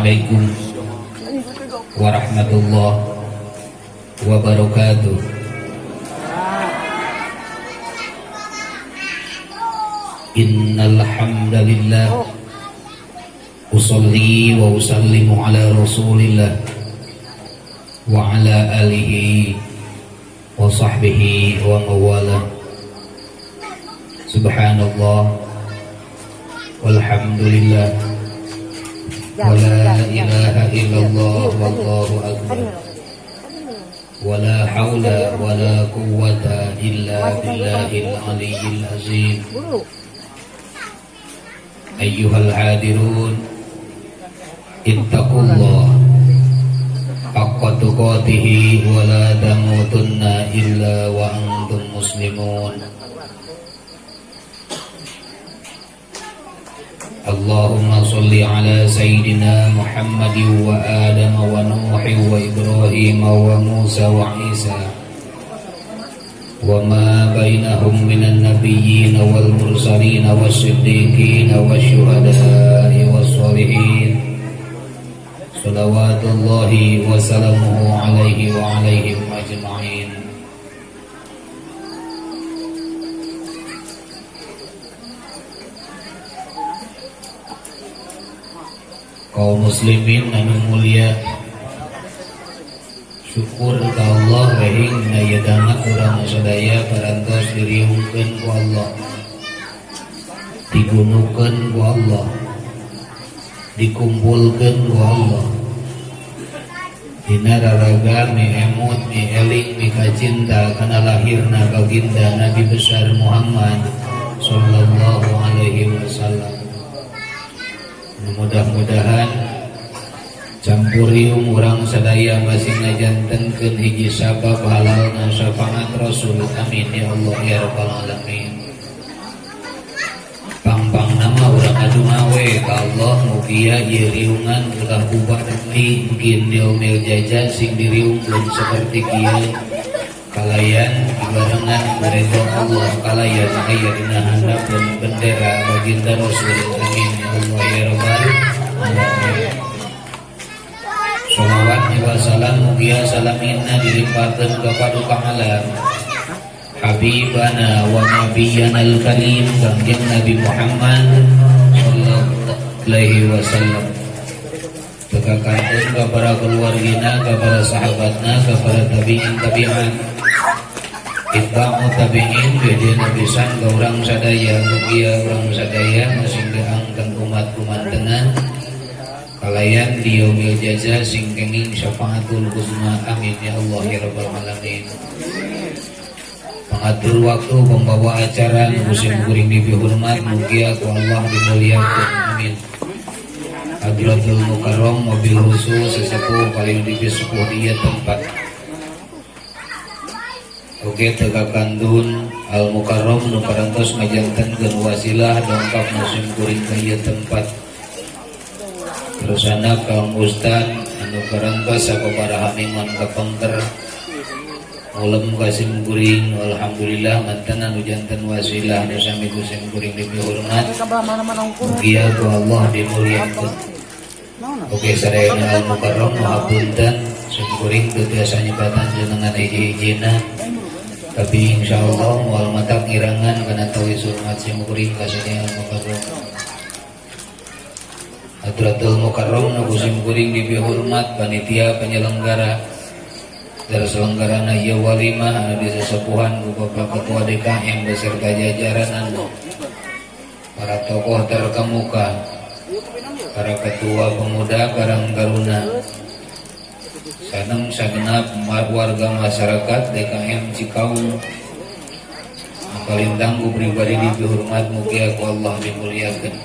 Assalamualaikum warahmatullahi wabarakatuh. Innal hamdalillah usalli wa usallimu ala Rasulillah wa ala alihi wa sahbihi wa mawala. Subhanallah walhamdulillah wa la ilaha illallah wallahu akbar wa la hawla wa la quwwata illa billahil aliyyil azim. Ayyuhal hadirun, ittaqullah haqqa tuqatihi wa la tamutunna illa wa antum muslimun. Allahumma salli ala sayyidina Muhammadin wa Adam wa Nuh wa Ibrahim wa Musa wa Isa wa ma bainahum minan nabiyyin wal mursalin was-siddiqin wasyuhada'i was-sholihin. Salawatullahi wa salamuhu alaihi wa alaihim ajma'in. Kaum muslimin anu mulia, syukur ka Allah rehing dina ieu danget urang sadaya parantos diriungkeun ku Allah, digunukeun ku Allah, dikumpulkeun ku Allah dina raraga mi emut mi eling mi kacinta kana lahirna baginda Nabi besar Muhammad sallallahu alaihi wasallam. Mudah-mudahan campurium urang sadaya masih ngajantenkeun hiji sabab halalna syafaat Rasul. Amin ya Allah ya rabbal alamin. Pang-pang nama urang ngadunga we ka Allah mugia ieu riungan ulah bubar deui mungkin yaumil jaza sing diriungkeun saperti kieu kalayan dibarengan ku Allah kalayan aya dina handapeun bendera baginda Rasul. Amin ya Allah ya rabbal alamin. Shalawat wa salam mugia salamina dilimpahkeun ka paduka alam Habibana wa nabiyana al-karim Kangjeng Nabi Muhammad sallallahu alaihi wasallam. Teka kantun ka para keluargina, ka para sahabatna, ka para tabi'in tabi'an, itba'u tabi'in bedena pisan ka urang sadaya. Mugia urang sadaya masing diangken umat kumantenan kalayan di yaumil jaza sing kenging syafaatul uzma. Amin ya Allah ya rabbal alamin. Pengatur waktu, pembawa acara nu sim kuring dipihormat, mugia ku Allah dimuliakeun. Amin. Hadratul Mukarram mobil khusus sesepuh paling dipisepuh dia tempat. Oke, teka kantun Al Mukarram nu parantos ngajantenkeun wasilah dongkap musim kuring ka ieu tempat. Terusana kaum ustad anu parantos sababaraha minggon kapengker ngulem ka sim kuring, alhamdulillah mantan anu janten wasilah nu sami ku sim kuring dipihormat, mugia ku Allah dimuliakeun. Oke, sadayana Al Mukarram, hapunten sim kuring teu tiasa nyebatan jenengan hiji-hijina, tapi insyaallah moal matak ngirangan kana tawis hormat sim kuring ka sadaya Al Mukarram. Hadratul Mukarram nu ku sim kuring dipihormat, panitia penyelenggara terselenggarana ieu walimah anu disesepuhan ku Bapak Ketua DKM beserta jajaran anu para tokoh terkemuka, para ketua pemuda Karang Taruna, sareng sagenap warga masyarakat DKM Cikaum kalintang ku pribadi dihormat, mugia ku Allah dimuliakeun.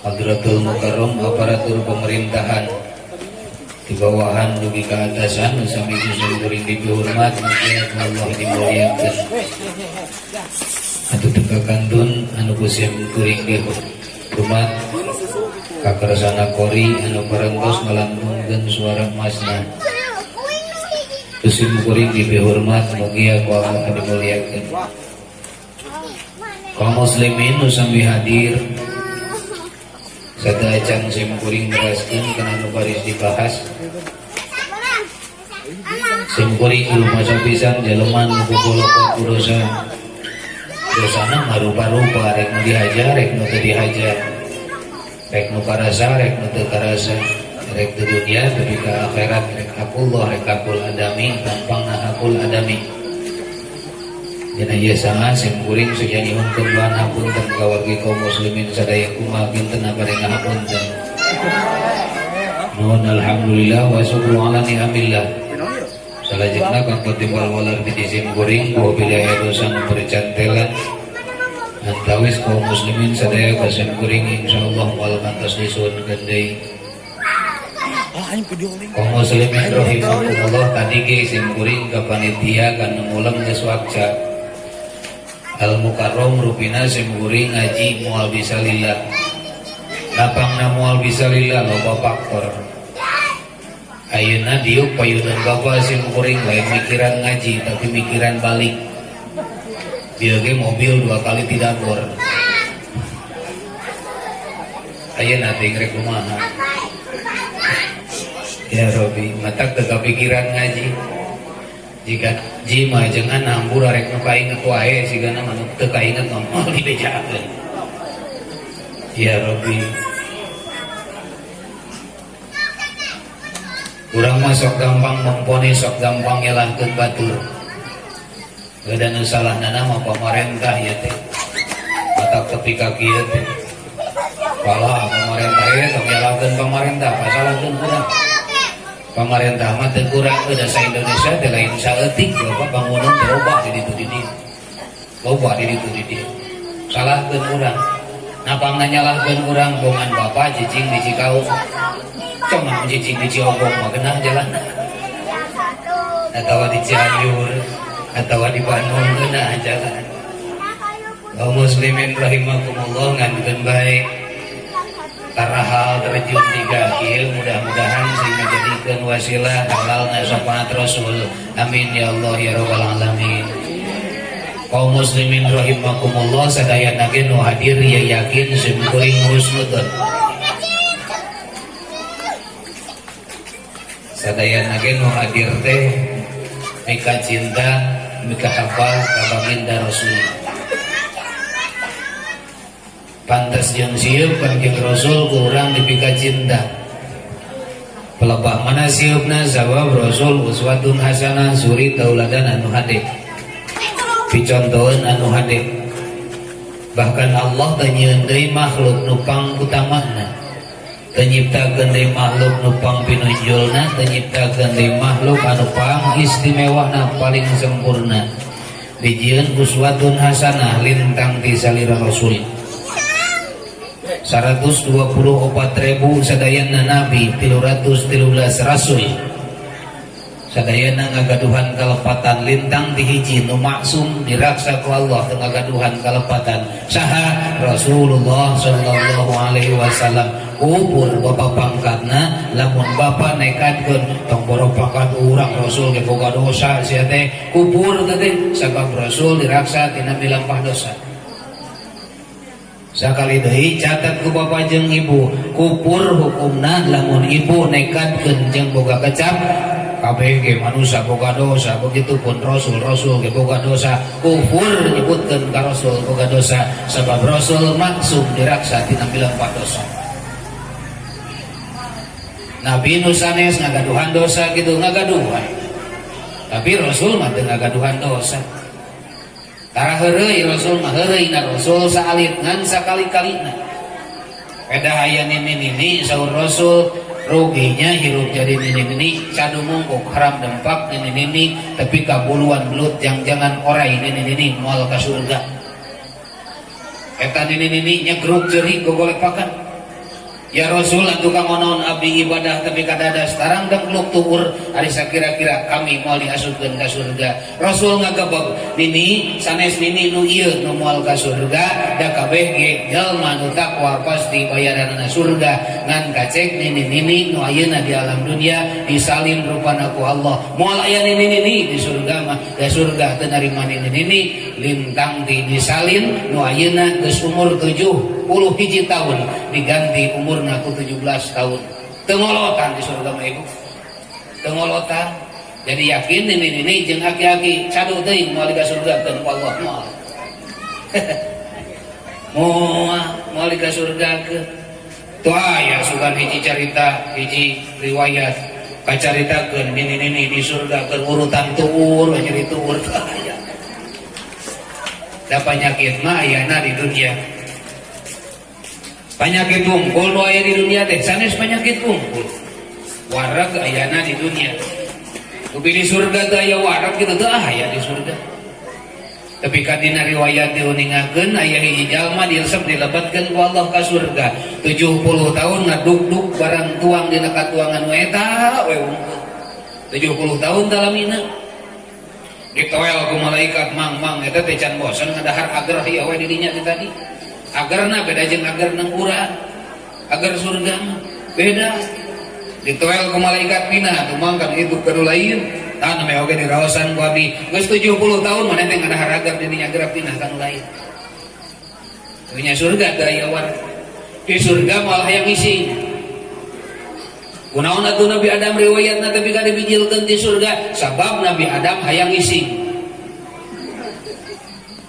Hadratul Mukarram, aparatur pemerintahan di bawahan dugi ka atasan sami ku sim kuring dihormat, mugia ku Allah dimuliakeun. Atuh teka kantun anu ku sim kuring dihormat, kakersana kori anu parantos ngalantunkeun suara emasna, ku sim kuring dihormat, mugia ku Allah dimuliakeun. Kaum muslimin nu sami hadir Sateuacan sim kuring neraskeun kana nu baris dibahas, sim kuring rumasa pisan jelema nu kubolokot ku dosa. Dosana marupa-rupa, rek nu dihajar, rek nu teu dihajar, rek nu karasa, rek nu teu karasa, rek di dunia tepi ka akhirat, rek hakullah, rek hakul adami, gampangna hakul adami. Dina ieu sangat sim kuring seja nyuhunkeun bahan hapunten ka wargi kaum muslimin sadaya. Kumaha kinten bade ngahapunten? Nuhun, alhamdulillah wa syukru ala ni'amillah. Salajengna kanggo timbal walar di sim kuring, bila aya dosa nu bercantelan antawis kaum muslimin sadaya ka sim kuring, insyaallah moal kantos disuhunkeun deui. Kaum muslimin rahimakumullah, tadi ge sim kuring ka panitia kan mulang geus wakca Al Mukarrom, rupina sim kuring ngaji moal bisa lila. Lapangna moal bisa lila, loba faktor. Ayeuna diuk payunan bapak sim kuring lain mikiran ngaji, tapi mikiran balik. Dia ge mobil dua kali tidak bor. Ayeuna teh rek kumaha? Ya Robi, matak teu kapikiran ngaji. Jika jima jangan hampura, rek nu kainget wae, sigana mah nu teu kainget mah moal dibejakeun. Ya Robi. Urang mah sok gampang memvonis, sok gampang nyalahkeun batur. Beda nu salahna mah pamarentah ya teh. Matak tepi ka kieu teh. Kalah pamarentah ya, tong nyalahkeun pamarentah, pasalahkeun urang. Pamarentah mah teu kurang, da sa Indonesia teh lain saeutik, loba bangunan teh, loba di ditu di dieu. Loba di ditu di dieu. Salahkeun urang. Napangna nyalahkeun urang, bongan bapak cicing di Cikaung. Cuma cicing di Ciogong mah genah jalan. Atau di Cianjur, atau di Bandung genah jalan. Kaum muslimin rahimakumullah, ngankeun bae tarahal terjun tiga kieu, mudah-mudahan sing ngajadikeun wasilah halalna syafaat Rasul. Amin ya Allah ya rabbal alamin. Kaum muslimin rahimakumullah, sadayana ge nu hadir ya yakin sim kuring husnudzon. Sadayana ge nu hadir teh mika cinta, mika hafal ka baginda Rasul. Pantas jeung sieup Kanjeng Rasul ku urang dipika cinta. Pelebah mana sieupna, sabab Rasul uswatun hasanah, suri tauladan anu hade, picontoeun anu hade. Bahkan Allah teu nyieun deui makhluk nu pang utamana, teu nyiptakeun deui makhluk nu pang pinunjulna, teu nyiptakeun deui makhluk anu pang istimewana, paling sempurna. Dijieun uswatun hasanah lintang ti salira Rasul. 124.000 sadayana nabi, 313 rasul, sadayana ngagaduhan kalepatan lintang ti hiji nu maksum, diraksa ku Allah teu ngagaduhan kalepatan. Saha? Rasulullah sallallahu alaihi wasallam. Kubur bapak pangkatna lamun bapak nekatkeun tong boro pangkat urang, Rasul ge boga dosa sia teh, kubur teh, sabab Rasul diraksa tina milampah dosa. Sakali deui catat ku bapak jeung ibu, kupur hukumna lamun ibu nekatkeun jeung boga kecap kabeh ge manusia boga dosa, begitupun Rasul, Rasul ge boga dosa, kufur nyebutkeun ka Rasul boga dosa, sabab Rasul maksum, diraksa tina milampah dosa. Nabi nu sanes ngagaduhan dosa gitu, ngagaduhan, tapi Rasul mah teu ngagaduhan dosa. Tara heureuy Rasul mah, heureuyna Rasul saalit ngan sakali-kalina. Pedah aya nini-nini, saur Rasul, ruginya hirup jadi nini-nini, cadu mungkuk haram dempak nini-nini, tapi kabuluan belut jang-jangan orai nini-nini moal ka surga. Eta nini-nini nyegruk jeuri gogolek pakan. Ya Rasul, atuh kangonon abdi ibadah tapi kadadas tarang dengkluk tuur, ari sakira-kira kami moal diasupkeun ka surga? Rasul ngagebeg, nini sanes nini nu ieu nu moal ka surga, da kabeh ge jalma nu takwa pasti bayaranna surga, ngan kacek nini-nini nu ayeuna di alam dunia disalin rupana ku Allah. Moal aya nini-nini di surga mah, da surga teu narima nini-nini. Lintang di disalin nu ayeuna geus umur 7. 71 tahun diganti umurna ku 17 tahun. Teu ngolotan di surga mah, Ibu, teu ngolotan. Jadi yakin ini jeung aki-aki sadu teuing moal ka surga keun ku Allah, moal moal moal ka surga ke. Tuh aya sugan hiji carita, hiji riwayat kacaritakeun nini-nini di surga keur urutan tuur, nyeri tuur teu aya. Da penyakit mah ayana di dunia. Penyakit wungkul nu aya di dunia teh sanes penyakit wungkul. Wareg ayana di dunia. Tapi di surga teu aya wareg gitu, teu aya di surga. Tapi kadina riwayat diuningakeun aya hiji jalma diresep dilebetkeun ku Allah ka surga. 70 tahun ngaduk-duk barang tuang dina katuangan we eta we wungkul. 70 tahun dalamina. Ditoel ku malaikat, "Mang, mang, eta teh can bosen ngadahar ager ieu we di dinya ti tadi?" Agerna beda jeung ager nang urang. Ager surga mah beda. Ditoel ku malaikat, "Pindah tuh, mang, kan itu ka nu lain." Tah namanya oge diraosan ku abdi. Geus 70 tahun maneh teh ngadahar ager di dinya, geura pindah ka nu lain. Punya surga teu aya wareg. Di surga malah hayang ngising. Kunaon atuh Nabi Adam riwayatna tapi ka dibijilkeun di surga? Sabab Nabi Adam hayang ngising.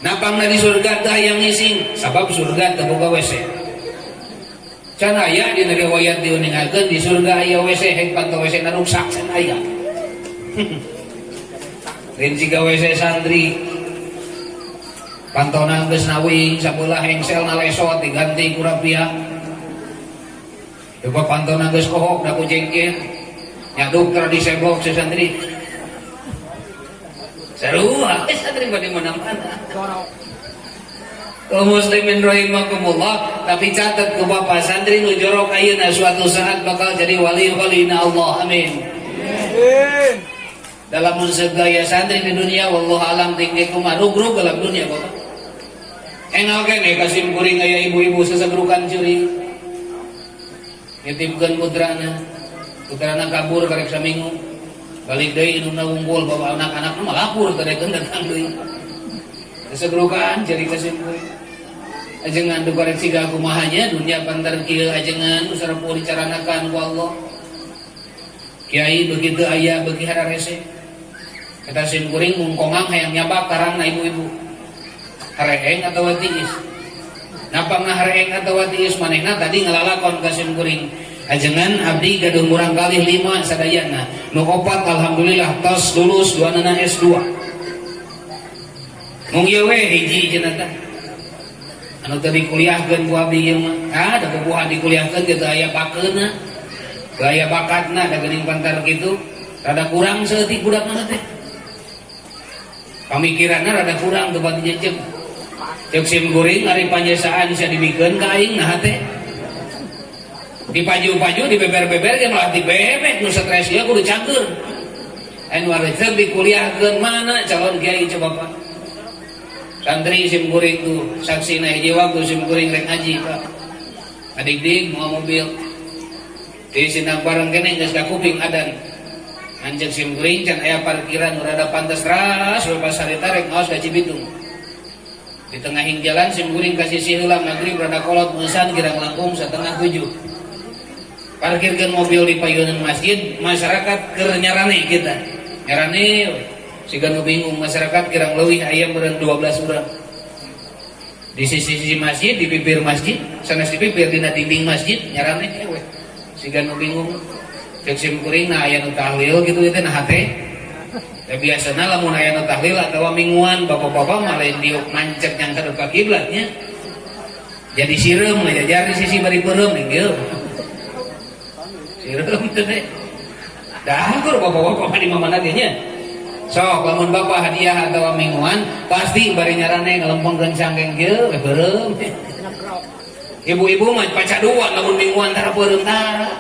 Napangna di surga teu hayang ngising? Sabab surga teu boga WC. Can aya dina riwayat diuningakeun di surga aya WC, heng panto WC na ruksak, can aya. Lain siga WC santri. Pantona geus nawing sabelah, hengselna lesot, diganti ku rapia. Coba pantona geus kohok da ku jengker. Nyaduk tara diseblok si santri. Seru, ah, santri di mana-mana. Kaum muslimin rahimakumullah, tapi catat ke bapak, santri nu jorok ayeuna suatu saat bakal jadi wali-wali Allah. Amin. Dalam segaya santri di dunia, wallahu alam tinggi kumaha rugrug dalam dunia, Bapak. Engal kene kasim kuring aya ibu-ibu sesegrukan curi. Nitipkeun putrana. Putrana kabur karek saminggu. Balik deui indungna wungkul, bawa anak-anakna mah lapur teh datang deui. Sesegrukan jadi kasim kuring. Ajengan du karek siga kumahanya dunia pantar kieu, ajengan usarapuh dicaranakan ku Allah. Kiai begitu aya beuki hararese. Eta sim kuring mungkongang hayang nyabak karangna ibu-ibu. Hareeng atawa tiis. Napangna hareeng atawa tiis, manehna tadi ngalalakon ka sim kuring. "Ajengan, abdi gaduh murang kalih lima sadayana. Nu opat alhamdulillah tos lulus, duanana S2. Mung ieu we hiji cenah tah. Anu teu dikuliahkeun ku abdi ieu mah." Ah, da bubuhan dikuliahkeun ge teu aya bakeuna. Teu aya bakatna, da geuning pantar kitu. Rada kurang saeutik budakna teh. Pamikiranna rada kurang teu pati jejeg. Cek sim kuring, ari panjesaan sia dibikeun ka aing nah teh. Dipaju-paju, dibeber-beber ge malah dibebek, nu stres ieu kudu cageur. Anu resep dikuliahkeun mana calon kiai coba, Pak? Santri sim kuring tuh saksina hiji waktu sim kuring rek ngaji, Pak. Adik-dik mau mobil. Di Sindang Bareng kene geus kakuping adan. Anjeun sim kuring can aya parkiran nu rada pantes ras we pas harita rek ngaos ka Cibitung. Di tengah jalan sim kuring ka sisi heula, magrib rada kolot meusan kirang langkung 6.30. Parkirkeun mobil di payunan masjid, masyarakat keur nyarane kita. Nyarane we. Siga nu bingung, masyarakat kirang leuwih aya meureun 12 urang. Di sisi-sisi masjid, di bibir masjid, sanes di bibir, dina dinding masjid nyarane we. Siga nu bingung. Cek sim kuring, nah aya nu tahlil gitu itu nah teh. Ya biasana lamun aya nu tahlil atawa mingguan, bapak-bapak mah lain diuk mancet yang hadap ka kiblatnya. Jadi sireum ngajajar di sisi bari beureum kieu. Sireum teh teh. Dah kur bapak-bapak mah di mana ge nya. Sok lamun bapak hadiah atau mingguan pasti bari nyarane ngelempengkeun cangkeng kieu we beureum. Ibu-ibu mah pacaduan lamun mingguan tara beureum tara.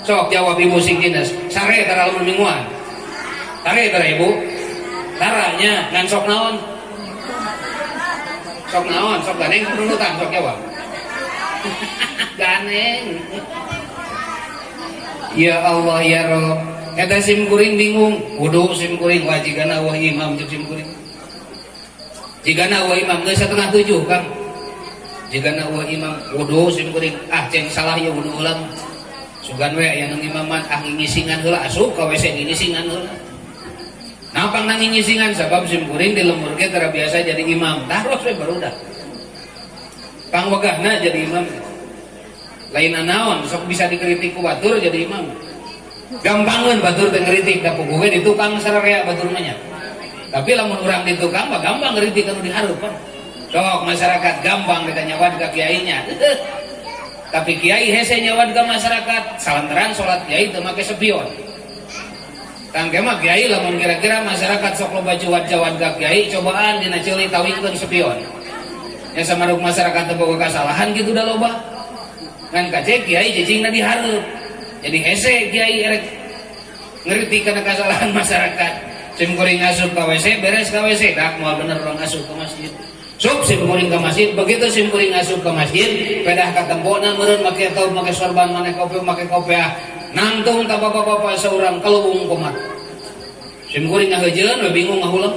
Sok jawab ibu sing dinas, sare tara lamun mingguan? Tare tara, ibu? Taranya ngan sok naon? Sok naon? Sok ganeng nunutan, sok jawab. Ganeng. Ya Allah ya Rob. Eta sim kuring bingung, kudu sim kuring wah jigana wah imam cek sim kuring. Jigana wah imam geus 6.30, Kang. Jika na eueuh imam wudu sim kuring ah ceng salah ya wudu ulang. Sugan we aya nu ngimaman ah ngingisingan heula asup ka WC ngingisingan heula. Napang nang ngingisingan sabab sim kuring di lembur ge tara biasa jadi imam. Taros we barudak. Pangwegahna jadi imam. Lain naon sok bisa dikritik ku batur jadi imam. Gampangeun batur teh ngritik da puguh ge di tukang sararea batur mah nya. Tapi lamun urang di tukang mah gampang ngritik anu dihareupan. Sok masyarakat gampang ditanya nyawad ka kiainya. Tapi kiai hese nyawad ka masyarakat, salantaran salat kiai teu make sepion. Tangke mah kiai lamun kira-kira masyarakat sok loba cuwad-cawad ka kiai, cobaan dina ceuli tawingkeun sepion. Ya samaruk masyarakat teu boga kasalahan kitu da loba. Ngan kace kiai cicingna dihareup. Jadi hese kiai erek ngritik kana kasalahan masyarakat. Sim kuring asup ka WC, beres ka WC, dak moal bener urang asup ka masjid. Sup sim kuring ke masjid, begitu sim kuring asup ke masjid, pedah ka tempona meureun make tob, make sorban, make kopi, make kopiah. Nangtung ka bapak-bapak saurang kalubung komat. Sim kuring ngaheujeun we bingung ngahuleng.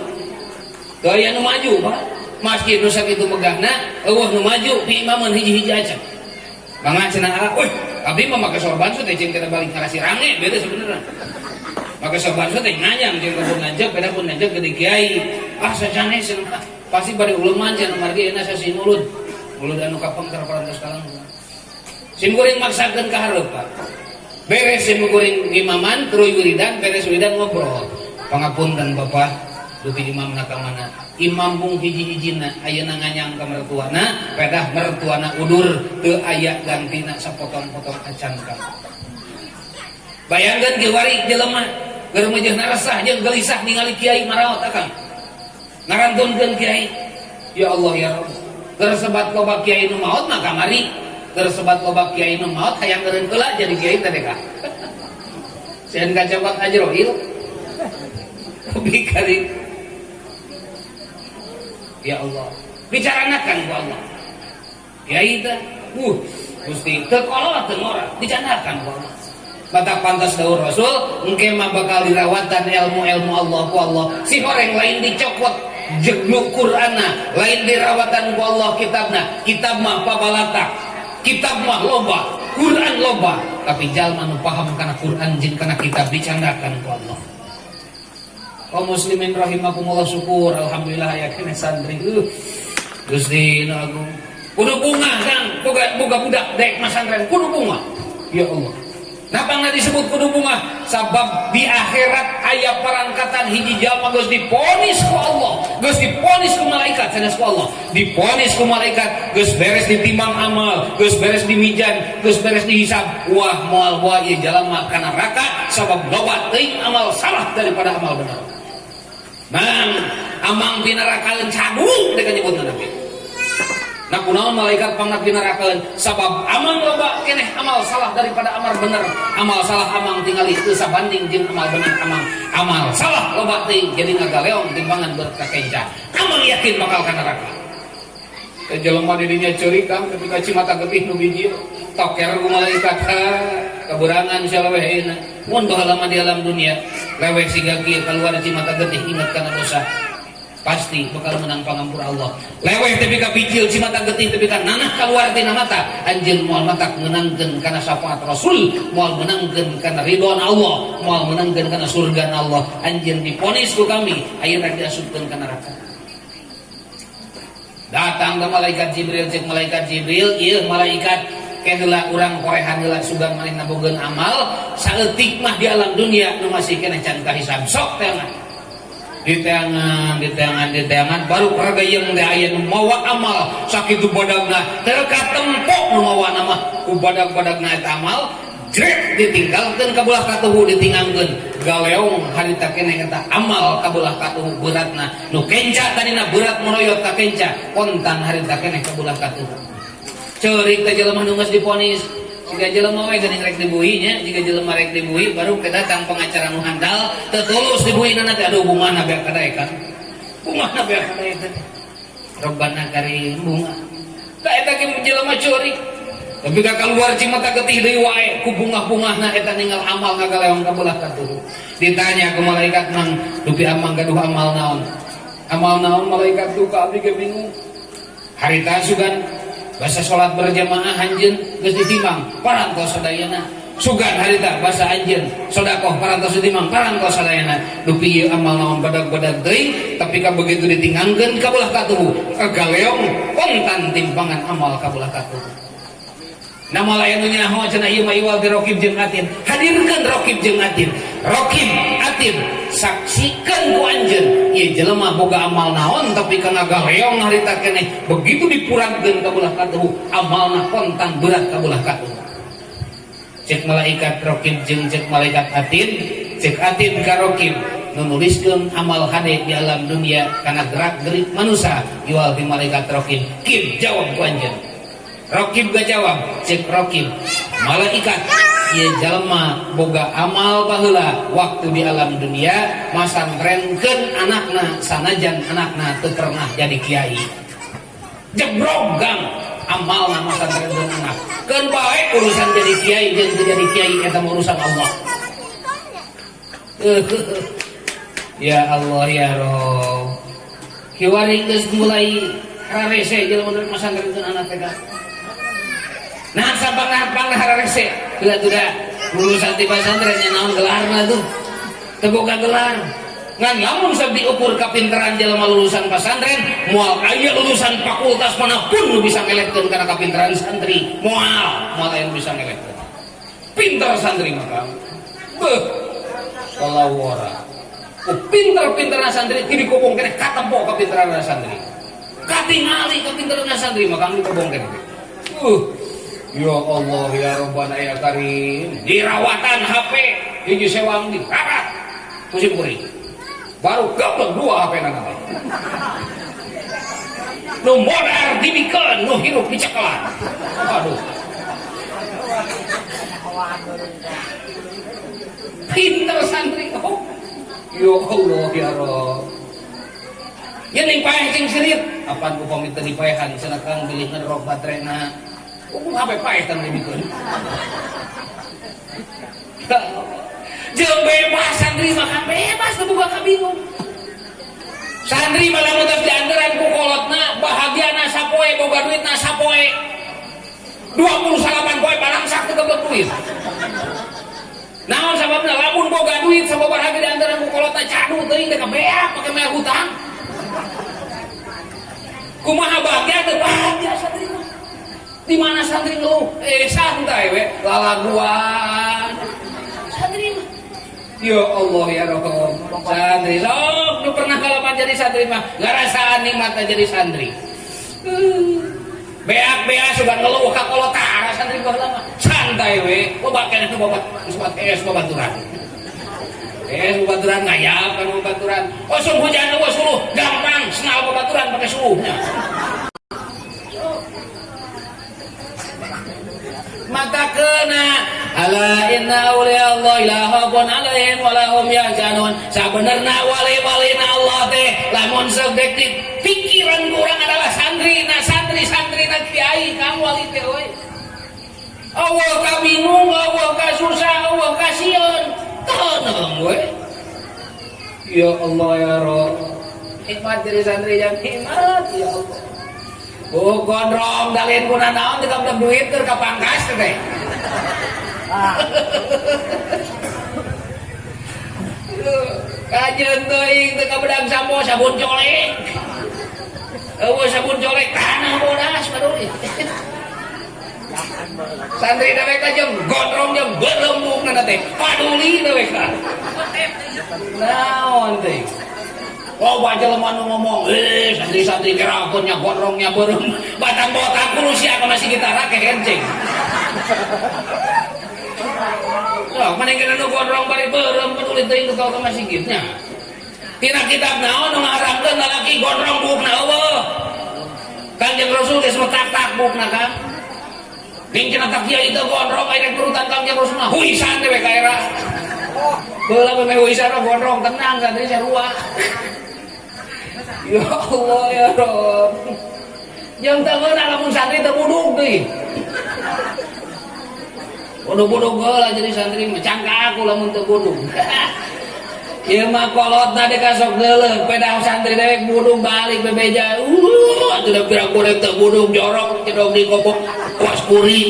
Teu aya nu maju, Pak. Masjid nu sakitu megahna, eueuh nu maju piimameun hiji-hiji aja. Bangga cenah ah, euy, abdi mah make sorban teh jeung kita balik ngarasi range beda sebenarnya. Make sorban teh nganyang jeung pun nanjek, beda pun nanjek gede kiai. Ah sacaneh cenah. Pasti bari uleman cenah margi euna sasi mulud. Mulud anu kapengker parantos kalang. Sim kuring maksakeun ka hareup, Pak. Beres sim kuring imaman, tuluy wiridan, beres wiridan ngobrol. Pangapunten Bapak, dupi imam ka mana? Imam bung hiji-hijina ayeuna nganyang ka mertuana, pedah mertuana udur teu aya gantina sapotong-potong acan ka. Bayangkeun kiwari jelema keur meujeuhna resah jeung gelisah ningali kiai maraot akang. Ngarantunkeun kiai. Ya Allah ya Rabb. Keur sebat loba kiai nu maot mah kamari. Keur sebat loba kiai nu maot hayang eureun heula jadi kiai teh ka. Sieun kacabak Ajroil. Tapi kali ya Allah, bicaranakan ku Allah. Kiai teh, Gusti teu kolot teu ngora, dicanakan ku Allah. Mata pantas daur Rasul, engke mah bakal dirawatan ilmu-ilmu Allah ku Allah. Si horeng lain dicokot jegluk Qur'anna, lain dirawatan ku Allah kitabna. Kitab mah pabalatak, kitab mah loba, Quran loba, tapi jalma nu paham kana Quran jeung kana kitab dicandakan ku Allah. Kaum muslimin rahimakumullah, syukur alhamdulillah aya keneh santri. Gusti nu agung. Kudu bunga Kang, boga boga budak dek masantren kudu bunga. Ya Allah. Napa nggak disebut kudu bunga? Sabab di akhirat aya parangkatan hiji jalma geus diponis ku Allah, geus diponis ku malaikat sanes ku Allah. Diponis ku malaikat, geus beres ditimbang amal, geus beres dimizan, geus beres dihisab. Wah moal wae ieu jalma ka neraka sabab loba teuing amal salah daripada amal bener. Mang, amang pinarakaeun cadu deuk nyebutna Nabi. Nah kunaon malaikat pangna pinarakaeun sabab amang loba keneh amal salah daripada amal bener. Amal salah amang tingali teu sabanding jeung amal bener amang. Amal salah loba teuing jadi ngagaleong timbangan berat ka kenca. Amang yakin bakal ka neraka. Teh jelema di dinya ceurik Kang ketika cimata getih nu bijil. Toker ku malaikat ha kaburangan sia leweh ayeuna. Mun baheula mah di alam dunia leweh siga kieu kaluar cimata getih inget kana dosa. Pasti bakal menang pangampura Allah. Leweh tepi ka bijil cimata getih tepi ka nanah keluar tina mata, anjeun moal matak meunangkeun kana syafaat Rasul, moal meunangkeun kana ridhoan Allah, moal meunangkeun kana surga Allah. Anjeun diponis ku kami, ayeuna diasupkeun ka neraka. Datang ke malaikat Jibril, cek malaikat Jibril, ieu malaikat keheula urang korehan heula sugan manehna bogeun amal saeutik mah di alam dunia nu masih keneh can kahisab. Sok teangan. Diteangan, diteangan, diteangan, baru pergayeng teh aya nu mawa amal sakitu badagna teu katempo nu mawa mah ku badag-badagna eta amal jrek ditinggalkeun ka belah katuhu ditingangkeun galeong harita keneh eta amal ka belah katuhu beratna nu kenca tadina berat monoyot ka kenca kontan harita keneh ka belah katuhu. Ceurik teh jelema nu geus diponis jika jelema we geuning rek dibui nya, jika jelema rek dibui baru kedatang pengacara nu handal teu tulus dibui na teh, aduh bungahna beak kadaekan, bungahna beak kadaekan, Robbana karim bunga tah eta ge jelema ceurik. Tapi ka keluar cimata getih deui wae ku bungah-bungahna eta ninggal amal ngagaleong ka belah katuhu. Ditanya ke malaikat, mang dupi amang gaduh amal naon? Amal naon malaikat duka abdi ge bingung. Harita sugan Basa salat berjamaah anjeun geus ditimbang parantos sadayana. Sugan harita basa anjeun sedekah parantos ditimbang parantos sadayana. Dupi ieu amal naon badag-badag teuing tapi ka begitu ditinggangkeun ka belah katuhu kagaleong kontan timbangan amal ka belah katuhu. Nama lain nu nyaho cenah ieu mah iwal ti rokib jeung atid. Hadirkeun rokib jeung atid. Rokib atid saksikeun ku anjeun ieu jelema boga amal naon tapi ka ngagaleong harita keneh begitu dipuragkeun ka belah katuhu amalna kontan berat ka belah katuhu. Cek malaikat rokib jeung cek malaikat atid, cek atid ka rokib nu nuliskeun amal hade di alam dunia kana gerak gerik manusia iwal ti malaikat rokib. Kib jawab ku anjeun. Rokib gak jawab, cek rokib malaikat ieu jalma boga amal baheula waktu di alam dunia masantrenkeun anakna sanajan anakna teu pernah jadi kiai. Jebrog gang amalna masantrenkeun anak. Keun bae urusan jadi kiai jeung teu jadi kiai eta mah urusan Allah. Ya Allah ya Rob. Kiwari geus mulai rarese jelema nu masantrenkeun anak teh. Nah, sampang pang hararese. Bila tidak lulusan ti pesantren nya naon gelarna tuh. Teu boga gelar. Ngan lamun sok diukur kapinteran jelema lulusan pesantren, moal aya lulusan fakultas manapun nu bisa ngelehkeun kana kapinteran santri. Moal, moal aya nu bisa ngelehkeun. Pintar santri mah Kang. Beuh. Kalawara. Ku pinter-pinterna santri ti dikobong keneh katempo kapinteranna santri. Katingali kapinteranna santri mah Kang dikobong keneh. Ya Allah ya Rabbana ya Karim. Dirawatan HP hiji sewang dirawat musim kuring. Baru gablek 2 HP na teh. Nu modar dibikeun, nu hirup dicekelan. Aduh. Pinter santri. Oh. Ya Allah ya Rabb. Yen ning paeh cing sirit, apan upami teu dipaehan cenah Kang bilih ngerok baterena. Hukum HP paeh tang dibikeun. Jeung bebas santri mah kan bebas teu boga kabingung. Santri mah lamun tos dianteran ku kolotna bahagiana sapoe boga duitna sapoe. 28 poe balangsak teu geblek duit. Naon sababna lamun boga duit sababaraha ge dianteran ku kolotna cadu teuing teh kabeak make meh hutang. Kumaha bahagia teu bahagia santri mah. Di mana santri ngeluh? Santai we, lalaguan. Santri mah. Ya Allah ya Rabb. Santri sok nu pernah ngalaman jadi santri mah ngarasaan nikmatna jadi santri. Beak-beak sugan ngeluh ka kolot tara santri baheula mah. Santai we, loba keneh nu babat sobat es babaturan. Es babaturan ngayap kan babaturan. Osum hujan eueuh suluh, gampang senal babaturan pake suluhnya. Mata kena ala inna awliya Allah la khaufun alaihim wa lahum yahzanun. Sabenerna wali-walina Allah teh lamun seudek di pikiran kurang adalah santri na santri santri na kiai kang wali teh euy. Allah ka bingung, Allah ka susah, Allah ka sieun. Tenang we. Ya Allah ya Rabb. Nikmat jadi santri yang nikmat ya Allah. Oh gondrong dalin kuna naon teu kabeleg duit keur ka pangkas teh. Kajeun teuing teu kabedag sampo sabun colek. Eueuh sabun colek tanah bodas paduli. Santri teh ka jeung gondrong jeung beureum teh paduli teh ka. Naon teh? Oh, baca jelema nu ngomong, santri-santri kerakunnya gondrongnya beureum, batang botak kudu sia ka masih gitara kehencing. Loh, mana kena nu gondrong bari beureum peduli teuing teu ka masigitnya. Tina kitab naon nu ngaharamkeun lalaki gondrong buukna eueuh. Kanjeng Rasul geus metak-tak buukna Kang. Ning cenah tak kiai teu gondrong aya nurutan Kanjeng Rasul mah huisan teh we ka era. Baheula mah huisan mah gondrong tenang santri sarua. Ya Allah ya Rabb. Yang teu lamun santri teu budug deui. Budug-budug heula jadi santri mah cangka aku lamun teu budug. Ieu mah kolotna teh kasok geuleuh, pedah santri dewek budug balik bebeja. Atuh da pira goreng teh budug jorok cedok di kopok kawas kuring.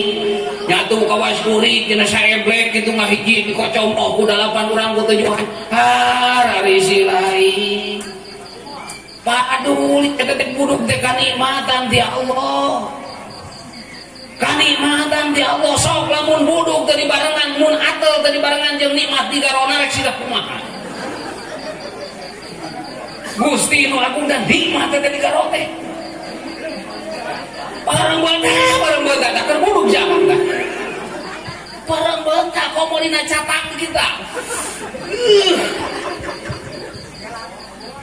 Nyatu kawas kuring cenah saeblek kitu ngahiji dikocom ku 8 urang ku tujuan. Hararisi lain. Paduli eta teh budug teh kanikmatan ti Allah. Kanikmatan ti Allah sok lamun budug teh dibarengan mun atel teh dibarengan jeung nikmat digarona rek siga kumaha. Gusti nu agung dan nikmat teh digaro teh. Barang beunta da keur budug zaman tah. Barang beunta komo dina catak kita.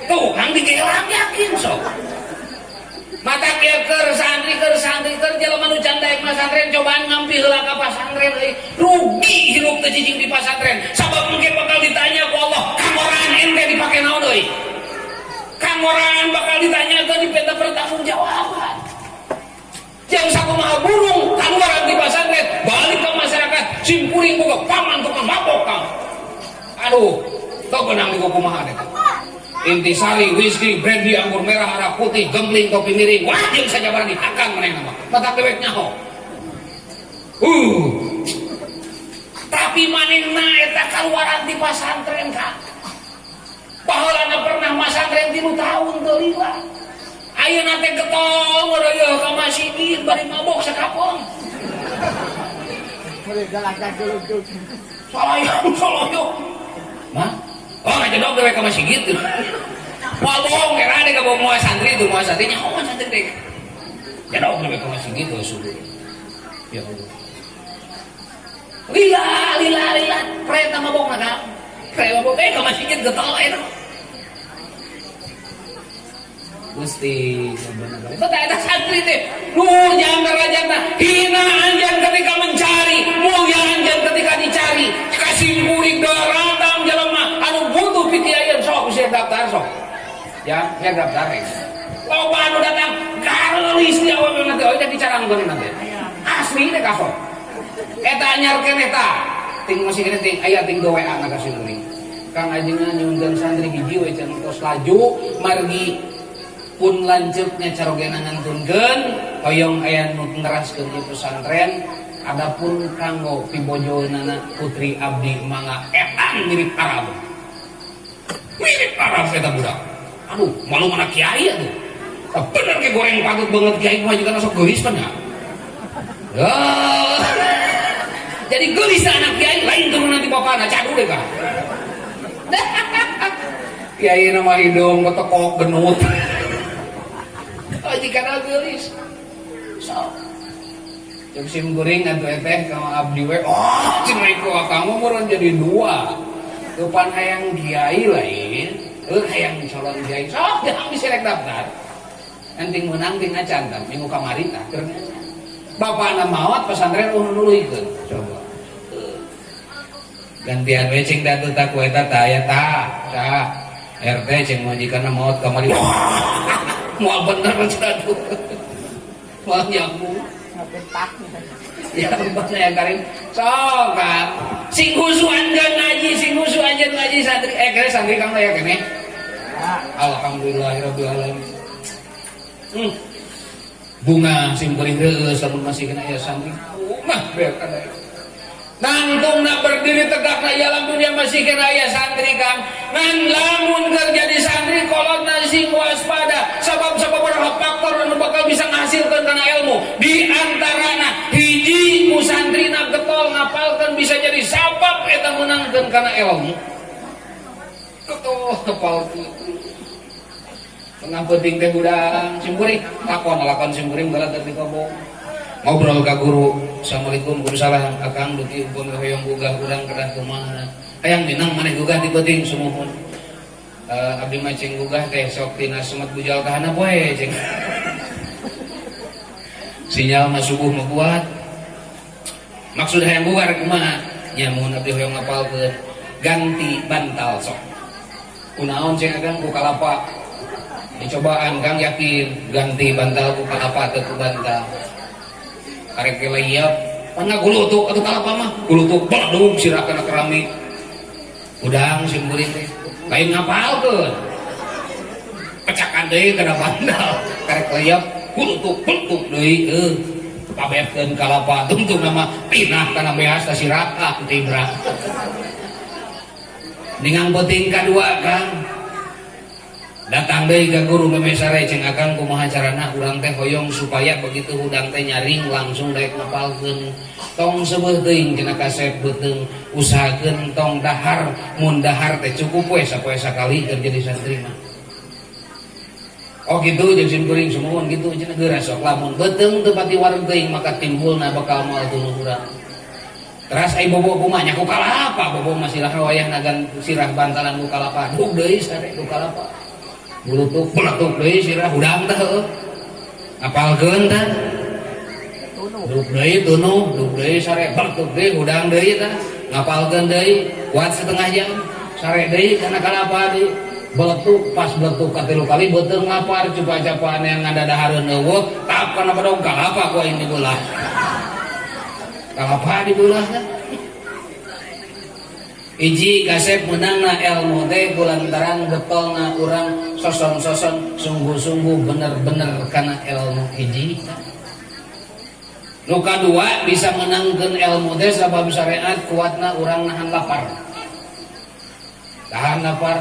Tuh, hang digelang yakin sok. Mata kieu keur santri keur jelema nu can daek masantren cobaan ngampi heula ka pasantren euy. Rugi hirup teh cicing di pasantren. Sabab mungkin bakal ditanya ku Allah, kangoraan ente dipake naon euy? Kangoraan bakal ditanyakeun dipenta pertanggungjawaban. Jeung sakumaha burung keluar di pasantren, balik ke masyarakat, simpuring boga paman tukang mabok kang. Aduh, teu beunang di kumaha teh. Intisari, whisky, brandy, anggur merah, arak putih, gembling, topi miring, wah jeung sajabar dihakan manehna mah. Matak dewek nyaho. Tapi manehna eta kaluaran di pasantren kang. Baheulana pernah masantren 3 tahun teu lila. Ayeuna teh getol ngeureuyeuh ka masjid bari mabok sakapon. Salayong, salayong. Mah? Oh, ngajedog dewe ka masjid gitu. Moal bohong era deh ka moal santri itu, moal santri nyaho santri teh. Jedog dewe ka masjid we subuh. Ya Allah. Lila, lila, lila. Kereta mabok na kang. Kereta mabok ka masjid getol eta. Gusti betul eta santri teh. Nu jangan rajana hina anjeun ketika mencari, mulia anjeun ketika dicari. Kasimpuring daratang jelema anu butuh pikiayeun sok sia daftar sok. Ya, sia daftar we. Loba anu datang gareulis di awewe nanti oh teh dicarangkeun nanti. Asli teh kasok. Eta anyar keneh tah. Ting masih keneh ting aya ting do WA na kasimpuring. Kang ajengan nyundan santri hiji we can tos laju margi pun lanceuknya carogena ngantunkeun hoyong aya nu neraskeun ieu pesantren adapun kanggo pibojoeunana putri abdi mangga etan mirip Arab eta budak aduh malu mana kiai atuh bener ke goreng patut banget kiai mah juga sok geulis pan ya jadi geulis anak kiai lain turunan ti bapana cadu deh kan kiai nama hidung ketekok genut jika geulis so jeung sim kuring atuh teh ka abdi we oh cenah ku kamu meureun jadi dua eupan hayang kiai lain heuh hayang calon kiai sok jangan diserek daftar penting menang ting acan tah minggu kamari tah keur bapana maot pesantren eueuh nuluykeun coba gantian we cing datu ta ku eta tah aya tah tah RT cing majikanna maot kamari moal bener cenah moal nyambung ya bener ya Karim sok kan sing khusu anjeun ngaji sing khusu anjeun ngaji santri kene santri kang aya kene alhamdulillahirabbil alamin bunga sing kuring reueus lamun masih kena aya santri mah beak kada nangtung nak berdiri tegak na dalam dunia masih kena aya santri kang ngan lamun keur jadi santri kolot sing waspada sabab sababaraha faktor anu bakal bisa ngahasilkeun kana ilmu di antarana hiji ku santrina getol ngapalkeun bisa jadi sabab eta meunangkeun kana ilmu getol ngapalkeun tengah penting teh hudang simkuring lakon lakon simkuring balat teh dikobong ngobrol ka guru assalamualaikum waalaikumsalam akang duki upun hoyong gugah urang kedah kumaha hayang minang maneh gugah di peuting sumuhun abdi mah cing gugah teh sok tina semet bujal kahana poe cing sinyal mah subuh mah kuat maksud hayang gugah rek kumaha nya mun abdi hoyong ngapalkeun ganti bantal sok kunaon cing akang ku kalapa dicobaan kang yakin ganti bantal ku kalapa teu ku bantal karek leup pan ngagulutuk atuh kalapa mah gulutuk baladug sirah kana keramik udang sim kuring teh Lain ngapalkeun. Pecakan deui kana bantal, karek leyep, kulutuk kulutuk deui heuh. Pabetkeun kalapa, tungtung nama pinah kana beas ta sirah tibra. Ningang penting kadua, Kang. Datang deui ka guru meme sare, "Ceng Akang, kumaha carana urang teh hoyong supaya begitu hudang teh nyaring langsung daek ngapalkeun?" "Tong seubeuh teuing," cenah, "kasep beuteung, usahakeun tong dahar. Mun dahar teh cukup we sapoe sakali keur jadi santri mah." "Oh gitu, jeung sim kuring sumuhun gitu," cenah. "Geura sok, lamun beuteung teu pati wareg teuing maka timbulna bakal moal tuluh urang." Teras ai bobo kumaha? Nya ku kalapa bobo mah, sirah wayah nagan sirah bantalan ku kalapa. Duk deui sare ku kalapa. Bulutuk beletuk deui sirah, hudang teh heueuh. Apalkeun tah. Duk deui tunuh, duk deui sare, beletuk deui, hudang deui tah. Ngapalkeun deui, kuat setengah jam, sare deui kana kalapa deui. Beletuk, pas beletuk katilu kali beuteung lapar, cupa-capaan yang ngadadahareun eueuh, tap kana bedog kalapa ku aing dibelah. Kalapa dibelah tah. Hiji, kasep, menangna ilmu teh kulantaran betolna urang soson-soson sungguh-sungguh bener-bener kana ilmu, hiji. Nu kadua, bisa menangkeun ilmu teh sabab syariat kuatna urang nahan lapar. Tahan lapar.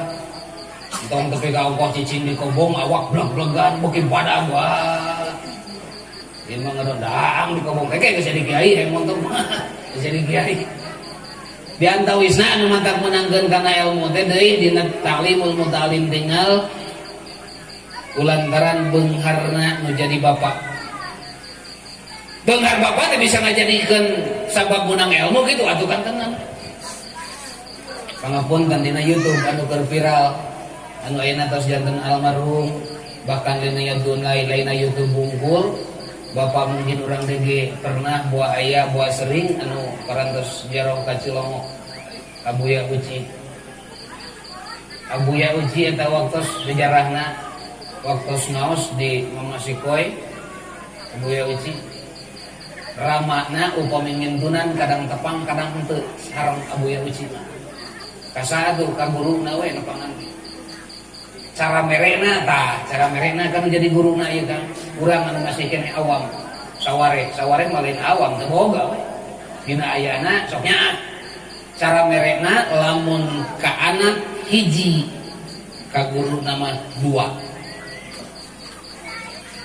Entong tepi ka ongkoh cicing di kobong, awak bleg-blegan beuki badag, wah. Ieu mah ngadon di kobong teh geus jadi kiai, hayang montong mah geus jadi kiai. Di antawisna anu matak menangkeun kana ilmu teh deui dina ta'limul muta'alim tinggal kulantaran beungharna nu jadi bapak. Beunghar bapak teh bisa ngajadikeun sabab menang ilmu gitu atuh kan tenang. Pangapunten, dina YouTube anu keur viral anu ayeuna tos janten almarhum, bahkan dina YouTube lain, lainna YouTube bungkul, bapak mungkin urang DG pernah buah aya buah sering anu parantos jaroh ka Cilongok, Abuya Uci. Abuya Uci eta waktos sejarahna, waktos ngaos di Mama Sikoy. Abuya Uci ramana upami ngintunan kadang tepang kadang henteu sareng Abuya Uci mah. Ka saha tuh? Ka guruna we nepangan. Cara merekna tah, cara merekna kan jadi guruna ieu kan urang anu masih keneh awam, saware saware mah lain awam, teu boga we dina ayana sok nyaah. Cara merekna lamun ka anak hiji, ka guru nama dua.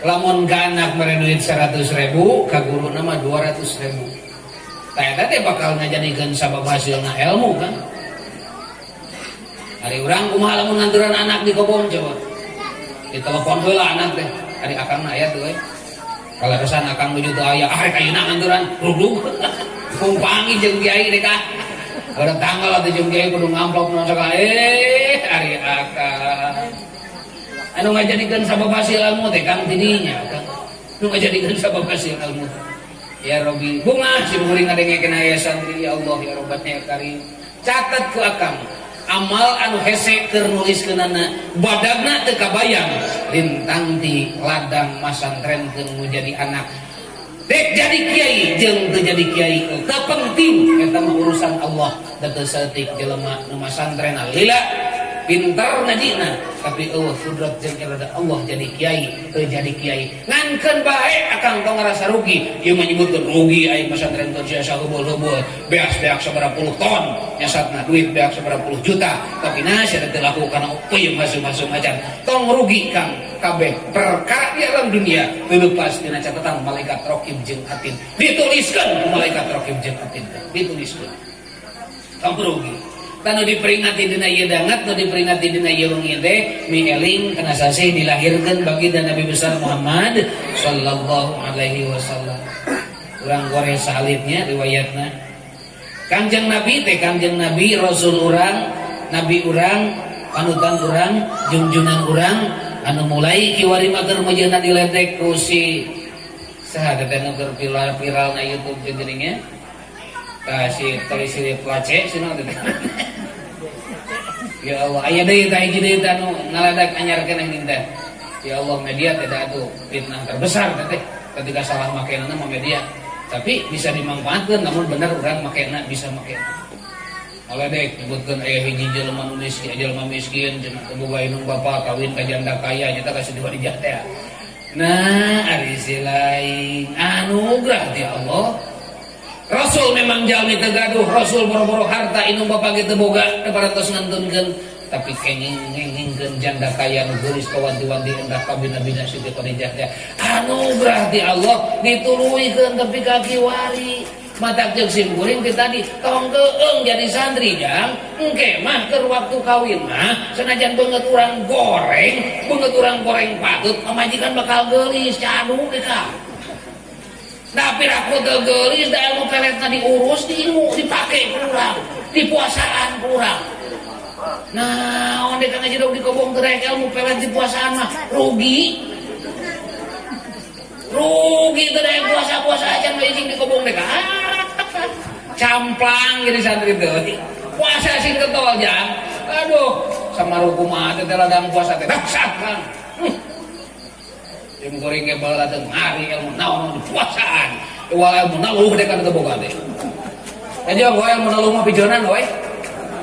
Lamun ka anak mere duit 100 ribu, ka guru nama 200 ribu. Tah, eta teh bakal ngajadikeun sabab hasilna ilmu kan. Ari urang kumaha lamun nganturan anak di kobong? Coba ditelepon heula anak teh, "Ari akangna aya tuh we?" Kaleresan akang nuju teu aya, ah rek ayeuna nganturan rugug kumpangi jeung kiai dek ah. Pada tanggal atuh jeung kiai kudu ngamplop naon sagala. Eh, ari akang anu ngajadikeun sabab hasil ilmu teh, Kang, tidinya Kang nu ngajadikeun sabab hasil ilmu teh. Ya Robi, bunga si kuring ngadengekeun aya santri. Ya Allah, ya Robbatnya, ya Karim. Catat ku akang, amal anu hese keur nuliskeunana badagna teu kabayang lintang ti ladang masantrenkeun nu jadi anak. Dek jadi kiai jeung teu jadi kiai teu penting, eta mah urusan Allah. Da teu saeutik jelema nu masantren lila pintar ngajina, tapi eueuh kudrat jeung irada Allah jadi kiai teu jadi kiai. Ngankeun bae akang, tong ngarasa rugi. Ieu mah nyebutkeun rugi aing masantren teu sia heubeul-heubeul, beas beak sabaraha puluh ton nyasatna, duit beak sabaraha puluh juta, tapi na sia teu laku kana peuyeum hasum-hasum acan. Tong rugi, Kang. Kabeh perkara di alam dunia teu lepas dina catatan malaikat raqib jeung atid, dituliskeun ku malaikat raqib jeung atid, dituliskeun. Tong rugi. Tanu diperingati dina ieu danget, nu diperingati dina ieu wengi teh mieling kana sasih dilahirkeun baginda Nabi besar Muhammad sallallahu alaihi wasallam. Urang goreng salitnya riwayatna. Kangjeng Nabi teh, Kangjeng Nabi Rasul urang, Nabi urang, panutan urang, junjunan urang anu mulai kiwari mah keur mejeuna diledek ku si saha teh nu keur viral viral na YouTube teh geuning nya? Tah, si polisi place si naon teh? Ya Allah, aya deui tah, hiji deui tah nu ngaladak anyar keneh teh. Ya Allah, media teh atuh fitnah terbesar teh ketika salah makena mah media. Tapi bisa dimanfaatkan namun bener urang makena, bisa makena. Ngaledek nyebutkeun aya hiji jelema nu miskin, jelema miskin cenah teu boga indung bapa kawin ka janda kaya nyata ka Siti Khadijah teh. Nah, ari si lain anugerah ti Allah. Rasul memang jalmi teu gaduh, Rasul boro-boro harta indung bapa ge teu boga teu parantos ngantunkeun, tapi kenging ngengingkeun janda kaya nu geulis kawanti-wanti endah kabina-bina Siti Khadijah teh. Anugerah ti Allah dituluykeun tepi ka kiwari. Matak ceuk sim kuring ti tadi tong keung jadi santri jang engke mah keur waktu kawin mah sanajan beungeut urang goreng patut pamajikan bakal geulis cadu deka. Tapi raku teu geulis da ilmu peletna diurus di ilmu dipake ku urang, dipuasaan ku urang. Nah, onde kang ngajedog di kobong teu rek ilmu pelet di puasaan mah rugi. Rugi teu rek puasa-puasa acan we cing di kobong deka. Camplang jadi santri teh. Puasa sing ketol jang. Aduh, sama kumaha teh ladang puasa teh dahsyat Kang. Sim kuring ge baheula teh ngari ilmu naon di puasaan. Wal ilmu naluh dek kana teu boga teh. Jadi goe ilmu naluh mah pijeunnan we.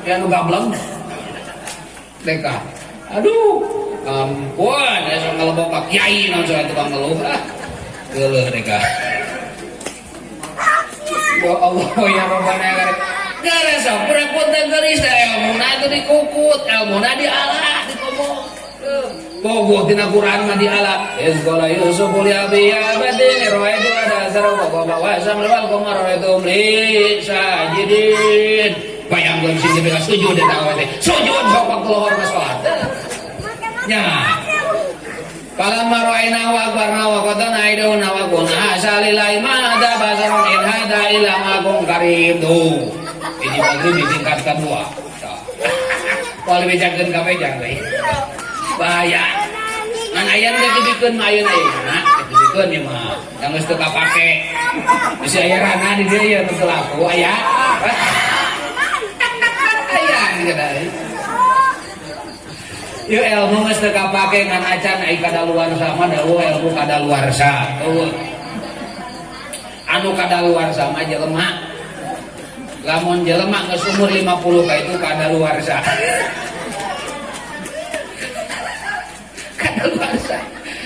Ya nu gableng. Deka. Aduh, ampun, ya sok ngelebok ka kiai naon sok tukang ngeluh. Ah. Geuleuh deka. Ya Allah ya Rabbana ya Karim. Gara sok pura teu geulis da ilmuna teu dikukut, ilmuna diala dikobong. Bogoh tina Quran mah diala. Iz qala Yusuf li abi ya abati ra'aitu ada asara wa wa samra wal qamar ra'aitu li sajidin. Bayangkeun sing dibela sujud eta awewe teh. Sujud sok waktu lohor ka salat. Nya. Falamma ra'ayna wa akbarna wa qadana ayduna wa qulna hasya lillahi ma hadza basarun in hadza illa malakun karim. Tuh. Ini maghrib di tingkat kedua. Kalau dibejakeun ka bejang we. Bahaya. Ngan aya nu dibikeun mah ayeuna ayeuna, dibikeun ieu mah. Yang geus teu kapake. Bisi aya rana di dieu ya nu teu laku aya. Aya gitu Yuk ilmu geus teu kapake ngan acan ai kadaluarsa mah dawuh ilmu kadaluarsa. Eueuh. Anu kadaluarsa mah jelema. Lamun jelema geus umur 50 ka itu kadaluarsa. Kadaluarsa.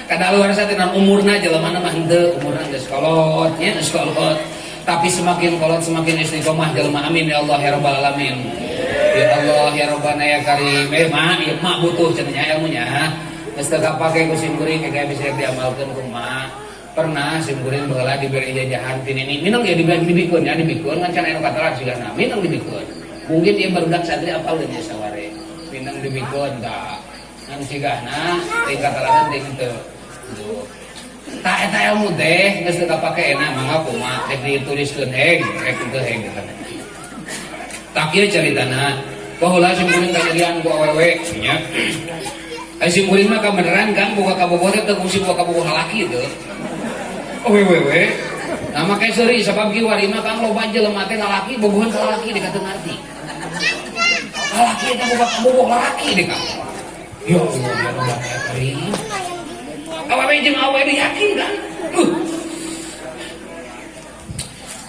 Kadaluarsa tina umurna jelemana mah henteu, umurna geus kolot, nya geus kolot. Tapi semakin kolot semakin istiqomah jelema. Amin ya Allah ya rabbal alamin. Ya Allah ya Rabbana ya Karim. Mak, ieu mak butuh cenah nya ilmunya. Geus teu kapake ku sim kuring kayak bisa diamalkeun ku mak. Pernah sim kuring baheula diberi jajahan ti nini. Minang ya diberi dibikeun ya dibikeun kan can aya nu katelah sigana. Minang dibikeun. Mungkin ieu barudak santri apal deui saware. Minang dibikeun tah. Ngan sigana teuing katelahan teuing henteu. Tah eta ilmu teh geus teu kapake enak mangga kumaha rek dituliskeun heng rek teu heng. Tak ieu caritana. Baheula sim kuring kajadian ku awewe nya. Ai sim kuring mah kabeneran Kang boga kabogoh teh teu kungsi boga kabogoh lalaki teu. Awewe we. Nah make seuri sabab kieu wari mah Kang loba jelema teh lalaki bogohan ka lalaki deka teu ngarti. Lalaki eta boga kabogoh lalaki deka. Ya Allah ya Rabbana ya Karim. Awewe jeung awewe yakin kan?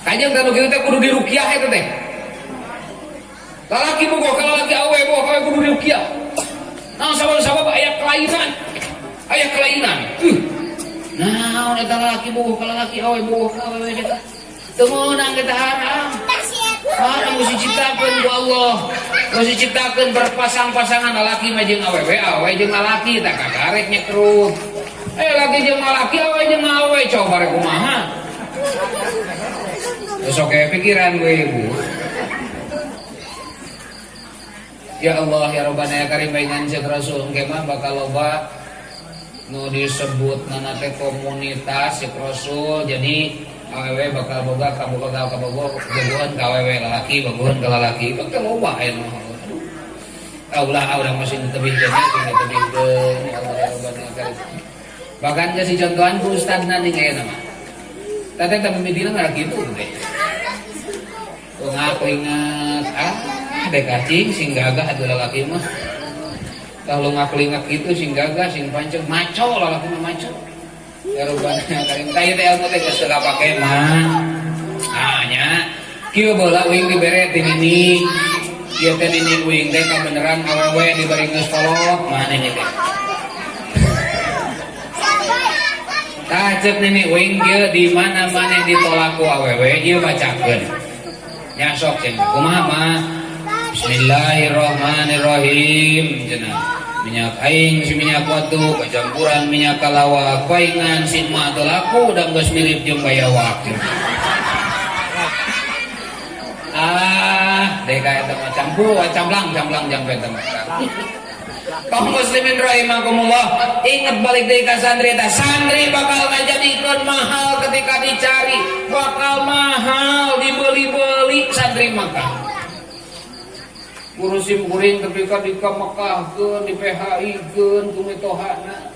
Kajeng teh nu kitu teh kudu diruqyah eta teh. Lalaki bogoh ka lalaki awewe bogoh ka awewe kudu diruqyah. Nah sabab-sabab aya kelainan. Aya kelainan. Naon eta lalaki bogoh ka lalaki awewe bogoh ka awewe eta. Teu meunang eta haram. Haram geus diciptakeun ku Allah. Geus diciptakeun berpasang-pasangan lalaki mah jeung awewe, awewe jeung lalaki tah kakarek nyekrut. Laki jeung lalaki awewe jeung awewe coba rek kumaha. Terus oke pikiran gue ibu. Ya Allah ya Rabbana ya Karim baingan cek Rasul engke mah bakal loba nu disebut nana teh komunitas cek Rasul. Jadi awewe bakal boga kaboga kabogo bogohan ka awewe lalaki bogohan ka lalaki bakal loba aya mah. Aduh. Aulah urang masih tebih jadi sing tebihkeun ya Allah ya Rabbana ya Karim. Bahkan geus dicontohan ku ustadna ning aya mah. Teh teh mimitina nggak gitu teh. Ngaklingak ah dek cing sing gagah atuh lalaki mah. Kalau ngaklingak gitu sing gagah sing panceg maco lalaki mah maco. Ya Rabbana ya Karim. Tah ieu teh ilmu teh geus teu kapake mah. Ah nya kieu baheula uing dibere ti nini. Ieu teh nini uing teh kabeneran awewe dibari geus kolot mah nini teh. Tah ceuk nini uing ieu di mana maneh ditolak ku awewe ieu bacakeun. Nya sok cenah kumaha mah? Bismillahirrahmanirrahim cenah. Minyak aing si minyak watu kacampuran minyak kalawak paingan si emak teu laku da geus mirip jeung bayawak. Ah, deka eta mah campur, camblang, camblang jang eta mah. Kaum muslimin rahimakumullah, ingat balik deui ka santri eta. Santri bakal ngajadikeun mahal ketika dicari, bakal mahal dibeli-beli santri maka. Guru sim kuring ketika di Mekahkeun, di PHI-keun ku mitohana.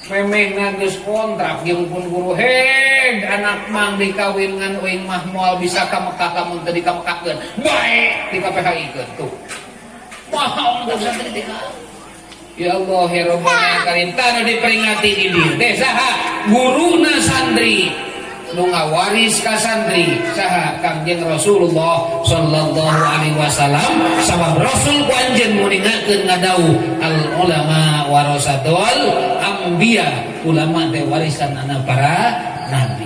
Memehna geus kontrak jeung pun guru heg anak mang dikawin ngan uing mah moal bisa ka Mekah lamun teu dikamekahkeun. Bae di PHI-keun tuh. Mahal untuk santri teh. Ya Allah ya Rabbana ya Karim, tanu diperingati di dieu teh saha? Guruna santri nu ngawaris ka santri saha? Kangjeng Rasulullah sallallahu alaihi wasallam. Sabab Rasul ku anjeun nguningakeun ngadawuh al ulama warasatul anbiya, ulama teh warisan anak para nabi.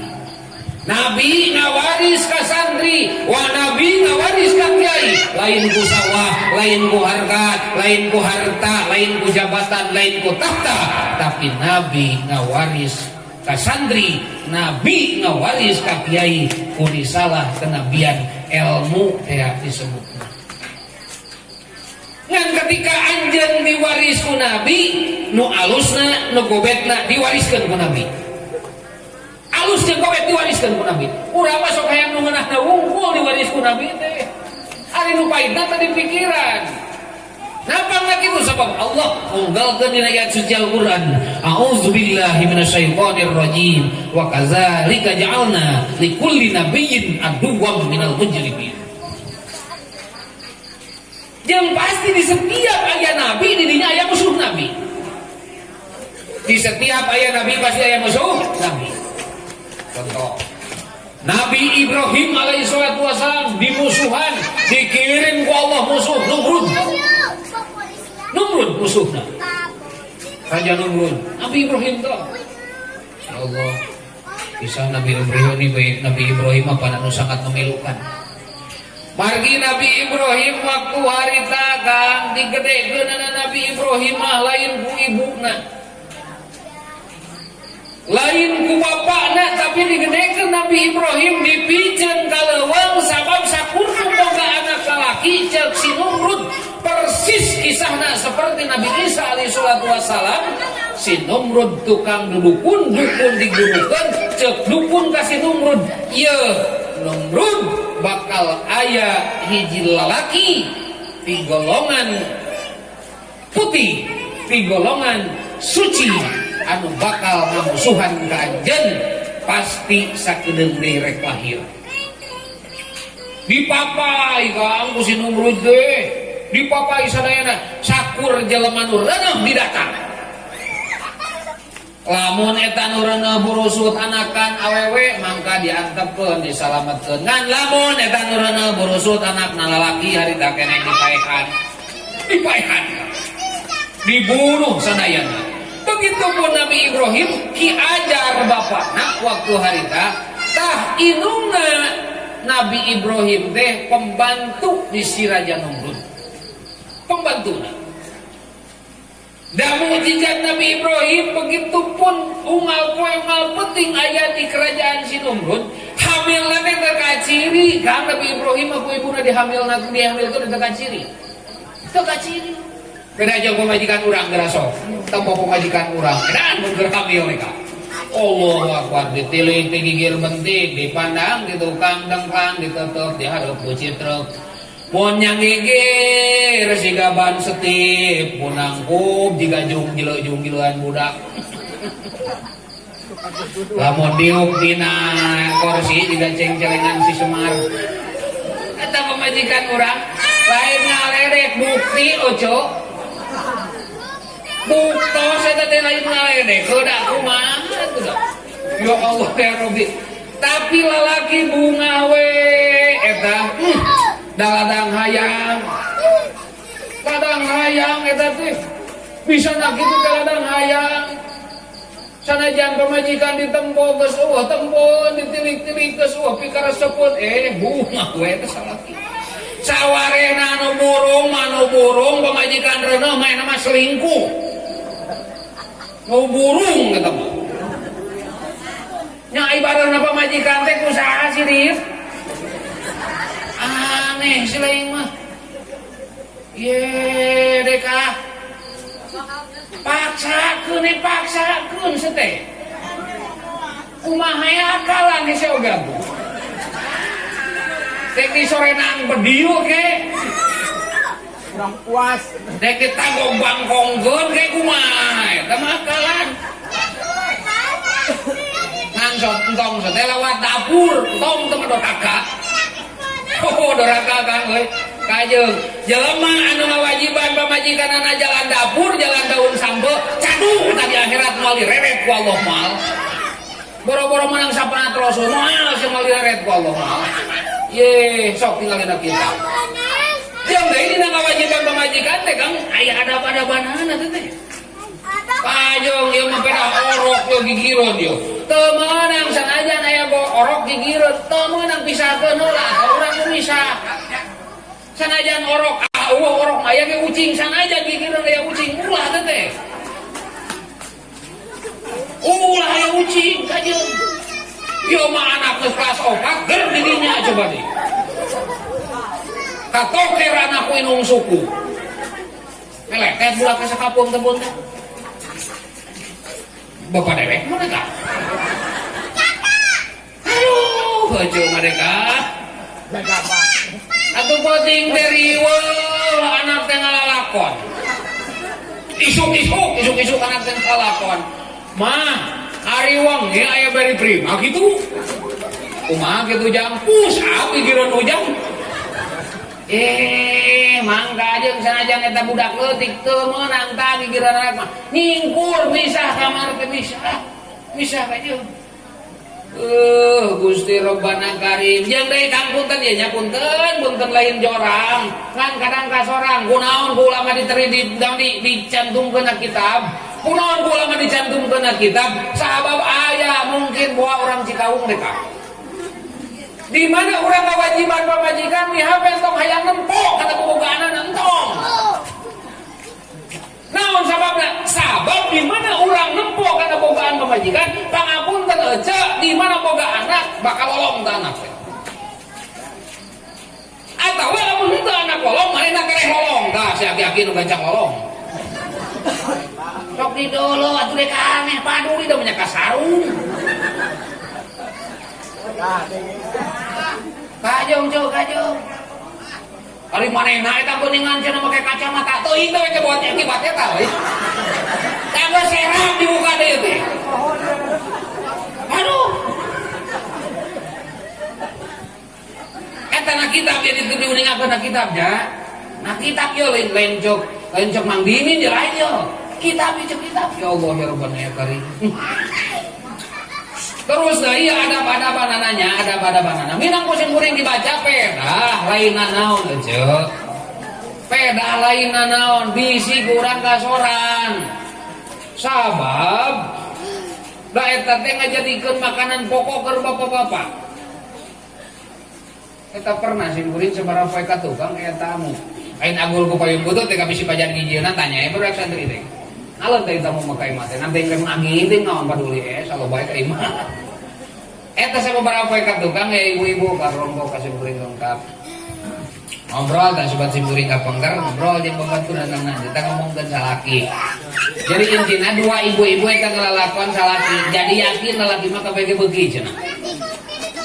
Nabi ngawaris ka santri, wa nabi ngawaris ka kiai, lain ku sawah, lain ku harkat, lain ku harta, lain ku jabatan, lain ku tahta, tapi nabi ngawaris ka santri, nabi ngawaris ka kiai ku risalah kenabian, ilmu teh disebutna. Ngan ketika anjeun diwaris ku nabi, nu alusna, nu gobetna diwariskeun ku nabi. Alus jeung gobet diwariskeun ku nabi. Urang mah sok hayang nu ngeunahna wungkul diwaris ku nabi teh. Ari nu pahitna tadi pikiran. Napa nggak gitu? Sebab Allah unggalkeun dina ayat suci Al-Qur'an. A'udzubillahi minasyaitonir rajim. Wa kadzalika ja'alna likulli nabiyyin aduwwan minal mujrimin. Yang pasti di setiap ayat nabi di dinya aya musuh nabi. Di setiap ayat nabi pasti aya musuh nabi. Contoh, Nabi Ibrahim alaihissalatu wassalam dimusuhan, dikirim ku Allah musuh Numrud. Numrud musuhna. Raja Numrud. Nabi Ibrahim tuh. Ya Allah. Kisah Nabi Ibrahim ini, Nabi Ibrahim apa anu sangat memilukan. Margi Nabi Ibrahim waktu harita kang digedekeun Nabi Ibrahim mah lain ku ibuna. Lain ku bapakna, tapi digedekeun Nabi Ibrahim dipiceun ka leuweung sabab sakur boga anak lalaki ceuk si Numrud. Persis kisahna seperti Nabi Isa alaihi salatu wassalam. Si Numrud tukang dukun, dukun digurukeun, ceuk dukun ka si Numrud, "Ieu Numrud bakal aya hiji lalaki ti golongan putih, ti golongan suci anu bakal ngamusuhan ka anjeun, pasti sakedeung deui rek lahir." Dipapai kang ku si Numrud teh, dipapai sadayana, sakur jelema nu reuneuh didatang. Lamun eta nu reuneuh burusut anakan awewe mangka diantepkeun, disalametkeun. Ngan lamun eta nu reuneuh burusut anakna lalaki harita keneh dipaehan. Dipaehan. Dibunuh sadayana. Begitupun Nabi Ibrahim ki ajar bapakna waktu harita tah indungna Nabi Ibrahim teh pembantu di si Raja Numrud. Pembantuna. Dan mukjizat Nabi Ibrahim begitu pun unggal poe unggal penting aya di kerajaan si Numrud, hamil teh teu kaciri. Kang Nabi Ibrahim aku ibuna dihamil dihamil teu kaciri. Teu kaciri. Beda jeung pamajikan urang geura sok. Tempo pamajikan urang. Edan mun keur hamil mereka. Allahu Akbar, ditilik di gigir bentik, dipandang di tukang dengkang, ditutup dihareup ku citruk. Mun yang gigir siga ban setip, mun nangkub jiga jung jileu jung jilean budak. Lamun diuk dina kursi jiga ceng-celengan si Semar. Eta pamajikan urang lain ngaledek, bukti ojo. Buktos eta teh lain ngaledek, heuda kumaha tuh. Ya Allah ya Rabbi. Tapi lalaki bunga we eta. Da ladang hayang. Ladang hayang eta teh bisa na kitu teh ladang hayang. Sanajan pamajikan ditempo geus eueuh tempo, ditilik-tilik geus eueuh pikaresepun bunga we teh salaki. Sawarehna anu burung mah nu burung pamajikan reuneuh mah mah selingkuh. Nu burung eta mah. Nya ibaratna pamajikan teh ku saha sih Rif? Aneh si lain mah. Ye deka. Paksakeun paksakeun sete. Kumaha akalan hese oge atuh. Dek di sorenang bedieu ke. Kurang puas. Dek ditagog bangkongkeun ke kumaha eta mah akalan. Ngan sok entong sete lewat dapur, entong teu mah doraka. Oh, doraka kan euy. Kajeung jelema anu ngawajiban pamajikanana jalan dapur, jalan daun sambe, cadu tadi akhirat moal direret ku Allah moal. Boro-boro menang syafaat Rasul moal sing moal direret ku Allah moal. Ye, sok tinggalin kita. Jeung deui dina ngawajiban pamajikan teh Kang aya adab-adabanana teh teh. Kajeng ieu mah pedah orok yo gigireun yo. Teu meunang sanajan aya orok gigireun, teu meunang pisahkeun heula, urang nu misah. Sanajan orok, ah eueuh orok mah aya ge ucing sanajan gigireun aya ucing, ulah teh teh. Ulah aya ucing kajeun. Ieu mah anak geus kelas 4 ger di dinya coba nih. Katoker anakku inung suku. Meletet budak ka sakampung teh teh. Bapak dewek mana kak? Aduh, heueuh mereka. Atuh penting teh riweuh anak teh ngalalakon. Isuk-isuk, isuk-isuk anak teh ngalalakon. Mah, ari wengi aya beri prima kitu. Kumaha kitu jang push up pikiran ujang. Mangga jeung sanajan eta budak leutik teu meunang tah gigireun anak mah. Nyingkur misah kamar teh misah. Misah kajeun. Gusti Robbana Karim. Jeung deui Kang punten ieu nya punten, punten lain jorang. Ngan kadang kasorang kunaon ku ulama diteri di, di, dicantumkeun na kitab. Kunaon ku ulama dicantumkeun na kitab? Sabab aya mungkin bawa orang Cikaung deh Kang. Di mana urang kewajiban pamajikan mihape entong hayang nempo kata bobogaanana entong. Naon sababna? Sabab di mana urang nempo kana bogaan pamajikan, pangapunten ece di mana boga anak bakal lolong ta anak teh. Atawa lamun henteu anak lolong, manehna kereh lolong tah si aki-aki nu gancang lolong. Sok didolo atuh rek aneh paduli da nya kasarung. Kajong cok kajong. Ari manehna eta geuningan cenah make kacamata teuing teh we buat akibat eta euy. Tangga serang dibuka deui teh. Aduh. Eta na kitab jadi teu diuningakeun na kitab nya. Na kitab yo lain lain cok Mang Dimin je lain yo. Kitab cok kitab. Ya Allah ya Rabbana ya Karim. Terus dah iya ada pada banananya, ada pada banana. Minang pusing kuring dibaca pedah lain naon aja. Pedah lain naon bisi kurang kasoran. Sabab da eta teh ngajadikeun makanan pokok keur bapak-bapak. Eta pernah sim kuring sabaraha poe ka tukang aya tamu. Lain agul ku payung butut teh ka bisi pajan ngijieuna tanya baru santri teh. Ngalon teh tamu mah ka imah teh nanti rek ngaginding naon paduli saloba ka imah. Eta sababaraha poe ka tukang ya ibu-ibu karombo ka sim kuring lengkap. Ngobrol dan sobat sim kuring ka pengker ngobrol jeung babaturan datangna kita ngomongkeun salaki. Jadi intina dua ibu-ibu eta ngelalakon salaki. Jadi yakin lalaki mah kabeh beuki cenah.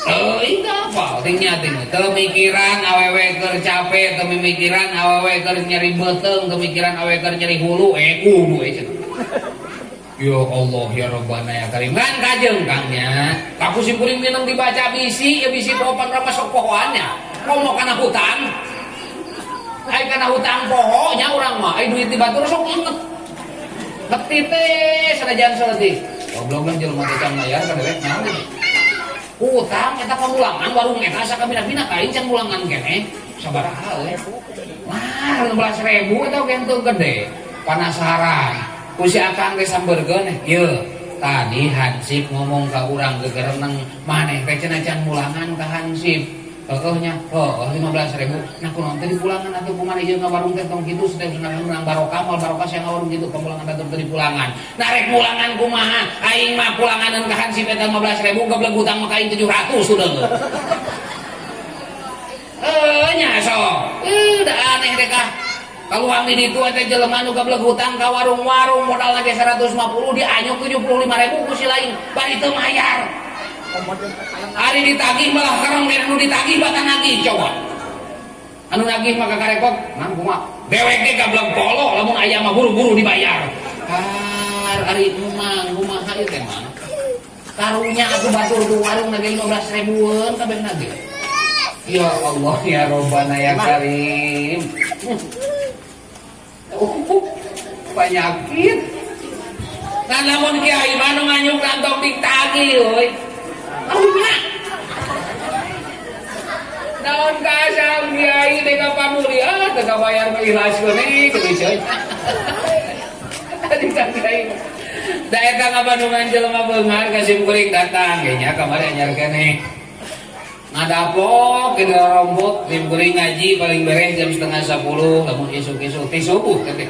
Teuing apa ting nya ting teu mikiran awewe keur capek, teu mikiran awewe keur nyeri beuteung, teu mikiran awewe keur nyeri hulu, kudu we cenah. Ya Allah ya Rabbana ya Karim. Kan kajeng Kang nya. Kaku sim kuring minum dibaca bisi, ya bisi pohoan rama sok pohoannya. Komo kana hutang. Ai kana hutang poho nya urang mah, ai duit di batur sok inget. Ngerti teh sanajan saeutik. Goblok lah jelema teh can mayar ka dewek naon. Hutang eta pamulangan warung eta asa kabina-bina ka aing can mulangan keneh. Sabaraha euy? Wah, 15.000 eta oge henteu gede. Penasaran. Ku si akang teh sambeurkeun, ieu tadi Hansip ngomong ka urang gegereneng maneh teh cenah can mulangan ka Hansip. Heueuh nya, heueuh 15.000. Nah kunaon teh dipulangan atuh kumaha ieu ngawarung teh tong kitu teh menang barokah moal barokah sia ngawarung kitu pamulangan atuh teu dipulangan. Nah rek mulangan kumaha? Aing mah pulanganeun ka Hansip eta 15.000 geblek hutang mah ka aing 700 sudah. Nya sok. Da aneh teh kah. Kaluang di ditu teh jelema nu gablek hutang ka warung-warung modalna ge 150 dianyuk 75.000 ku si lain bari teu mayar. Ari ditagih malah karang nu ditagih batan nagih coba. Anu nagih mah kakarekot, mang kumaha? Dewek ge gablek polo lamun aya mah buru-buru dibayar. Har ari emang kumaha ieu teh mah. Karunya atuh batur tu warung nage 15 ribuan kabeh nage. Ya Allah ya Robbana ya Karim. Penyakit. Kan lamun kiai mah nu nganyuk kantong ditagih euy. Karunya. Naon kasam kiai teh ka paduli ah teu kabayar mah ikhlaskeun we kitu coy. Tadi kan kiai. Da eta ngabandungan jelema beunghar ka sim kuring datang ge nya kamari anyar keneh. Ngadapok gitu rombok sim kuring ngaji paling beres jam 9:30 lamun isuk-isuk ti subuh teh.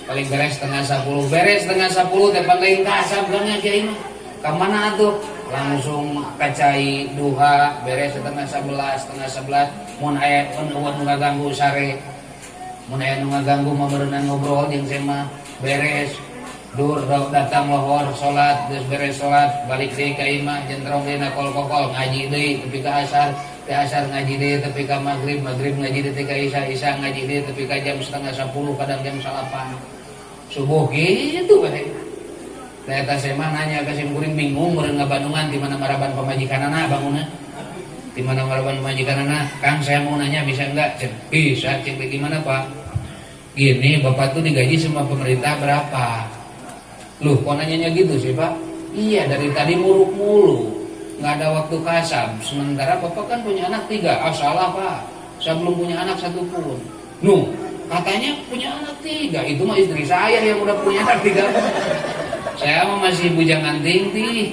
Paling beres 9:30, beres 9:30 teh panglain kasab kan kiai mah. Ka mana atuh? Langsung kacai duha beres 10:30, 10:30 mun aya mun eueuh nu ngaganggu sare. Mun aya nu ngaganggu mah berenang ngobrol jeung saya mah beres. Dur datang lohor salat geus beres salat balik deui ka imah jentrong deui na kol-kokol ngaji deui tepi ka asar, teh asar ngaji deui tepi ka magrib, magrib ngaji deui tepi ka isya, isya ngaji deui tepi ka jam 9:30 kadang jam 9 subuh gitu bae. Da eta saya mah nanya ka sim kuring bingung meureun ngabandungan di mana maraban pamajikanana bangunna. Di mana maraban pamajikanana? Kang saya mau nanya bisa enggak? Cek, bisa, cek gimana Pak? Gini, Bapak tuh digaji sama pemerintah berapa? Loh, kok nanyanya gitu sih Pak? Iya, dari tadi muruk mulu. Nggak ada waktu kasab. Sementara Bapak kan punya anak 3. Ah, salah Pak. Saya belum punya anak 1 pun. Nuh, katanya punya anak 3. Itu mah istri saya yang udah punya anak 3. Saya mah masih bujangan tinggi.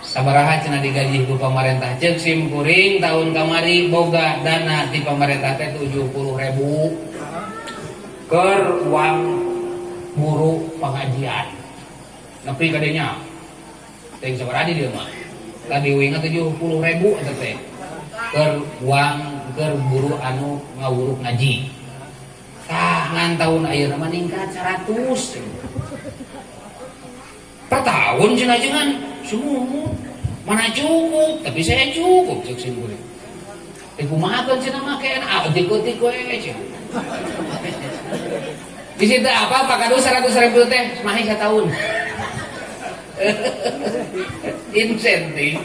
Sabaraha cenah digaji ku pamarentah ceuk sim kuring tahun kamari boga dana di pamarentah teh 70.000 keur uang guru pengajian. Nepi ka dinya. Teuing sabaraha di dieu mah. Tadi winga 70.000 eta teh. Keur uang keur guru anu ngawuruk ngaji. Tah ngan tahun ayeuna mah ningkat 100. Per tahun cenah jangan sumut. Mana cukup, tapi saya cukup cek sim kuring. Eh kumaha kan cenah make ah tiko-tiko we cenah. Di situ apa Pak Kadu 100.000 teh semahi setahun. Insentif.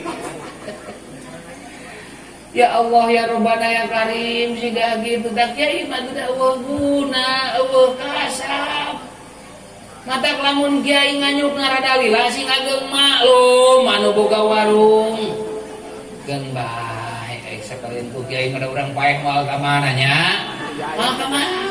Ya Allah ya Rabbana ya Karim siga gitu dak kiai mah teu eueuh guna eueuh kasab. Matak lamun kiai nganyuk ngarada lila sing ageng maklum anu boga warung. Geun bae sakalian ku kiai mah urang paeh moal ka mana nya? Moal ka mana?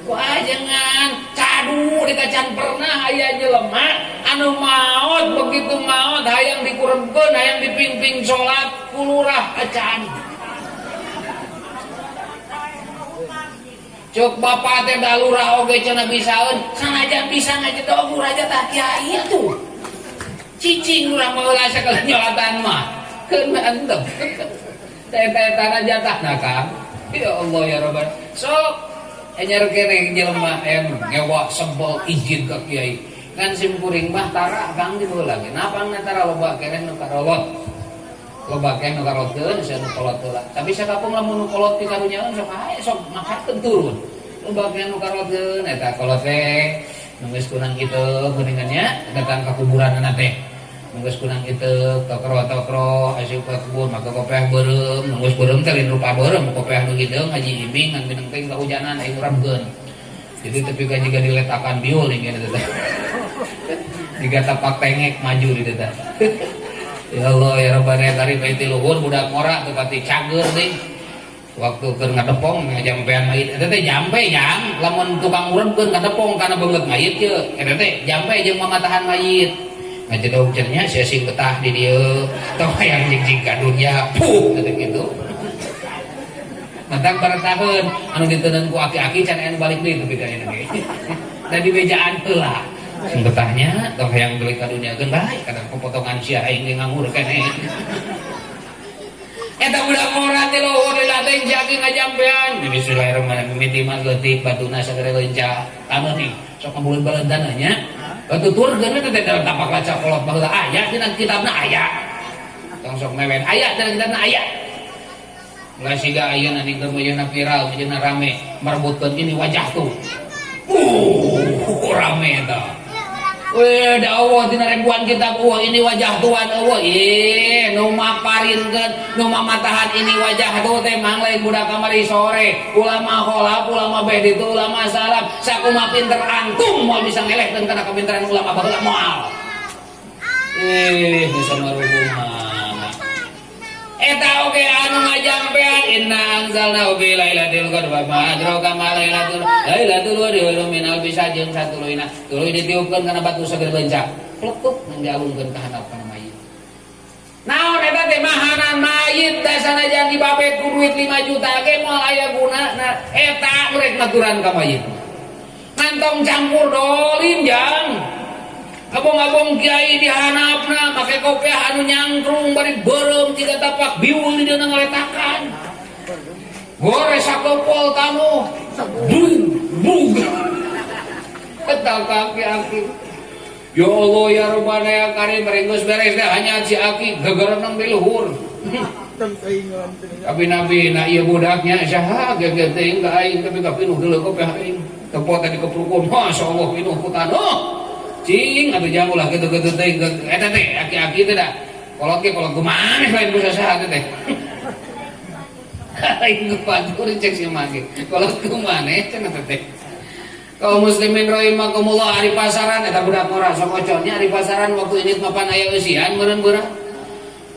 Ku ajengan cadu di kacan pernah aya jelema anu maot begitu maot hayang dikurebkeun hayang dipimpin salat ku lurah acan. Cuk bapak teh da lurah oge cenah bisaeun sanajan bisa ngajedog lurah tah kiai atuh. Cicing lurah mah heula sakali nyolatan mah. Keun mantep. Teh-teh jatahna Kang. Ya Allah ya Rabbana. Sok anyar kene jelema aya ngewa sebel izin ka kiai. Ngan sim kuring mah tara Kang di baheula ge. Napangna tara loba keneh nu karolot. Loba keneh nu karotkeun sia nu kolot heula. Tapi sakapung lamun nu kolot pikarunyaeun sok hae sok makakeun turun. Loba keneh nu karotkeun eta kolot teh nu geus kunang kitu geuningan nya datang ka kuburanna teh. Nu geus kunang kitu tokro-tokro asup ka kubur maka kopeah beureum, nu geus beureum teh lain rupa beureum kopeah nu hideung haji iming ngan mineng teh kahujanan aya ngurabkeun. Jadi tepi ka jiga diletakan biul nih teh. Jiga tapak tengek maju di teh. Ya Allah ya Rabbana ya Karim, ti luhur budak ngora teu pati cager deui. Waktu keur ngadepong ngajampean mayit eta teh jampe jang, lamun tukang urepkeun ngadepong kana beungeut mayit ye eta teh jampe jeung mamatahan mayit. Ngajedog cenah sia sing betah di dieu, tong hayang jing-jing ka dunya, puh eta kitu. Matak barataheun anu diteundeun ku aki-aki can aya nu balik deui tapi ka ayeuna ge. Da dibejaan heula. Sing betahnya tong hayang balik ka dunya geun bae kadang pepotongan sia aing ge nganggur keneh. Eta budak ngora ti luhur dilatih si aki ngajampean. Bismillahirrahmanirrahim, mimiti mah leutik batuna sagede leunca. Taneuh nih, sok ngabuleun-baleun taneuhnya. Batu turkeun teh dalam tapak laca kolot baheula aya dina kitabna aya. Tong sok mewen aya dina kitabna aya. Mulai siga ayeuna ningkeun meujeuhna viral, meujeuhna rame, merebutkeun ini wajah tuh. Rame eta. Weh, da Allah dina ribuan kitab Allah ini wajah Tuhan Allah. Ih, nu maparinkeun, nu mamatahan ini wajah tuh teh mang lain budak kamari sore. Ulama kholaf, ulama beh itu ulama salaf. Sakumaha pinter antum moal bisa ngelehkeun kana kapinteran ulama baheula moal. Ih, bisa maruhuma. Eta oge anu ngajampean inna anzalnahu fi lailatul qadr wa ma adraka ma lailatul lailatul qadri khairum min alfi syahr jeung satuluyna tuluy ditiupkeun kana batu sagede leunca plekuk nang dialungkeun ka handap kana mayit. Naon eta teh mahanan mayit da sanajan dibabet ku duit 5 juta ge moal aya gunana. Eta rek maturan ka mayit. Ngantong campur dolim jang. Abong-abong kiai di hanapna make kopiah anu nyangkrung bari beureum tiga tapak biul di dieuna ngaletakan. Gore sakopol tamu. Brug brug. Eta aki-aki. Ya Allah ya Rabbana ya Karim, geus beres teh hanya si aki gegereneng di luhur. Tapi nabi na ieu budaknya saha geger teuing ka aing tapi ka pinuh deuleu kopiah aing. Tepo tadi keprukun, masyaallah pinuh ku taneuh. Cing atuh jang ulah kitu-kitu teuing eta teh aki-aki teh da. Kolot ge kolot kumaha lain ku sasaha teh. Lain ku batur cek si mage. Kolot kumaneh cenah teh. Kaum muslimin rahimakumullah, ari pasaran eta budak ngora sok oconnya ari pasaran waktu ini mapan aya eusian meureun beurang.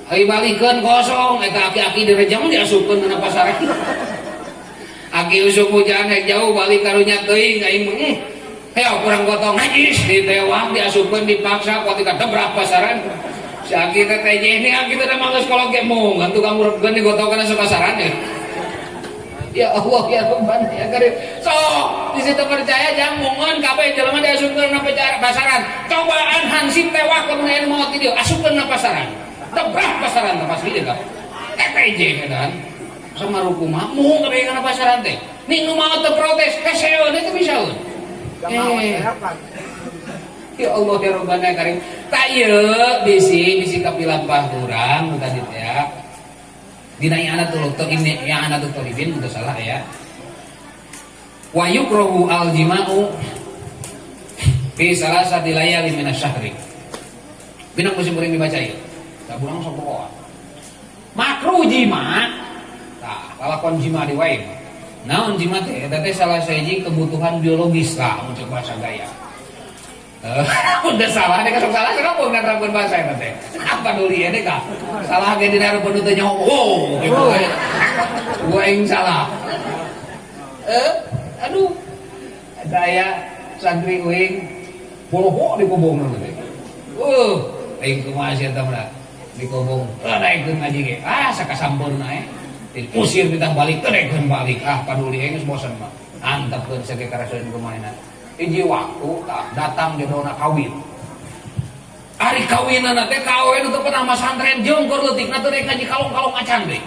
Ari balikeun kosong eta aki-aki direjang diasupkeun kana pasaran. Aki usum hujan jauh balik karunya teuing aing mah. Heo kurang gotong najis ditewak diasupkeun dipaksa kuat debrak pasaran. Si aki teh teh ini aki teh mah geus kolot ge mung tukang urepkeun digotokeun asup pasaran ya. Ya Allah ya Rabbana ya Karim. So, di situ percaya jangan mungun kabeh jelema diasupkeun na pasaran. Cobaan hansip tewak lamun aya nu maot di dieu asupkeun na pasaran. Debrak pasaran teh pasti deui ka. TTJ kan. Sama rukumaha mung kabeh kana pasaran teh. Ning nu maot teu protes, keseun itu bisa. Eh. Ya Allah ya Rabbana ya Karim. Tak ieu bisi bisi kapilampah urang nu tadi teh ya. Dina i'anatul ini i'anatul thalibin teu salah ya. Wa yukrahu al jima'u fi salasati layali min asyhri. Binang musim kuring dibaca ieu. Da urang sok pokoan. Makruh jima. Tah, lalakon jima di wae. Naon jima teh? Eta teh salah sahiji kebutuhan biologis lah mun cek bahasa gaya. Udah salah deh, kasok salah kenapa nggak bahasa eta teh? Apa duli ya deh kak? Salah ge dina hareupeun teu nyaho. Oh, gitu we. Gua yang salah. Aduh. Saya santri uing poloho di kobong teh. Aing kumaha sia eta mah di kobong. Naikeun ngaji ge. Ah, sakasampeurna eh. Diusir ditah balik, teu naikeun balik. Ah, paduli aing geus bosen mah. Antepkeun sage karaseun kumaha. Hiji waktu tah datang jodona kawin. Ari kawinana teh ka awewe nu teu pernah masantren jeung keur leutikna teu rek ngaji kalong-kalong acan deui.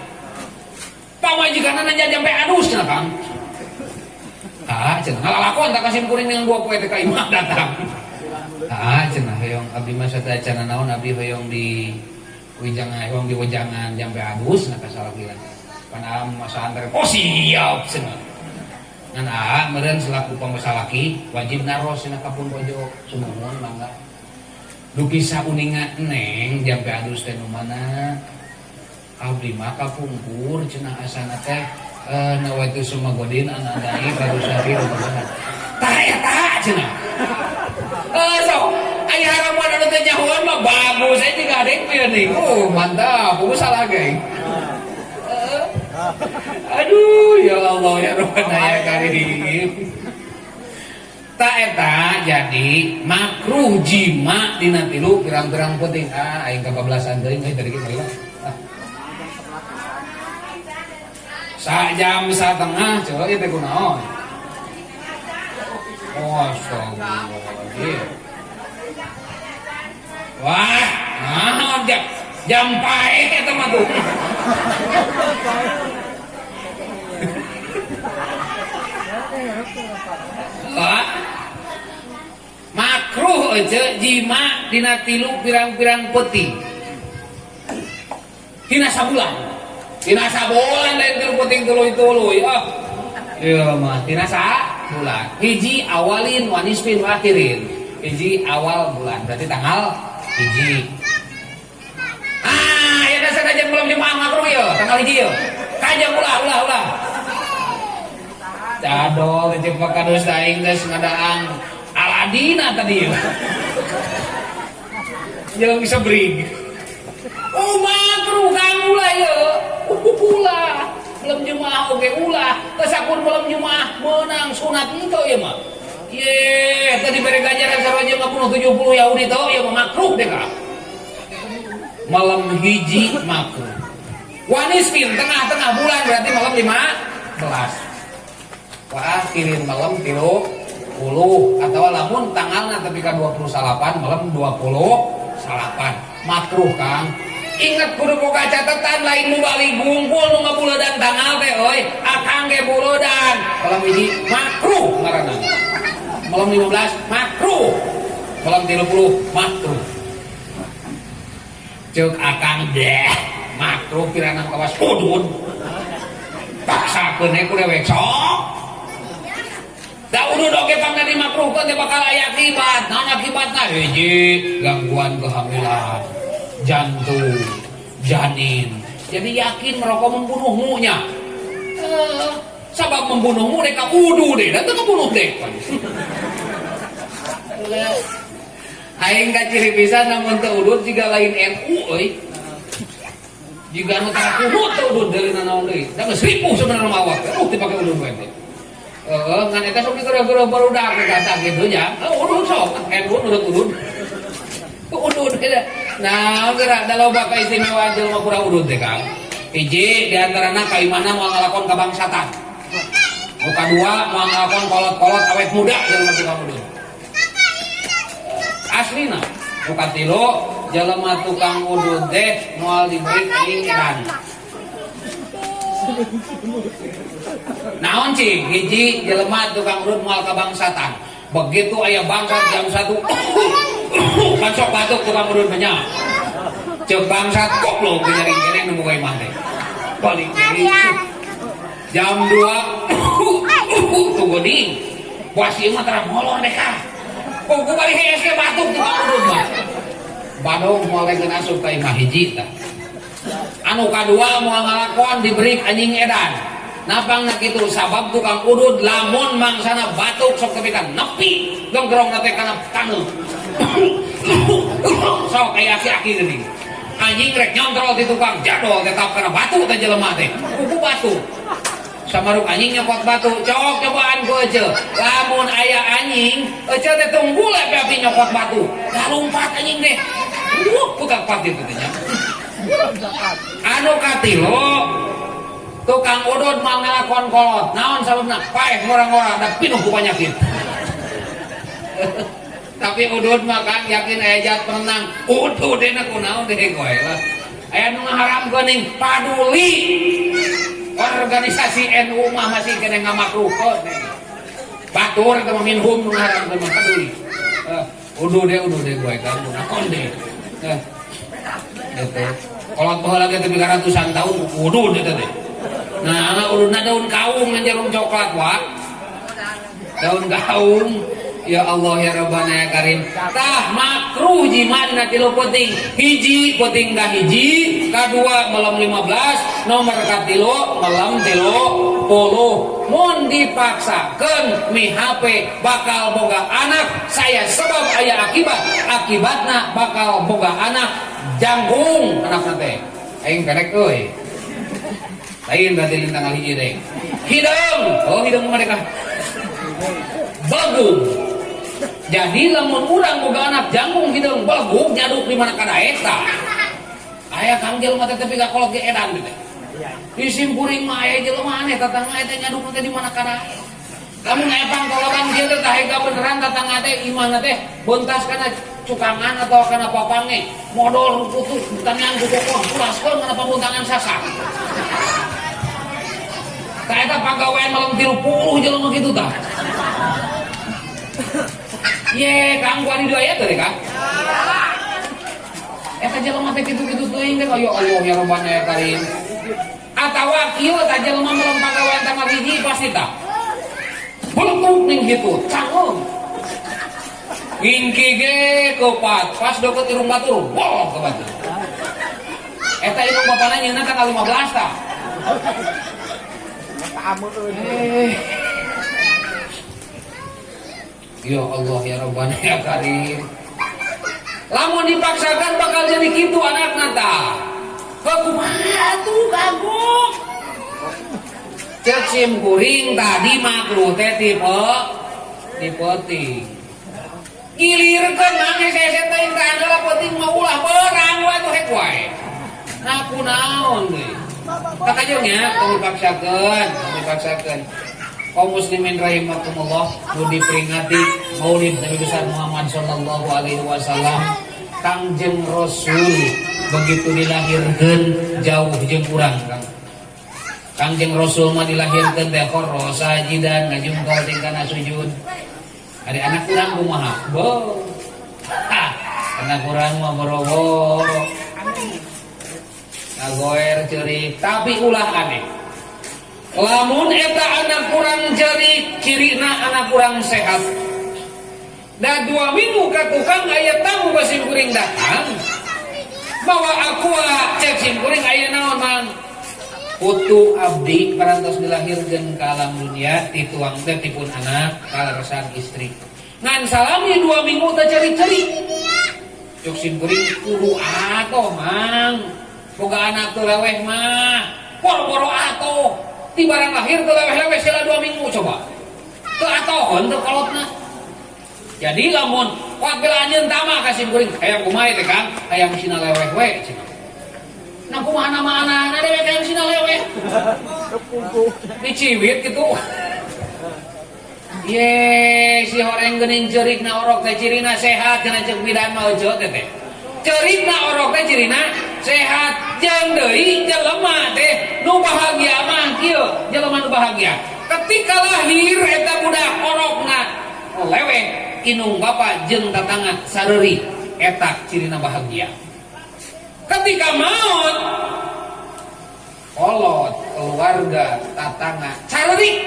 Pamajikanna nanya jampe adus cenah Kang. Ah, cenah ngalalakon tak kasim kuring dengan 2 poe teh ka imah datang. Ah, cenah hoyong abdi mah sateuacanna naon abdi hoyong di wijangan hoyong di wejangan jampe adus na kasalakilan. Pan am masantren oh siap cenah. Ngan aa meureun selaku pamasalaki wajib naros cenah ka pun bojo sumuhun mangga. Dupi sauninga neng jampe adus teh nu mana? Abdi mah kapungkur cenah asana teh nawaitu sumagodin anadai barusari rumahan. Tah eta cenah. So, Ai harapan anu teu nyahoan mah bagus aja juga ada yang nih. Oh, mantap. Aku salah geng. Aduh, ya Allah ya Rabbana ya Karim. Tak eta jadi makruh jima dina tilu pirang-pirang penting. Ah, aing kabablasan teuing euy tadi ge lah. Ah. Sa jam satengah coba ieu teh kunaon? Oh, astagfirullahaladzim. Wah, naon jam jam pae eta mah tuh. Wah. Makruh aja jima dina tilu pirang-pirang peuting. Dina sabulan. Dina sabulan lain tilu peuting tuluy-tuluy ah. Ieu mah dina sabulan. Hiji awalin wa nisfin wa akhirin. Hiji awal bulan berarti tanggal hiji. Ah, ya dasar kajian belum jemaah makruh ya, tanggal hiji ya. Kajian ulah ulah ulah. Cadol cek Pak Kadus aing geus ngadaang Aladina tadi ya. Jangan bisa beri. Oh makruh kang ulah ya. Ulah. Belum jemaah oge ulah. Kesakun belum jemaah menang sunat itu ya mah. Ye, tadi bere ganjaran sarua jeung 70 Yahudi tau ya mah makruh deh kak. Malam hiji makruh. Wanisfin tengah-tengah bulan berarti malam 15. Wah, akhirin malam 30 atau lamun tanggalna tapi ka 28 malam 28 makruh Kang. Ingat kudu boga catatan lain mubalig bungkul nu ngabuledan tanggal teh euy. Akang ge buledan. Malam hiji makruh ngaranna. Malam 15 makruh. Malam 30 makruh. Ceuk akang deh makruh pirangan kawas udud. Paksakeun ku dewek sok. Da udud oge pangna dimakruhkeun teh bakal aya akibat. Naon akibatna? Hiji, gangguan kehamilan, jantung, janin. Jadi yakin merokok membunuhmu nya. Sabab membunuhmu dek ka udu deh, da teu ngebunuh dek. Aing ka ciri pisan namun teu udud jiga lain NU euy. Jiga nu tara kunut teu udud deui naon deui. Da geus ripuh sebenarnya mah awak. Aduh dipake udud we teh. Heeh, ngan eta sok digereh-gereh barudak kata gitu nya. Udud sok, NU nurut udud. Udud eta. Nah, geura da loba kaistimewaan jelema kurang udud teh Kang. Hiji di antarana kaimana moal ngalakon kabangsatan. Nu kadua moal ngalakon kolot-kolot awet muda jelema tukang udud. Aslina nu katilu jelema tukang udud teh moal diberi anjing edan. Naon cing hiji jelema tukang udud moal kabangsatan. Begitu aya bangsat jam 1 kan sok batuk tukang udud banyak. Ceuk bangsat goblok nyaring keneh nu boga imah teh. Balik deui. Jam 2 tunggu ding. Puas ieu mah tara molor deh kah. Kuku balik hees ge batuk tukang udud mah. Badung moal geus asup ka imah hiji tah. Anu kadua moal ngalakon diberi anjing edan. Napang na kitu sabab tukang udud lamun mangsana batuk sok tepi ka nepi genggerong teh kana taneuh. Sok aya aki-aki geuning. Anjing rek nyontrol di tukang jadol tetap kana batu teh jelema teh. Kuku batu. Samaruk anjing nyokot batu, cok cobaan ku ece. Lamun aya anjing, ece teh tunggul api nyokot batu. Dah lompat anjing deh. Putak pati teh nya. Anu katilu tukang udud mau ngelakon kolot. Naon sababna? Paeh ngora-ngora da pinuh ku panyakit. Tapi udud mah Kang yakin aya jat penenang. Udud dena kunaon deh koe lah. Aya nu ngaharamkeun ning paduli. Organisasi NU mah masih kena ngamakruhkeun. Batur eta mah minhum nu ngaharamkeun mah peduli. Udud deh gue kan kunaon deh. Gitu. Kolot baheula ge teh ratusan tahun udud eta teh. Nah, ududna daun kaung ngan jarum coklat wa. Daun kaung. Ya Allah ya Rabbana ya Karim. Tah makruh jima dina tilu peuting. Hiji peuting ka hiji, kadua malam 15, nomor katilu malam 30. puluh. Mun dipaksakan mihape bakal boga anak saya sebab aya akibat, akibatna bakal boga anak jangkung anak teh aing pendek euy, lain berarti lintang hiji deh hideung. Oh, hideung mereka bagus. Jadi lamun urang boga anak jangkung, hideung, bagus, nyaduk di mana kada eta aya, Kang. Jelema teh tapi kolot ge edan teh. Di simkuring mah aya jelema aneh, tatangga eta nyaduk teh di mana kada. Lamun aya pangkolotan kieu teh tah beneran tatangga teh imahna teh bontas kana cukangan atau kana papange, modol putus tangan ku kokoh pulaskeun kana pabuntangan sasak. Tah, eta pagawean malam 30 jelema kitu tah. Ye, Kang, gua di dua aya teh, Kang. Eta jelema teh kitu-kitu teuing teh, ya Allah ya Rabbana ya Karim. Atawa kieu tah, jelema melem pagawean tanggal 1 pasti tah. Bentuk ning kitu, canggung. Ingki ge kepat, pas deket irung batur, wah, ke batur. Eta indung bapana nyeuna tanggal 15 tah. Eh. Ya Allah ya Rabbana ya Karim. Lamun dipaksakan bakal jadi kitu anakna tah. Kumaha tuh kagok? Cek sim kuring tadi makruh teh tipe peuting. Gilirkeun mang hese teh teh anjeula peuting mah ulah, beurang wae tuh hek wae. Nah, kunaon deui? Kakajeng nya tong dipaksakeun, tong dipaksakeun. Kaum muslimin rahimakumullah, nu diperingati Maulid Nabi besar Muhammad sallallahu alaihi wasallam. Kangjeng Rasul begitu dilahirkan jauh jeung urang, Kang. Kangjeng Rasul mah dilahirkeun teh kharra sajidan, ngajungkal tingkana sujud. Ari anak urang kumaha? Bo. Ha, anak urang mah boro-boro. Ngagoer ceurik, tapi ulah aneh. Lamun eta anak kurang ceurik, cirina anak kurang sehat. Da 2 minggu ka tukang aya tamu ka sim kuring datang. Bawa Aqua, cek sim kuring, aya naon, Mang? Putu abdi parantos dilahirkeun ka alam dunia, dituang teh tipun anak kaleresan istri. Ngan salami 2 minggu teh ceurik-ceurik. Cek sim kuring, kudu atoh, Mang. Boga anak teu leweh mah. Boro-boro atoh. Ti barang lahir teu leweh-leweh sila 2 minggu coba. Teu atoh teu kolotna. Jadi lamun apabila anjeun tama ka sim kuring hayang kumaha teh, Kang? Hayang sina leweh we cenah. Nah, kumaha nama anak dewek hayang sina leweh? Diciwit gitu. Ye, si horeng geuning ceurik na orok teh cirina sehat kana ceuk bidan mah euceut teh teh. Ceurik na orok teh cirina sehat. Jeung deui jelema teh nu bahagia mah kieu, jelema nu bahagia. Ketika lahir eta budak orokna leweh, indung bapa jeung tatangga sareuri, eta cirina bahagia. Ketika maut kolot, keluarga, tatangga careuri,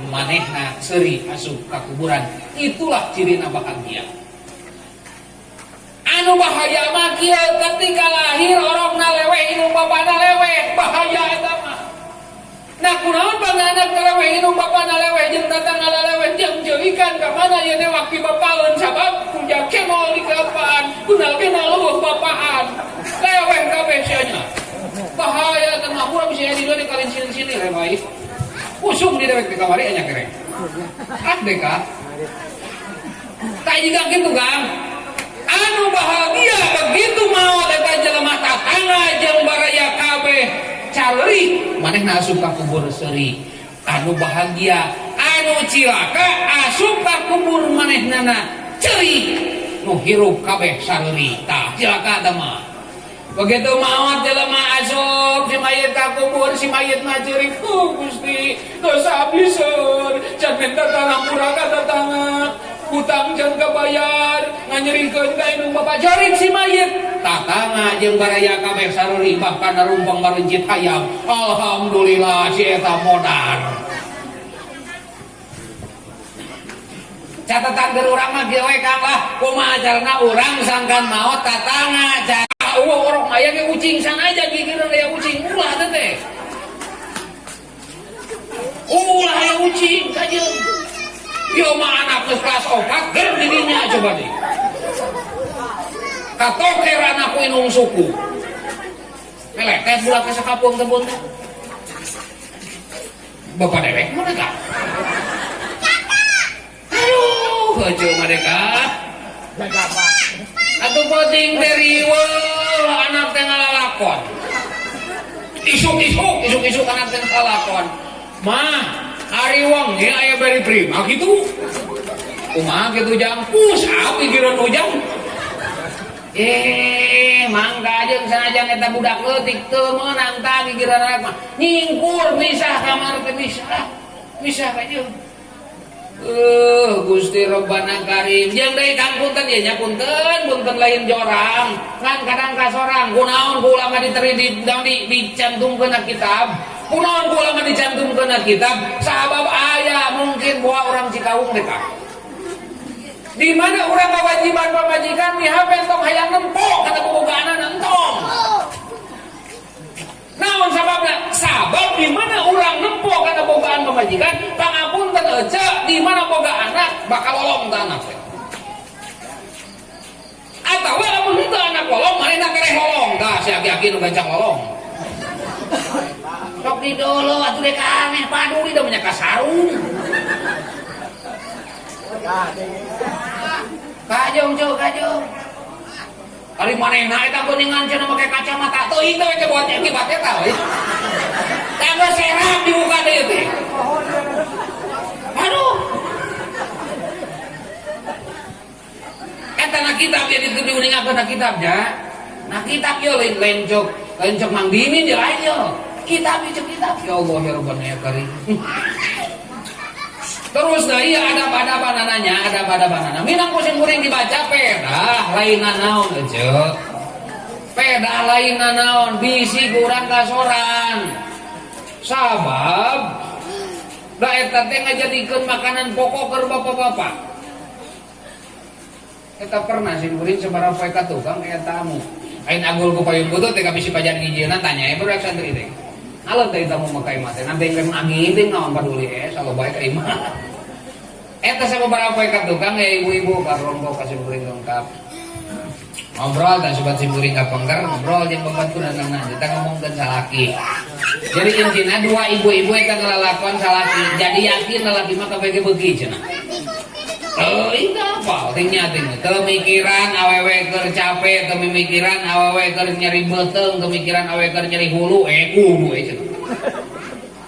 manehna seuri asup ka kuburan, itulah cirina bahagia. Anu bahaya mah kieu, ketika lahir orokna leweh, indung bapana leweh, bahaya eta mah. Nah, kunaon anak leweh, indung bapana leweh jeung tatangga leweh jeung ceurikan, ka mana ieu newak ti bapaeun, sabab puja kemol di kelapaan kunal kenal leuweuh bapaan leweh kabeh sia. Bahaya teh mah. Urang bisa di di kalin sini-sini leweh usum di dewek di kamari nya kereng ah deka tak juga gitu, Kang. Anu bahagia begitu maot eta jelema tatangga jeung baraya kabeh careuri, manehna asup ka kubur seuri, anu bahagia. Anu cilaka asup ka kubur manehnana ceurik, nu hirup kabeh sareuri, tah cilaka tah mah. Begitu maot jelema asup si mayit ka kubur, si mayit mah ceurik, "Oh Gusti, dosa abdi seur, can minta tanah ka tatangga, hutang can kabayar, nganyerikeun ka indung bapak," ceurik si mayit. Tatangga jeung baraya kabeh sareuri, bahkan narumpang marencit hayam. Alhamdulillah si eta modar. Catatan keur urang mah kieu we, Kang, lah. Kumaha carana urang sangkan maot tatangga eueuh orok aya ge ucing sanajan gigireun aya ucing, ulah teh teh. kucing kajeun. Ieu mah anak geus kelas 4 ger didinya coba deh. Katoker anakku inung suku. Meletet bulat ke sakapung kebun teh. Bapak dewek mana kak? Aduh, aja mereka. Atuh penting teh riweuh anak teh ngalalakon. Isuk-isuk, isuk-isuk anak teh ngalalakon. Mah, ari wengi aya beri prima gitu. Kumaha kitu jang? Push up pikiran ujang. Eh, mangga jeung sanajan eta budak leutik teu meunang tah gigiran anak mah. Nyingkur misah kamar teh misah. Misah kajeun. Gusti Rabbana Karim. Jeung deui Kang punten ieu nya punten, punten lain jorang. Ngan kadang kasorang kunaon ku ulama diteri di, di, dicantumkeun na kitab. Kunaon ku ulama dicantumkeun na kitab? Sabab aya mungkin bawa orang Cikawung deh Kang. Di mana urang kewajiban pamajikan mihapen tong hayang nempo kata bobogaanana entong. Naon sababna? Sabab di mana urang nempo kana bogaan pamajikan, pangapunten ece di mana boga anak bakal lolong ta anak teh. Atawa lamun henteu anak lolong, manehna kereh lolong tah si aki-aki nu gancang lolong. Sok didolo atuh dek aneh paduli da nya kasarung. Kajong ceu kajong. Ari manehna eta geuningan cenah make kacamata teuing teh we buat akibat eta we. Tangga serap dibuka deui teh. Aduh. Eta na kitab ya ditu diuningakeun na kitab nya. Na kitab ieu lain lain cok, lain cok Mang Dimin je lain yo. Kitab ieu cek kitab. Ya Allah ya Rabbana ya Karim. Terus dah iya ada pada banananya, ada pada banana. Minang pusing kuring dibaca pedah lain naon aja. Pedah lain naon bisi kurang kasoran. Sabab da eta teh ngajadikeun makanan pokok keur bapak-bapak. Eta pernah sih kuring sabaraha poe ka tukang aya tamu. Ain agul ku payung butut teh bisi pajan ngijieuna tanya baru santri teh. Halo teh tamu mah ka imah teh nanti kan angin naon paduli salo bae ka imah. Eta sababaraha poe ka tukang ya ibu-ibu ka rombok ka simkuring lengkap. Ngobrol dan sobat simkuring ka pengker ngobrol jeung babaturan nah kita ngomongkeun salaki. Jadi intina dua ibu-ibu eta ngelalakon salaki. Jadi yakin lalaki mah kabeh beuki cenah. Oh, itu apa? Tingnya ting. Kemikiran awewe keur capek, kemikiran awewe keur nyeri beuteung, kemikiran awewe keur nyeri hulu, kudu cenah.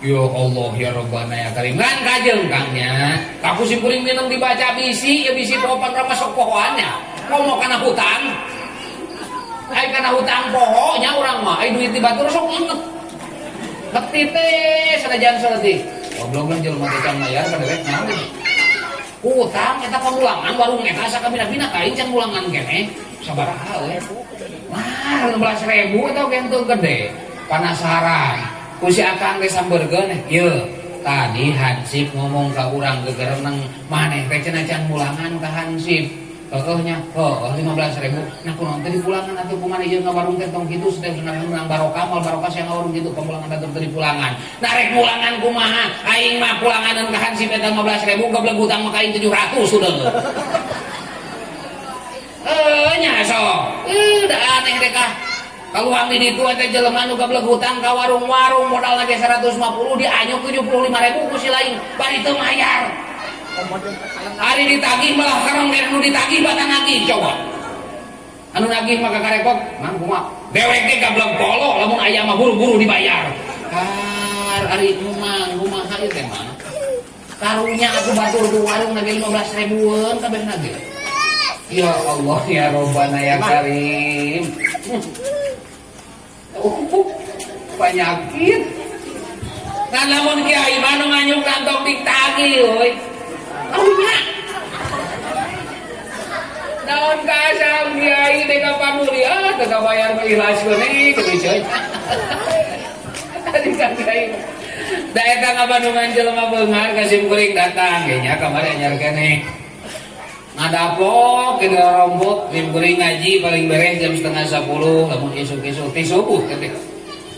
Ya Allah ya Rabbana ya Karim. Ngan kajeng kangnya. Aku simkuring minum dibaca bisi, ya bisi pohoan rama sok pohoannya. Komo kana hutang. Ai kana hutang poho nya urang mah, ai duit di batur sok inget. Beti teh sanajan saeutik. Goblok lah jelema teh can mayar ka dewek naon. Hutang eta pamulangan warung eta asa kabina-bina ka aing can mulangan keneh. Sabaraha we. Wah, 16.000 eta oge henteu gede. Penasaran. Ku si akang teh sambeurkeun ieu. Tadi Hansip ngomong ka urang gegereneng maneh teh cenah can mulangan ka Hansip. Heueuh nya, heueuh 15.000. Nah kunaon teh dipulangan atuh kumaha ieu ngawarung teh tong kitu teh menang barokah moal barokah sia ngawarung kitu pamulangan atuh teh dipulangan. Nah rek mulangan kumaha? Aing mah pulanganan ka Hansip eta 15.000 goblok hutang mah ka aing 700 sudah. Nya sok. Da aneh deh kah. Kaluang di ditu eta jelema nu gablek hutang ka warung-warung modalna ge 150 dianyuk 75.000 ku si lain bari teu mayar. Ari ditagih malah karang nu ditagih batan nagih coba. Anu nagih mah kakarekot, mang kumaha? Dewek ge gablek polo lamun aya mah buru-buru dibayar. Har ari mang kumaha ieu teh mah? Karunya aku batur di warung nage 15 ribuan kabeh nage. Ya Allah ya Robbana ya Karim. Penyakit. Kan lamun kiai mah nu nganyuk kantong ditagih euy. Karunya. Naon kasam kiai teh ka paduli ah teu kabayar mah ikhlas we kitu coy. Tadi kan kiai. Da eta ngabandungan jelema beunghar ka simkuring datang ge nya kamari anyar keneh. Ngadapok ke rombok simkuring ngaji paling beres jam 9:30 lamun isuk-isuk ti subuh teh.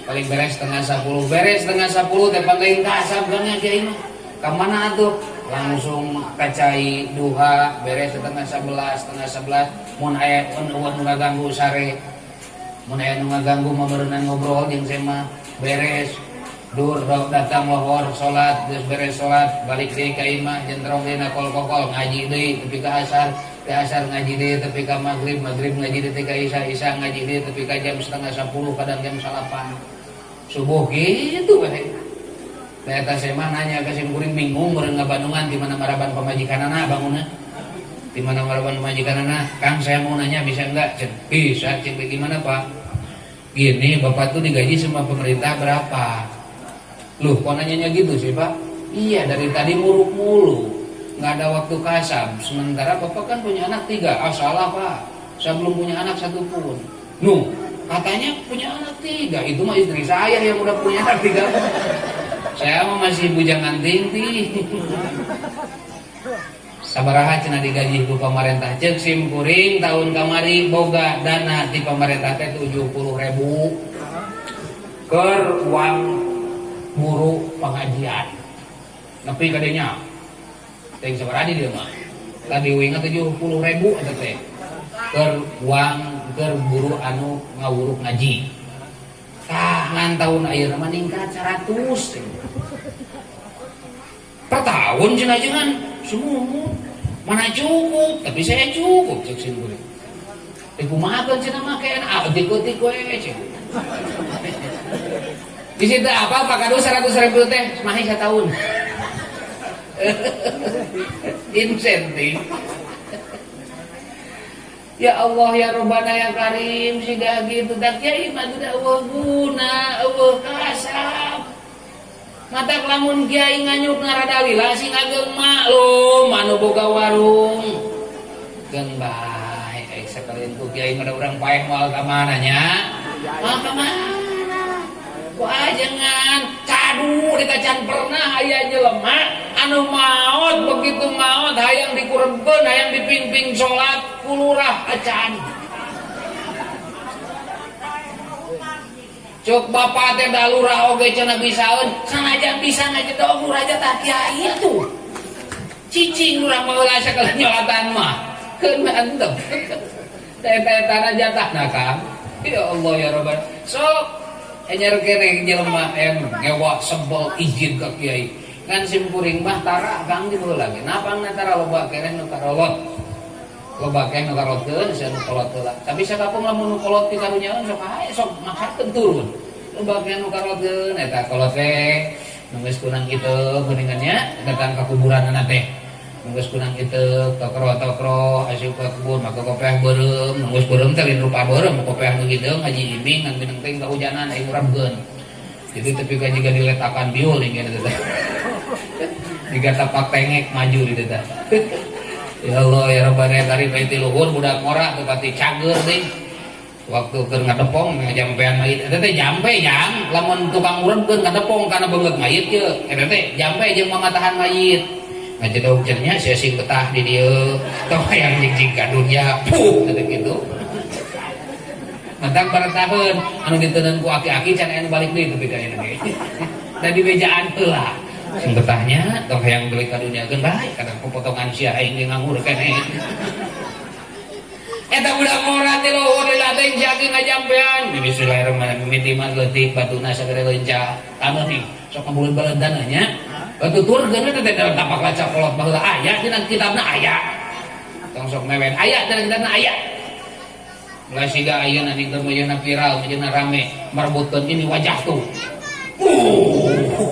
Paling beres 9:30 beres 9:30 teh panggain kasam kan nya kiai mah. Ka mana atuh? Langsung ka cai duha, beres 10.30, 10.30 mun aya mun euweuh nu ngaganggu sare. Mun aya nu ngaganggu mah berenang ngobrol jeung saya mah beres. Dur datang lohor salat, geus beres salat balik deui ka imah, jentrong deui na kol-kokol, ngaji deui tepi ka asar, teh asar ngaji deui tepi ka magrib, magrib ngaji deui tepi ka isya, isya ngaji deui tepi ka jam 9.30, kadang jam 9 subuh gitu we. Teh eta saya mah nanya ka sim kuring, bingung meureun ngabandungan di mana maraban pamajikanana bangunna. Di mana maraban pamajikanana? Kang, saya mau nanya bisa enggak? Cek, bisa, cek gimana, Pak? Gini, Bapak tuh digaji sama pemerintah berapa? Loh, kok nanyanya gitu sih, Pak? Iya, dari tadi muruk mulu. Nggak ada waktu kasab. Sementara Bapak kan punya anak 3. Ah, salah, Pak. Saya belum punya anak satu pun. Nuh, katanya punya anak 3. Itu mah istri saya yang udah punya anak 3. Saya mah masih bujangan tinggi. Sabaraha cenah digaji ku pemerintah? Cek sim kuring tahun kamari boga dana di pemerintah teh 70.000 keur uang guru pengajian. Nepi kadenya. Teuing sabaraha di dieu mah. Tadi winga 70.000 eta teh. Keur uang keur guru anu ngawuruk ngaji. Tah ngan tahun ayeuna mah ningkat 100. Per tahun cenah jangan semua mana cukup, tapi saya cukup cek sim kuring. Teh kumaha cenah make ah eutik-eutik we cek. Di situ apa Pak Kadu 100.000 teh semahi setahun. Insentif. Ya Allah ya Rabbana ya Karim siga gitu tak kiai mah teu euweuh guna, euweuh kasab. Matak lamun kiai nganyuk rada lila sing ageng maklum anu boga warung. Geun bae ai sakalian ku kiai mah da urang paeh moal ka mana nya? Moal ka mana? Ku ajengan cadu di tacan pernah aya jelema anu maot, begitu maot hayang dikurebkeun, hayang dipingping salat ku lurah acan. Cuk bapak teh da lurah oge cenah bisaeun, sanajan bisa ngajedog lurah jatah kiai atuh. Cicing lurah mah heula sakali nyolatan mah. Keun mantep. Da eta-etana jatahna Kang. Ya Allah ya Rabbana. Sok anyar kene jelema yang ngewa sebel izin ka kiai. Ngan sim kuring mah tara Kang di baheula ge. Napangna tara loba keneh nu karolot. Loba keneh nu karolotkeun sia nu kolot heula. Tapi sakapung lamun nu kolot dikarunyaeun sok hae sok maksakeun turun. Loba keneh nu karolotkeun eta kolot teh nu geus kunang kitu geuningan nya datang ka kuburanna teh. Nu geus kunang kitu tokro-tokro asup ka kubur maka kopeah beureum, nu geus beureum teh lain rupa beureum, kopeah nu kitu ngaji iming ngan mineng teh kahujanan ai ngurabkeun. Jadi tepi ka jiga diletakan biul nih gitu teh. Jiga tapak tengek maju di teh. Ya Allah ya Rabbana tari bae ti luhur budak ngora teu pati cager deui. Waktu keur ngadepong ngajampean mayit eta teh jampe jang lamun tukang ngurebkeun ngadepong kana beungeut mayit ye eta teh jampe jeung mamatahan mayit. Ngajedog cenah sia sing betah di dieu tong hayang jig-jig ka dunya puh eta kitu. Matak barataheun anu diteundeun ku aki-aki can aya nu balik deui tepi ka ayeuna ge. Da dibejaan heula. Sing betahnya tong hayang balik ka dunya geun bae kadang popotongan sia aing ge nganggur keneh. Eta budak ngora ti luhur lila teh si aki ngajampean. Bismillahirrahmanirrahim mimiti mah leutik batuna sagede leunca. Taneuh nih sok ngabuleud-baleud nya. Batu turkeun we teh dalam tapak laca kolot baheula aya dina kitabna aya. Tong sok mewen aya dina kitabna aya. Mulai siga ayeuna ning keur meunyeuna viral, meunyeuna rame merebutkeun ini wajah tuh.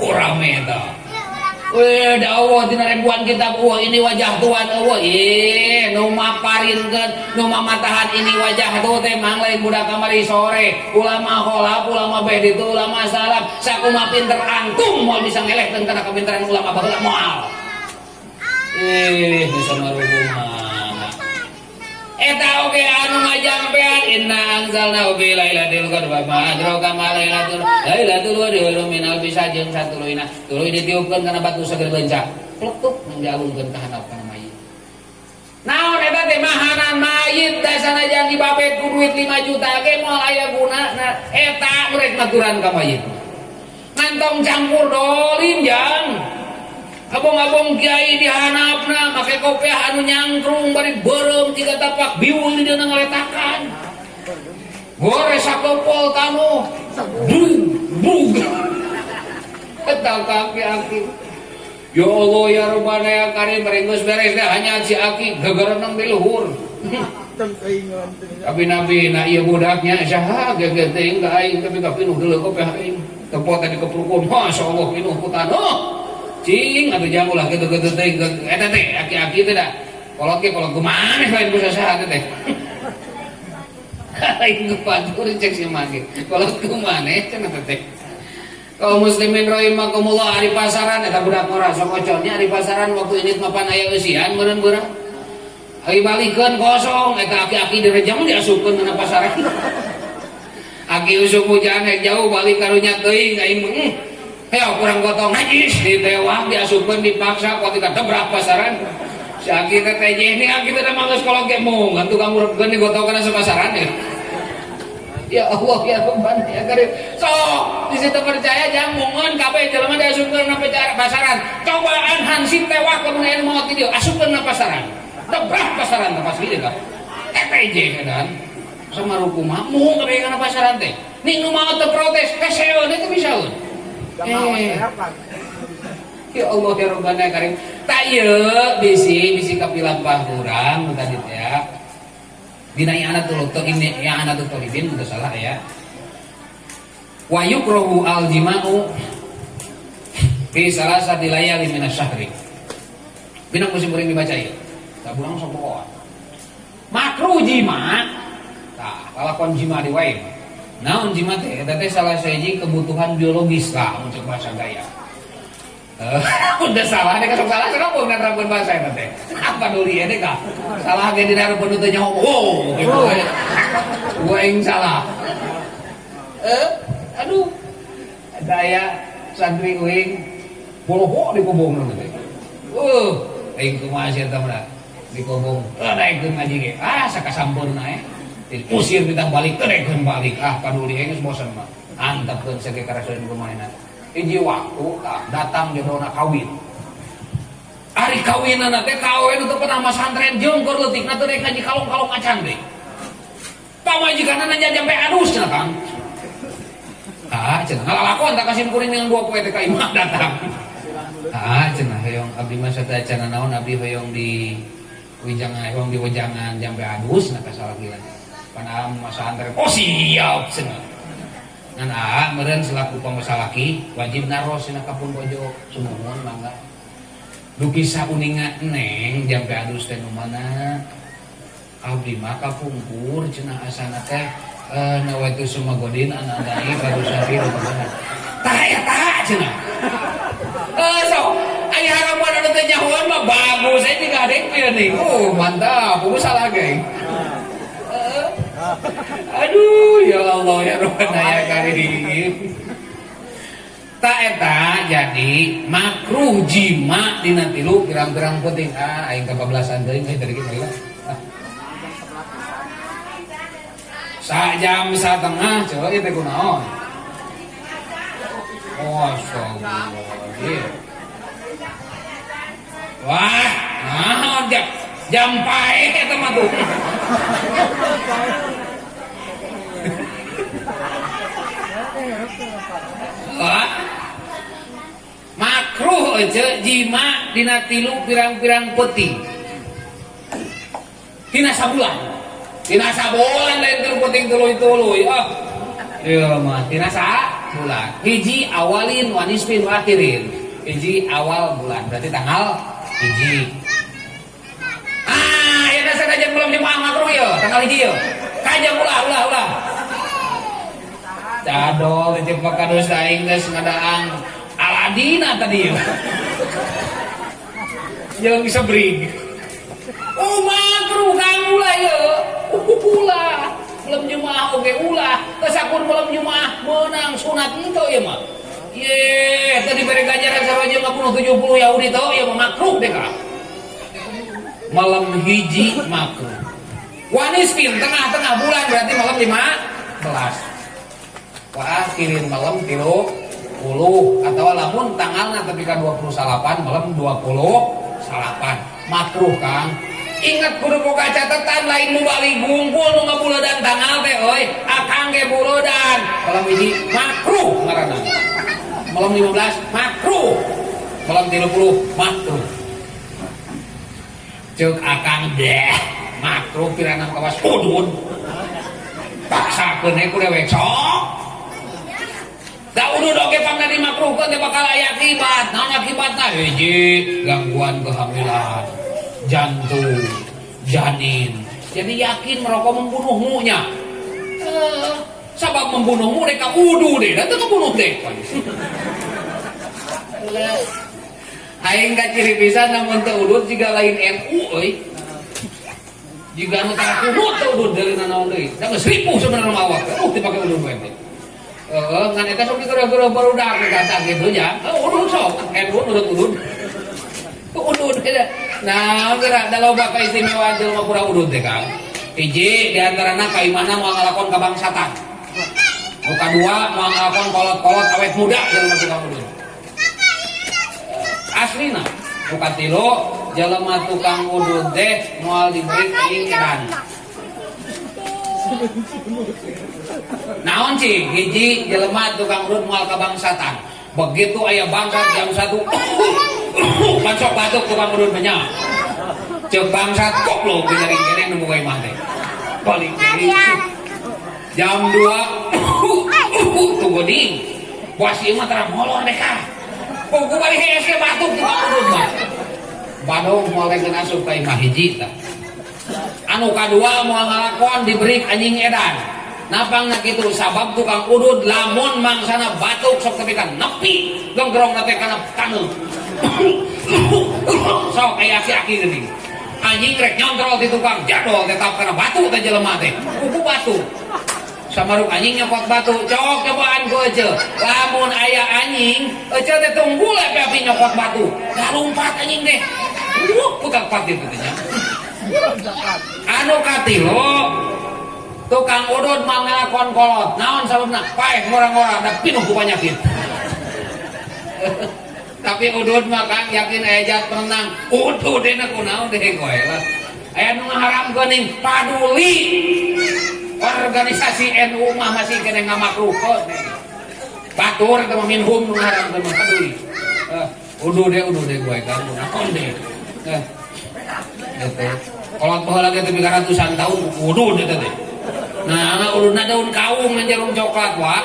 Rame eta. Weh, da Allah dina ribuan kitab wah ini wajah Tuhan Allah. Ih, nu maparinkeun, nu mamatahan ini wajah tuh teh mang lain budak kamari sore. Ulama kholaf, ulama beh ditu, ulama salaf. Sakumaha pinter antum moal bisa ngelehkeun kana kapinteran ulama baheula moal. Ih, bisa marubuh. Eta oge anu ngajampean inna anzalnahu fi lailatul qadr wa ma adraka ma lailatul lailatul qadri khairum min alfi syahr jeung satuluyna tuluy ditiupkeun kana batu sagede leunca pletuk nang dialungkeun ka handap kana mayit. Naon eta teh mahanan mayit da sanajan dibabet ku duit 5 juta ge moal aya gunana eta rek maturan ka mayit. Ngantong campur dolim jang. Abong-abong kiai di handapna make kopiah anu nyangkrung bari beureum tiga tapak biul di dieuna ngaletakan. Gores sakopol tanu. Brug brug. Eta aki-aki. Ya Allah ya Rabbana ya Karim, geus beres teh hanya si aki gagarenang di luhur. Tapi nabi na ieu budaknya saha gege teuing ka aing tapi ka pinuh deuleu kopiah aing. Tempo tadi keprukun, masyaallah pinuh ku taneuh. Cing atuh jang ulah kitu-kitu teuing eta teh aki-aki teh da. Kolot ge kolot kumaneh lain ku sasaha teh. Lain ku batur cek si mage. Kolot kumaneh cenah teh. Kaum muslimin rahimakumullah, ari pasaran eta budak ngora sok oconnya ari pasaran waktu ini mapan aya eusian meureun beurang. Ari balikeun kosong eta aki-aki direjang diasupkeun kana pasaran. Aki usum hujan rek jauh balik karunya teuing aing mah. Heo kurang gotong najis ditewak diasupkeun dipaksa ketika debrak pasaran. Si aki teh teh ini aki teh mah geus kolot ge mung tukang ngurupkeun digotong kana sapasaran ya. Ya Allah ya Rabbana ya Karim. So, di situ percaya jangan mungun kabeh jelema diasupkeun na pasaran. Cobaan hansip tewak lamun aya maot di dieu asupkeun na pasaran. Debrak pasaran teh pasti deui ka. TTJ kan. Sama rukumaha mung kabeh kana pasaran teh. Ning nu maot teu protes, keseun itu bisaeun. Eh. Ya Allah ya Rabbana ya Karim. Tak ieu bisi bisi kapilampah urang nu tadi teh ya. Dina i'anatul ini i'anatul thalibin udah salah ya. Wa yukrahu al jima'u fi salasati layali minasyahri. Binang musim kuring dibaca ieu. Tak urang sok pokoan. Makruh jima. Tah, lalakon jima di wae. Naon jima teh? Eta teh salah sahiji kebutuhan biologis lah mun bahasa gaya. Udah salah deh, kasok salah kenapa nggak nerapkeun bahasa eta teh? Apa duli ya deh kah? Salah ge dina hareupeun teu nyaho. Oh, gitu. Gua yang salah. Aduh. Ada aya santri uing poloho di kobong teh. Aing kumaha sia eta mah di kobong. Naikeun ngaji ge. Ah, sakasampeurna eh. Usir minta balik, teu naikeun balik. Ah, paduli aing geus bosen mah. Antepkeun sage karasaeun kumaha. Hiji waktu tah datang jodona kawin. Ari kawinana teh kawe nu teu pernah masantren jeung keur leutikna teu rek ngaji kalong-kalong acan deui. Pamajikanna nanya jampe adus cenah Kang. Ah, cenah ngalalakon tak kasim kuring dengan 2 poe teh ka imah datang. Ah, cenah hoyong abdi mah sateuacanna naon abdi hoyong di wijangan hoyong di wejangan jampe adus na kasalakina. Pan masantren. Oh siap cenah. Ngan aa meureun selaku pamasalaki wajib naros cenah ka pun bojo sumuhun mangga. Duki sauninga neng jampe adus teh nu mana? Abdi mah kapungkur cenah asana teh nawaitu sumagodin anandai barusari rumahna. Tah eta cenah. So aya harapan anu teu nyahoan mah bagus aja digadeng nih. Oh, mantap. Buku salah geng. Aduh, ya Allah ya Rabbana ya Karim. Tak eta jadi makruh jima dina tilu pirang-pirang penting. Ah, aing kabablasan teuing tadi ge bae. Ah. Sajam satengah coba ieu teh kunaon? Oh, astagfirullahaladzim. Wah, naon jam jam pae eta mah tuh. Wah. Makruh aja jima dina tilu pirang-pirang peuting. Dina sabulan. Dina sabulan lain tilu peuting tuluy-tuluy. Ah. Ieu mah dina sabulan. Hiji awalin wa nisfin wa akhirin. Hiji awal bulan berarti tanggal hiji. Ah, ya dasar kajian bulan Jumat makruh ya, tanggal hiji ya. Kajian ulah ulah ulah. Cadol titip pakadus aing geus ngadaang Aladina tadi ya. Jeung sebring. Oh makruh kang ulah ya. Ulah. Malam Jumat oge ulah. Kesakur malam Jumat meunang sunat henteu ieu mah. Ye, tadi bere ganjaran sarua jeung 70 Yahudi tau ieu mah makruh deh ka. Malam hiji makruh. Wanisfin tengah-tengah bulan berarti malam 15. Wa akhirin malam 13. 30 atau lamun tanggalna tepi ka 29 malam 29 makruh, Kang. Ingat, kudu boga catatan, lain mubalig wungkul nu ngabuledan tanggal teh euy. Akang ge buledan malam 1 makruh ngaranna, malam 15 makruh, malam 30 makruh. Cek akang deh makruh pirana kawas udud paksakeun ku dewek sok. Da udud oge pangna dimakruhkeun teh bakal aya akibat. Naon akibatna? Hiji, gangguan kehamilan, jantung, janin. Jadi yakin merokok membunuhmu nya. Eh, sabab membunuhmu rek udu deh, da teu ngebunuh deh. Aing ka ciri pisan namun teu udud jiga lain NU euy. Jiga nu tara kunut teu udud dari nanaon deui. Da geus ripuh sebenarnya mah awak. Dipake udud we teh. Heeh, ngan eta sok digero-gero barudak kata gitu nya. Udud sok, NU nurut udud. Udud eta. Nah, geura da loba kaistimewaan jelema pura udud teh, Kang. Hiji di antarana kaimana moal ngalakon kabangsatan. Nu kadua moal ngalakon kolot-kolot awet muda jelema tukang udud. Aslina. Nu katilu jelema tukang udud teh moal diberi keinginan. Naon cing? Hiji jelema tukang udud moal kabangsatan. Begitu aya bangsat jam 1 pan sok batuk tukang udud banyak. Ceuk bangsat goblok nyering keneh nu boga imah teh. Balik deui. Jam 2 tunggu ding. Puas ieu mah tara molor deh kah. Kuku balik hees ge batuk tukang udud mah. Badung moal rek asup ka imah hiji tah. Anu kadua moal ngalakon diberi anjing edan. Napang na kitu sabab tukang udud lamun mangsana batuk sok tepi ka nepi genggerong teh kana taneuh. Sok aya aki-aki geuning. Anjing rek nyontrol di tukang jadol tetap kana batu teh jelema teh. Kuku batu. Samaruk anjing nyokot batu, cok cobaan ku ece. Lamun aya anjing, ece teh tunggul api nyokot batu. Dah lompat anjing teh. Putar patir teh nya. Anu katilu tukang udud mau ngelakon kolot. Naon sababna? Paeh ngora-ngora da pinuh ku panyakit. Tapi udud mah Kang yakin aya jat penenang. Udud dena kunaon deh koe lah. Aya nu ngaharamkeun ning paduli. Organisasi NU mah masih kena ngamakruhkeun. Batur eta mah minhum nu ngaharamkeun mah paduli. Udud deh gue kan kunaon deh. Gitu. Kolot baheula ge teh ratusan tahun udud eta teh. Nah, anak ududna daun kaung ngan jarum coklat wa.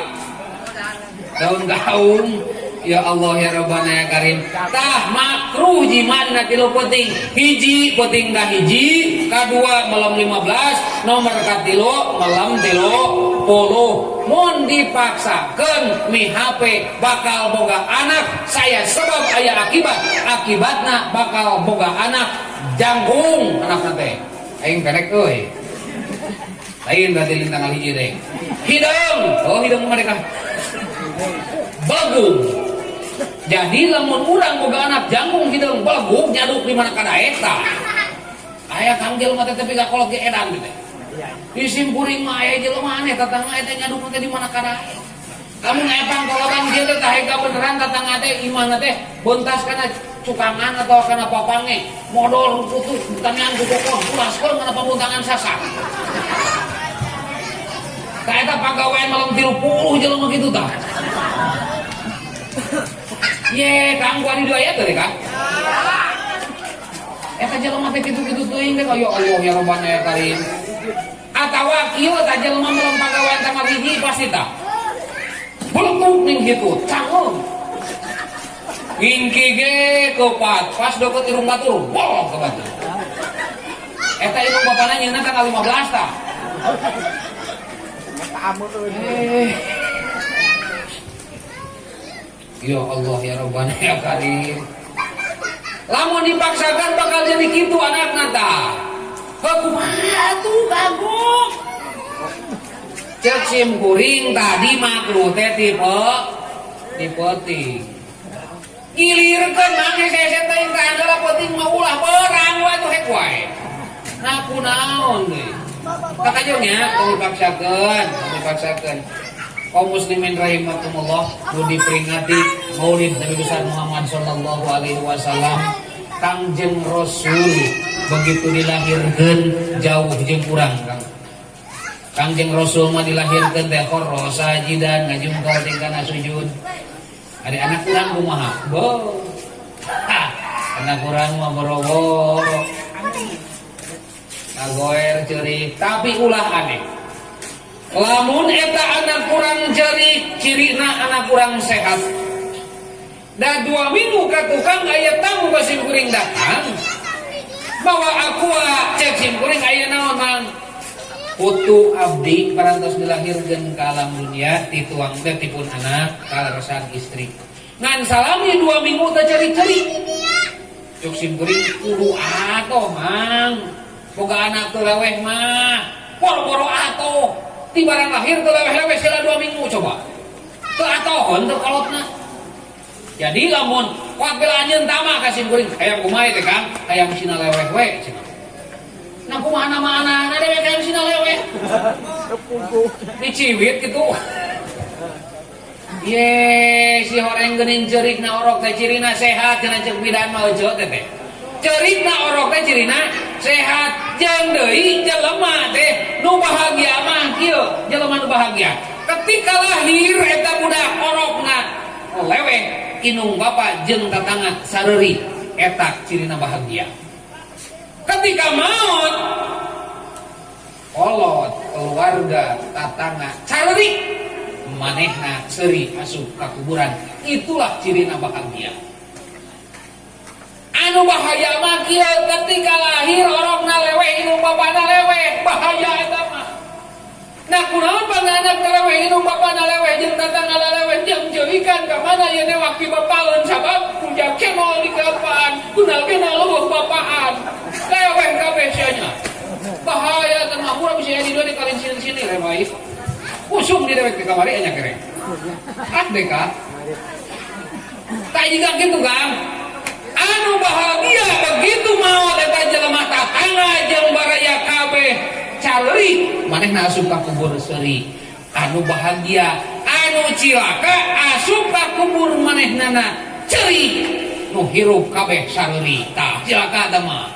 Daun kaung. Ya Allah ya Rabbana ya Karim. Tah makruh jima dina tilu peuting. Hiji peuting ka hiji, kadua malam 15, nomor katilu malam 30. Mun dipaksakeun mi HP bakal boga anak, saya sebab aya akibat. Akibatna bakal boga anak jangkung anakna teh. Aing pendek euy. Lain berarti lintang hiji deh. Hideung. Oh, hideung mah mereka. Belegug. Jadi lamun urang boga anak jangkung hideung belegug nyaduk di mana kada eta. Aya kang jelema teh tepi ka kolot ge edan teh. Di simkuring mah aya jelema aneh tatangga eta nyaduk teh di mana kada. Lamun aya pangkolotan kieu teh tah beneran tatangga teh imahna teh bentas kana cukangan atau kana papange modol ruputuk tanian ku kokon pulaskeun kana pamuntangan sasar. Tah eta pagawean malam 30 jelema kitu tah. Ye, Kang gua di dua aya teh, Kang. Eta jelema teh kitu-kitu teuing teh ya Allah ya Rabbana ya Karim. Atawa kieu tah jelema melem pagawean tanggal 1 pasti tah. Belegug ning kitu, cangeng. Ingki ge kepat, pas deket irung batur, bolong ke batu. Eta indung bapana nyeuna tanggal 15 tah. Ya Allah ya Rabbana ya Karim. Lamun dipaksakan bakal jadi kitu anakna tah. Kumaha tuh kagok. Cek sim kuring tadi makruh teh tipe peuting. Gilirkeun mah hese teh teh andalah peuting mah ulah berang wae tuh hek wae. Nah kunaon deui. Kakajong nya tong dipaksakeun, tong dipaksakeun. Kaum muslimin rahimakumullah, nu diperingati Maulid Nabi besar Muhammad sallallahu alaihi wasallam. Kangjeng Rasul begitu dilahirkan jauh jeung urang, Kang. Kangjeng Rasul mah dilahirkeun teh kharra sajidan, ngajungkal tingkana sujud. Ari anak urang kumaha? Bo. Ha, anak urang mah boro-boro. Kagoer ceurik, tapi ulah aneh. Lamun eta anak kurang ceurik, cirina anak kurang sehat. Da 2 minggu ka tukang aya tamu ka sim kuring datang. Bawa Aqua, cek sim kuring, aya naon, Mang? Putu abdi parantos dilahirkeun ka alam dunia, dituang teh tipun anak kaleresan istri. Ngan salami 2 minggu teh ceurik-ceurik. Cek sim kuring, kudu atoh, Mang. Boga anak teu leweh mah. Boro-boro atoh. Ti barang lahir teu leweh-leweh sila 2 minggu coba. Teu atohon teu kolotna. Jadi lamun wakil anjeun tama ka sim kuring, hayang kumaha teh, Kang? Hayang sina leweh we cenah. Nah, kumaha nama anak dewek hayang sina leweh. Diciwit gitu. Ye, si horeng geuning ceurik na orok teh cirina sehat cenah ceuk bidan mah euceu teh teh. Ceurik na orok teh cirina sehat. Jeung deui jelema teh nu bahagia mah kieu, jelema nu bahagia. Ketika lahir eta budak orokna leweh, indung bapa jeung tatangga sareuri, eta cirina bahagia. Ketika maut kolot, keluarga, tatangga sareuri, manehna seuri asup ka kuburan, itulah cirina bahagia. Anu bahaya mah kieu, ketika lahir orokna leweh, indung bapana leweh, bahaya eta mah. Nah, kunaon anak leweh, indung bapana leweh jeung tatangga leweh jeung ceurikan ka mana ieu newak ti bapaeun, sabab ujang cemol di kelapaan kunal kena leuweuh bapaan leweh kabeh sia. Bahaya teh mah, urang bisa di dua di kalin sini sini remai usum di dewek di kamari nya kere ah deka tak juga gitu, Kang. Anu bahagia begitu maot eta jelema tatangga jeung baraya kabeh caleuri, manehna asup ka kubur seuri, anu bahagia. Anu cilaka asup ka kubur manehnana ceurik, nu hirup kabeh sareuri, tah cilaka teh mah.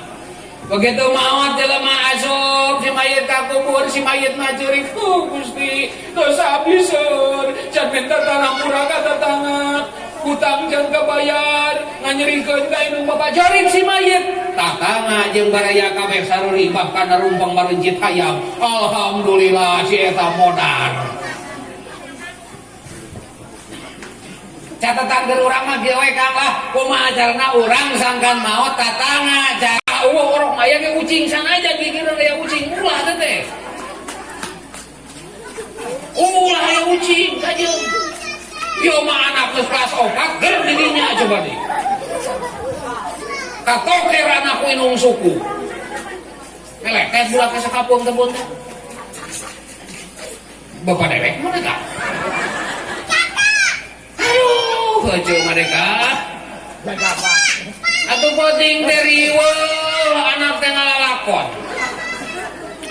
Begitu maot jelema asup si mayit ka kubur, si mayit mah ceurik, "Oh Gusti, dosa abdi seur, can minta tanah murah ka tatangga, hutang can kabayar, nganyerikeun ka indung bapak," ceurik si mayit. Tatangga jeung baraya kabeh sareuri, bahkan narumpang marencit hayam. Alhamdulillah si eta modar. Catatan ke urang mah kieu we, Kang, lah. Kumaha carana urang sangkan maot tatangga cara eueuh orok mah aya ge ucing sanajan gigireun aya ucing, ulah teh teh. Ulah aya ucing kajeun. Yo mah anak geus kelas 4 ger didinya coba deh. Katoker anakku indung suku. Meletet budak ke sakampung teh teh. Bapak dewek mana kak? Aduh, heuceu mereka. Atuh penting teh riweuh anak teh ngalalakon.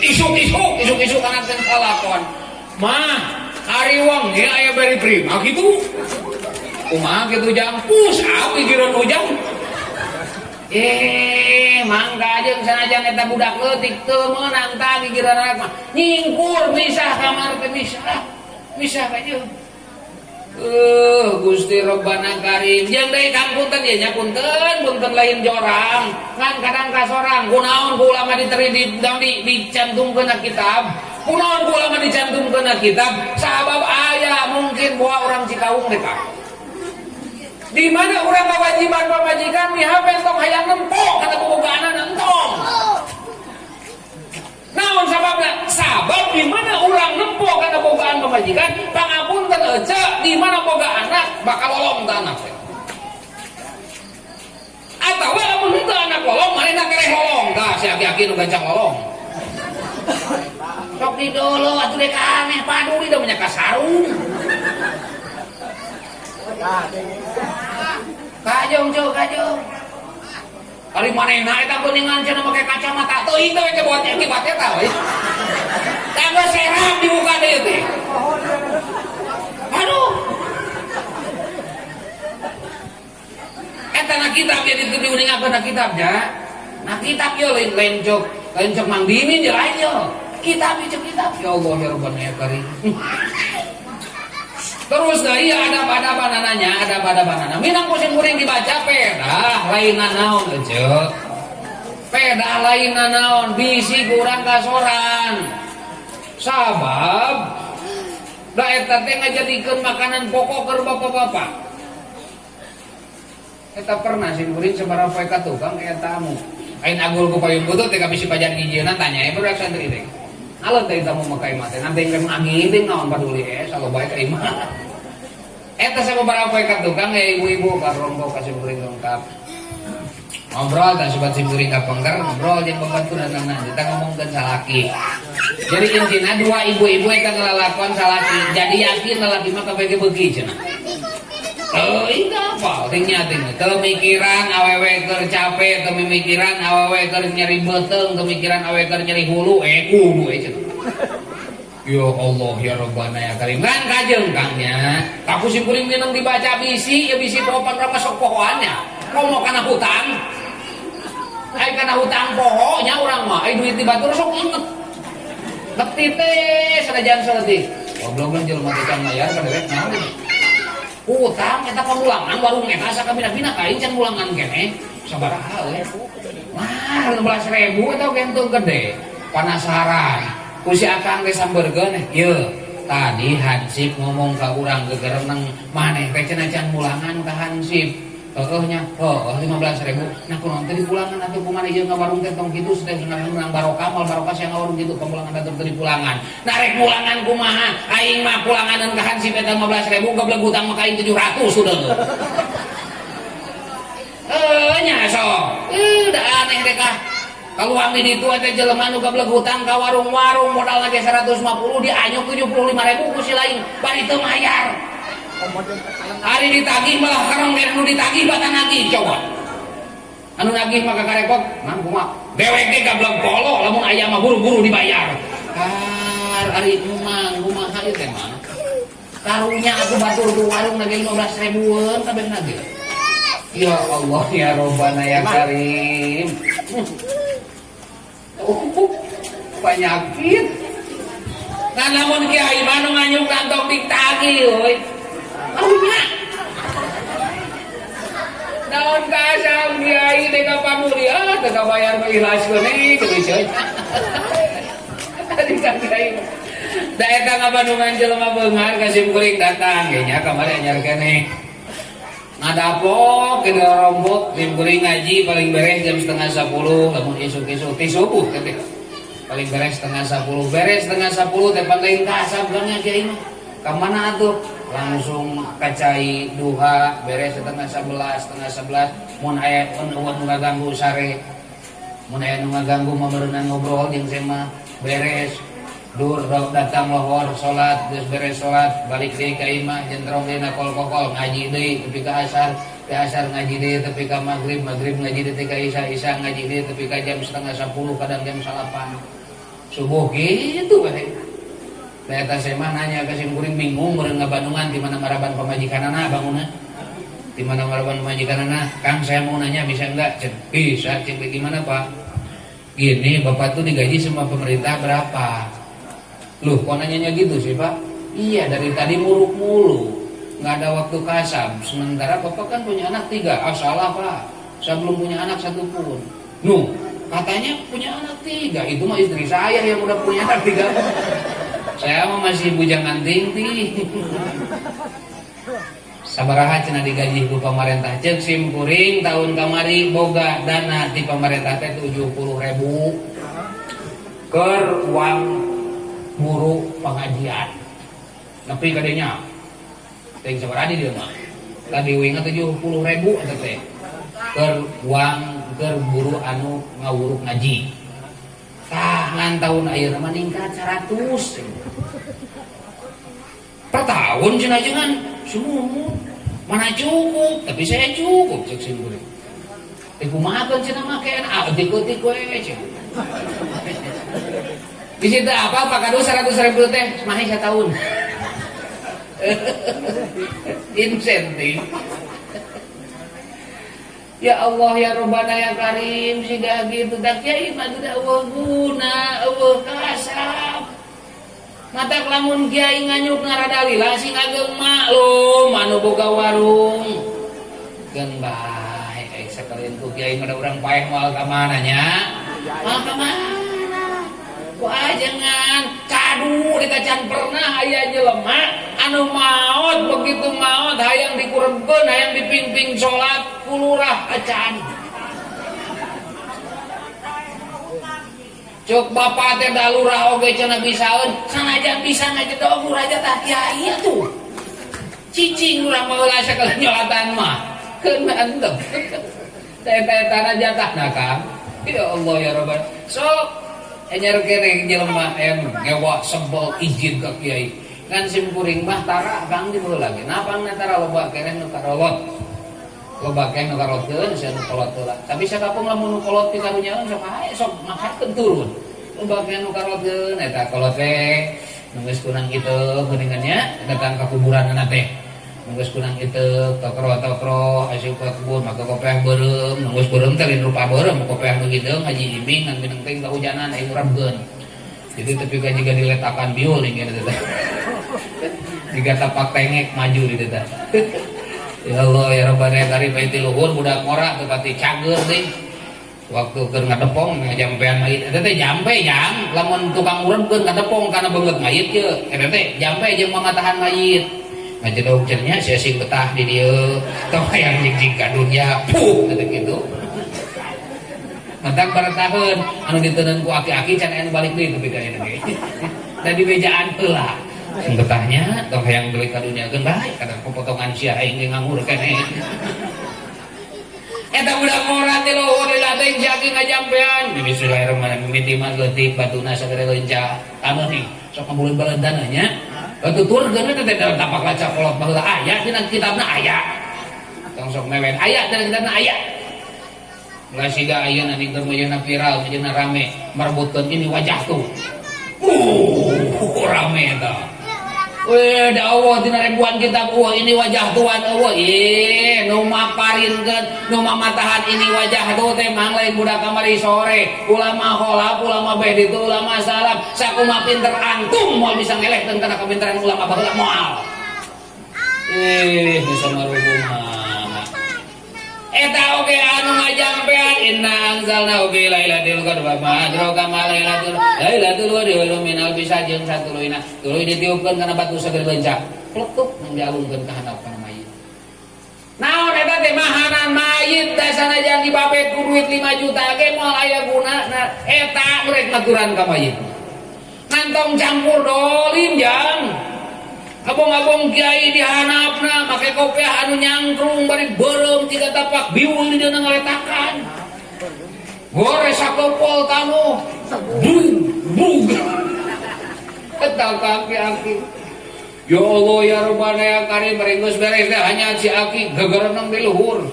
Isuk-isuk, isuk-isuk anak teh ngalalakon. Mah, ari wengi aya beri prima gitu. Kumaha gitu jang? Push up pikiran ujang. Eh, mangga jeung sanajan eta budak leutik teu meunang tah gigireun anak mah. Nyingkur misah kamar teh misah. Misah kajeun. Gusti Robbana Karim. Jeung deui Kang, punten ieu nya, punten, punten lain jorang. Ngan kadang kasorang kunaon ku ulama diteri di, di, dicantumkeun na kitab. Kunaon ku ulama dicantumkeun na kitab? Sabab aya mungkin bahwa orang Cikaung deh, Kang. Di mana urang kewajiban pamajikan mihapen tong hayang nempo kata bobogaan entong. Naon sababna? Sabab di mana urang nempo kana bogaan pamajikan, pangapunten ece, di mana boga anak bakal lolong ta anak teh. Atawa lamun henteu anak lolong, manehna kereh lolong tah si aki-aki nu gancang lolong. Sok didolo atuh dek aneh paduli da nya kasarung. Kajong ceu kajong. Kali manehna eta geuningan cenah make kacamata teuing teh we buat akibat eta we. Tangga serap dibuka deui teh. Eta na kitab ya ditu diuningakeun na kitabnya. Nah kitab yo lain lain cok, lain cok Mang Dimin ya lain yo. Kitab cek kitab. Ya Allah ya Rabbana ya Karim. Terus dah iya adab-adabanananya, adab-adabanana. Minang ku sim kuring dibaca pedah lain naon ece. Pedah lain naon bisi kurang kasoran. Sabab da eta teh ngajadikeun makanan pokok keur bapak-bapak. Eta pernah sim kuring sabaraha poe ka tukang aya tamu. Lain agul ku payung butut teh bisi pajan ngijieuna tanya baru santri teh. Alon teh tamu mah ka imah teh nanti keur angin teh naon paduli salo bae ka imah. Eta sababaraha poe ka tukang aya ibu-ibu karombok ka sim kuring lengkap. Ngobrol dan sobat sim kuring kapengker ngobrol jeung babaturanana kita ngomongkeun salaki. Jadi intina dua ibu-ibu eta ngelalakon salaki. Jadi yakin lalaki mah kabeh beuki cenah. Oh, iya apa? Tingnya ting. Teu mikiran awewe keur capek, teu mikiran awewe keur nyeri beuteung, teu mikiran awewe keur nyeri hulu, kudu cenah. Ya Allah ya Rabbana ya Karim. Kan kajeng kangnya. Ku sim kuring minang dibaca bisi, ya bisi pohoan urang masuk pohoannya. Komo kana hutang. Ai kana hutang poho nya urang mah, ai duit di batur sok inget. Letih teh sanajan saeutik. Goblok lah jelema teh can mayar ka dewek naon. Hutang eta pamulangan warung eta asa kabina-bina ka aing can mulangan keneh. Sabaraha we? Wah, 15.000 eta oge henteu gede. Penasaran. Ku si akang teh sambeurkeun ieu. Tadi Hansip ngomong ka urang gegereneng maneh teh cenah can mulangan ka Hansip. Heueuh nya, heueuh 15.000. Nah kunaon teh dipulangan atuh kumaha ieu ngawarung teh tong kitu teh menang barokah moal barokah sia ngawarung kitu pamulangan atuh teu dipulangan. Nah rek mulangan kumaha? Aing mah pulanganeun ka Hansip eta 15.000 goblok hutang mah ka aing 700 sudah. Heueuh nya sok. Da aneh rek ah. Kaluang di ditu eta jelema nu gablek hutang ka warung-warung modalna ge 150 dianyuk 75.000 ku si lain bari teu mayar. Ari ditagih malah karang nu ditagih batan nagih coba. Anu nagih mah kakarekot, mang kumaha? Dewek ge gablek polo lamun aya mah buru-buru dibayar. Kar ari mang kumaha ieu teh mah. Karunya aku batur tu warung nage 15 ribuan kabeh nage. Ya Allah ya Robbana ya Karim. Oh, penyakit. Nah lamun kiai mah nu nganyuk kantong ditagih euy. Karunya. Naon kasam kiai teh ka paduli ah teu kabayar mah ikhlas we kitu coy. Tadi kan kiai. Da eta ngabandungan jelema beunghar ka sim kuring datang ge nya kamari anyar keneh. Ngadapok ke rombok sim kuring ngaji paling beres jam 9:30 lamun isuk-isuk ti subuh teh. Paling beres 9:30 beres 9:30 teh pan lain kasab kan nya kiai mah. Ka mana atuh? Langsung kacai duha beres 10:30 10:30 mun aya mun nu ngaganggu sare mun aya nu ngaganggu mah berenang ngobrol jeung saya mah beres dur datang lohor salat geus beres salat balik deui ka imah jentrong deui na kol-kokol ngaji deui tepi ka asar teh asar ngaji deui tepi ka magrib magrib ngaji deui tepi ka isya isya ngaji deui tepi ka jam 9:30 kadang jam 9 subuh gitu we. Eta saya mah nanya ke sim kuring bingung meureun ngabandungan di mana maraban pamajikanana bangunna. Di mana maraban pamajikanana? Kang saya mau nanya bisa enggak? Cek, bisa, cek gimana Pak? Gini, Bapak tuh digaji sama pemerintah berapa? Loh, kok nanyanya gitu sih Pak? Iya, dari tadi muruk mulu. Nggak ada waktu kasab. Sementara Bapak kan punya anak 3. Ah, salah Pak. Saya belum punya anak satu pun. Nuh, katanya punya anak 3. Itu mah istri saya yang udah punya anak 3. Saya mah masih bujangan tinggi. Sabaraha cenah digaji ku pemerintah ceuk sim kuring tahun kamari boga dana di pemerintah teh 70.000 keur uang guru pengajian. Nepi ka dinya. Teuing sabaraha di dieu mah. Tadi winga 70.000 eta teh. Keur uang keur guru anu ngawuruk ngaji. Tah ngan tahun ayeuna mah ningkat 100. Per tahun cenah jangan sumumut. Mana cukup, tapi saya cukup cek sim kuring. Teh kumaha kan cenah make ah eutik-eutik we cenah. Di situ apa Pak Kadu 100.000 teh semahi setahun. Insentif. Ya Allah ya Robbana ya Karim, siga gitu da kiai mah teu euweuh guna, euweuh kasab. Matak lamun kiai nganyuk rada lila sing ageng maklum anu boga warung. Keun bae kayak sakalian ku kiai mah da urang paeh moal ka mana nya? Moal ka mana? Ku ajengan kadu di can pernah aya jelema anu maot, begitu maot hayang dikurebkeun, hayang dipimpin salat ku lurah acan. Cuk bapak teh da lurah oge cenah bisaeun, sanajan bisa ngajedog lurah tah kiai atuh. Cicing lurah mah heula sakali nyolatan mah. Keun antep. Teh-teh tanah jatahna Kang. Ya Allah ya Rabbana. Sok anyar kene jelema aya ngewa sebel izin ka kiai. Ngan sim kuring mah tara Kang di baheula ge. Napangna tara loba keneh nu karolot. Loba keneh nu karolotkeun sia nu kolot heula. Tapi sakapung lamun nu kolot pikarunyaeun sok hae sok makarkeun turun. Loba keneh nu karolotkeun eta kolot teh nu geus kunang kitu geuningan nya datang ka kuburanna teh. Nu geus kunang kitu tokro-tokro asup ka kubur maka kopeah beureum, nu geus beureum teh lain rupa beureum, kopeah nu hideung haji iming ngan mineng teh kahujanan aya ngurabkeun. Jadi tepi ka jiga diletakan biul nih gitu teh. Jiga tapak tengek maju di teh. Ya Allah ya Rabbana ya Karim ti luhur budak ngora teu pati cager deui. Waktu keur ngadepong ngajampean mayit eta teh jampe jang lamun tukang urepkeun ngadepong kana beungeut mayit ye eta teh jampe jeung mamatahan mayit. Ngajedog cenah sia sing betah di dieu tong hayang jing-jing ka dunya puh teh kitu. Matak barataheun anu diteundeun ku aki-aki can aya nu balik deui tepi ka ayeuna ge. Da dibejaan heula. Sing betahnya tong hayang balik ka dunya geun bae kana popotongan sia aing ge nganggur keneh. Eta budak ngora teh luhur dilatih si aki ngajampean. Bismillahirrahmanirrahim mimiti mah leutik batuna sagede leunca. Taneuh nih sok ngabuleun-baleun taneuh nya. Batu turkeun teh teh dalam tapak laca kolot baheula aya dina kitabna aya. Tong sok mewen aya dina kitabna aya. Ulah siga ayeuna ning keur meujeuhna viral, meujeuhna rame, merebutkeun ini wajah tuh. Rame eta. Weh, da Allah dina ribuan kitab eueuh ini wajah Tuhan eueuh. Ih, nu maparinkeun, nu mamatahan ini wajah tuh teh mang lain budak kamari sore. Ulama kholaf, ulama beh ditu, ulama salaf. Sakumaha pinter antum moal bisa ngelehkeun kana kapinteran ulama baheula moal. Ih, bisa maruhum. Eta oge anu ngajampean inna anzalna fi lailatul qadr wa ma adraka ma lailatul lailatul qadri khairun min alfi syahr jeung satuluyna tuluy ditiupkeun kana batu sagede lencak pletuk nang dialungkeun ka handap kana mayit. Naon eta teh mahanan mayit da sanajan dibabet ku duit 5 juta ge moal aya gunana eta rek ngaturan ka mayit. Ngantong campur dolim jang. Abong-abong kiai dihanapna make kopiah anu nyangkrung bari beureum tiga tapak biul di dieuna ngaletakan. Gore sakopol tamu. Bug bug. Eta kaki-aki. Ya Allah ya Rabbana ya Karim bari geus beres teh hanya si aki gegereneng di luhur.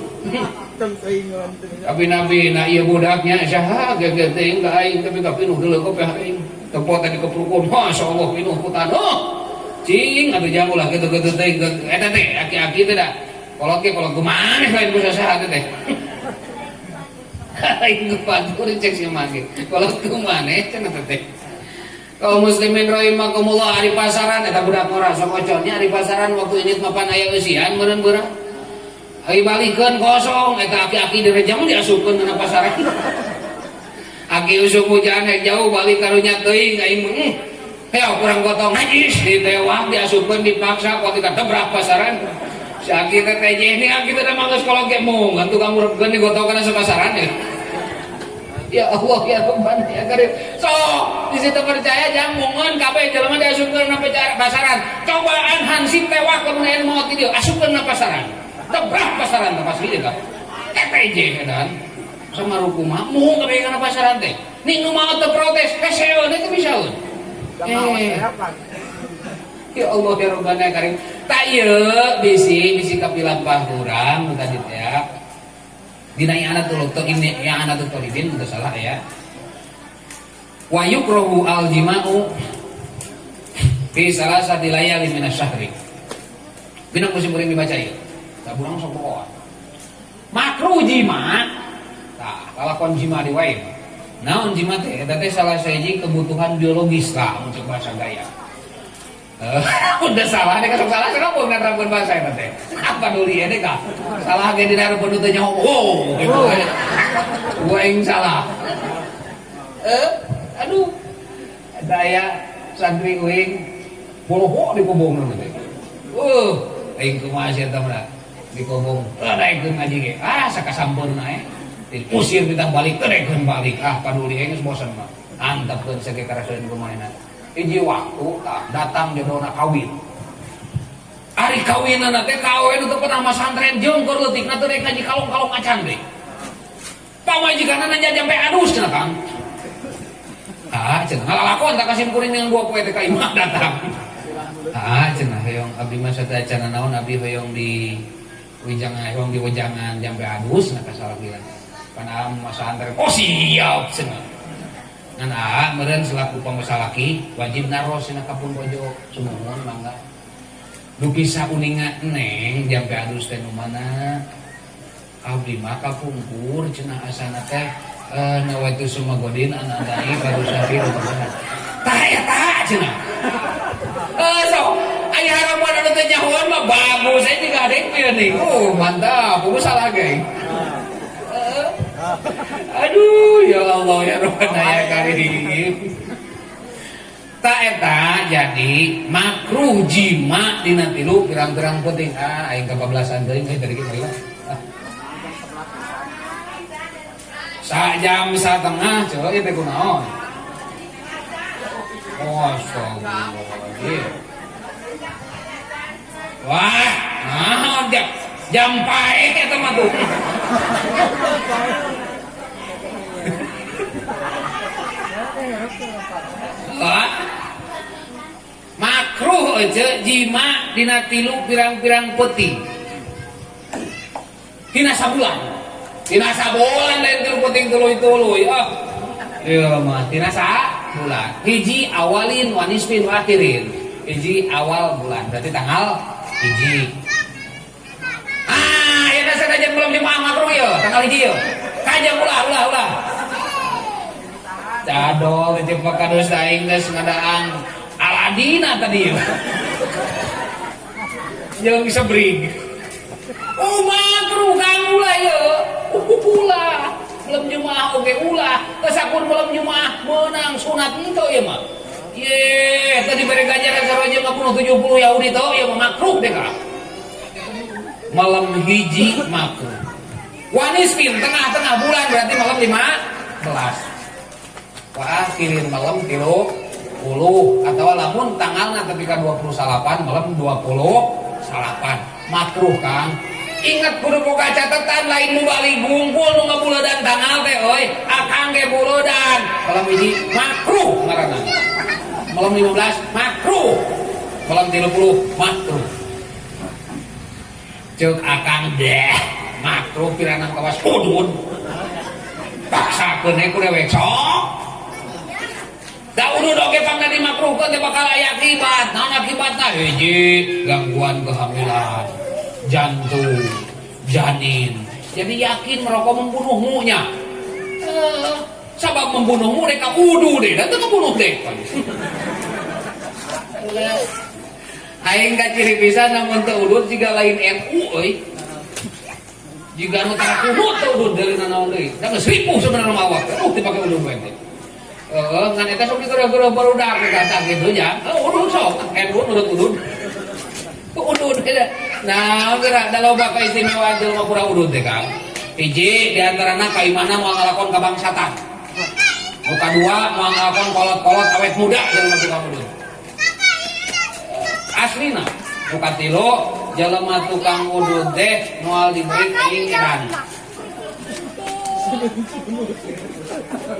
Tapi nabi na ieu budaknya saha geger teuing ka aing tapi ka pinuh deuleu kopiah aing. Tempo tadi keprukun, masyaallah pinuh ku taneuh. Cing atuh jang ulah kitu-kitu teh eta teh aki-aki teh da kolot ge kolot kumaha lain ku sasaha teh. Lain ku batur cek si mah ge. Kolot kumaha cenah teh. Kaum muslimin rahimakumullah ari pasaran eta budak ngora sok oconnya ari pasaran waktu ini mapan aya eusian meureun beurang. Ari balikeun kosong eta aki-aki direjang diasupkeun kana pasaran. Aki usuk hujan jauh balik karunya teuing aing mah. Heo kurang gotong najis ditewak diasupkeun dipaksa kuat dikatebrak pasaran. Si aki teh teh ini aki teh mah geus kolot ge mung kan tukang ngurepkeun digotokeun sapasaran ya. Ya Allah ya Rabbana ya Karim. Sok di situ percaya jangan mungun kabeh jelema diasupkeun na pasaran. Cobaan hansip tewak lamun aya maot di dieu asupkeun na pasaran. Tebrak pasaran teh pasti ka. TTJ kan. Sama ruku mah mung kabeh kana pasaran teh. Ning nu maot teu protes heseun teh bisaeun. Ya Allah ya Rabbana ya Karim. Tak ieu bisi bisi kapilampah urang nu tadi teh ya. Dina i'anatul ini i'anatul thalibin teu salah ya. Wa yukrahu al jima'u fi salasati layali minasyahri. Bina musim kuring dibaca ieu. Tak burang sok pokokan. Maka Makruh jima. Tah, lalakon jima di wae. Naon jima teh? Eta teh salah sahiji kebutuhan biologis lah untuk bahasa gaya. Udah salah deh, kasok salah kenapa nggak nerapkeun bahasa eta teh? Apa duli ya deh kah? Salah ge dina hareupeun teu nyaho. Oh, gitu. Gua yang salah. Aduh. Eta aya santri uing poloho di kobong teh. Aing kumaha sia eta mah di kobong. Daekeun ngaji ge. Ah, sakasampeurna eh. Diusir kita balik, daekeun balik. Ah, paduli aing geus bosan mah. Antepkeun sage karasaeun kumaha. Hiji waktu tah datang jodohna kawin. Ari kawinana teh kawe nu teu pernah masantren jeung keur leutikna teu rek ngaji kalong-kalong acan deui. Pamajikanna nanya jampe adus cenah Kang. Ah, cenah ngalalakon tak kasim kuring yang 2 poe teh ka imah datang. Ah, cenah hoyong abdi mah sateuacanna naon abdi hoyong di wijangan hoyong di wejangan jampe adus na kasalakina. Kana masantren oh siap cenah. Ngan ah meureun selaku pamasalaki wajib naros cenah ka pun bojo sumuhun mangga. Duki sauninga neng jampe adus teh nu mana? Abdi mah kapungkur cenah asana teh nawaitu sumagodin anak dai baru sari tah eta cenah. So aya harapan anu teh nyahoan mah bagus aja juga ada yang nih. Oh mantap, aku salah geng. Aduh ya Allah ya Rabbana ya Karim. Tak eta jadi makruh jima dina tilu pirang-pirang penting. Ah aing kabablasan teuing euy tadi ge lah. Sajam satengah coba ieu teh kunaon? Oh, astagfirullahaladzim. Wah, naon jam pae eta mah tuh. Wah. Makruh aja jima dina tilu pirang-pirang peuting. Dina sabulan. Dina sabulan lain tilu peuting tuluy-tuluy. Ah. Ieu mah dina sabulan. Hiji awalin wa nisfin wa akhirin. Hiji awal bulan berarti tanggal hiji. Ah, ya dasar aja belum jemaah makruh ya, tanggal hiji ya. Kajang ulah ulah ulah. Cadol titip pakadus aing geus ngadaang Aladina tadi ya. Jeung sebrig. Oh makruh kang ulah ya. Ulah. Belum jemaah oge ulah. Kesakun belum jemaah menang sunat henteu ieu mah. Ye, tadi bere ganjaran sarua jeung ngabunuh 70 Yahudi teu ieu mah makruh deh ka. Malam hiji makruh. Wanisfin tengah-tengah bulan berarti malam 15. Wah, akhirin malam 30 atau lamun tanggalna ketika 28 malam 28 makruh Kang. Ingat kudu boga catatan lain mubalik bungkul nu ngabuledan tanggal teh euy. Akang ge buledan. Malam hiji makruh ngaranna. Malam 15 makruh. Malam 30 makruh. Ceuk akang deh makruh piranang kawas udud. Paksakeun we ku dewek sok. Da udud oge pangna dimakruhkeun teh bakal aya akibat. Naon akibatna? Hiji gangguan kehamilan, jantung, janin. Jadi yakin merokok membunuhmu nya. Sabab membunuhmu dek udu deh, da teu ngebunuh deh. Aing ka ciri pisan namun teu udud jiga lain NU euy. Jiga nu tara kunut teu udud deui naon deui. Da geus ripuh sebenarnya mah awak. Dipake udud we teh. Ngan eta sok digero-gero barudak kata gitu nya. Udud sok, NU nurut udud. Udud eta. Nah, geura da loba kaistimewaan jelema pura udud teh Kang. Hiji di antarana kaimana moal ngalakon kabangsatan. Nu kadua moal ngalakon kolot-kolot awet muda jelema tukang udud. Aslina nu katilu jelema tukang udud teh moal diberi keinginan.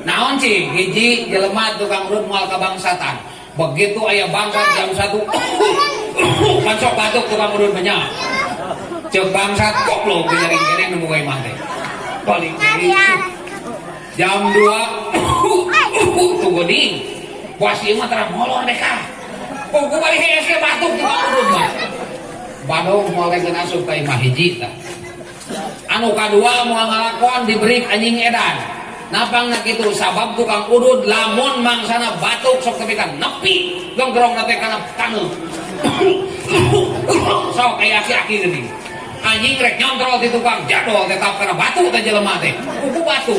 Naon cing hiji jelema tukang udud moal kabangsatan. Begitu aya bangsat jam 1 kan sok batuk tukang udud banyak. Ceuk bangsat goblok nyaring keneh nu boga imah teh. Balik deui. Jam 2 tunggu ding. Puas ieu mah tara molor deh ka. Oh, ku balik hees ge batuk tukang udud mah. Badung moal teh asup ka imah hiji tah. Anu kadua, moal ngalakon diberi anjing edan. Napang na kitu? Sabab tukang udud lamun mangsana batuk sok tepi ka nepi genggerong teh kana taneuh. Sok aya aki-aki geuning. Anjing rek nyontrol di tukang jadol, tetap kana batu teh jelema teh. Kuku batu.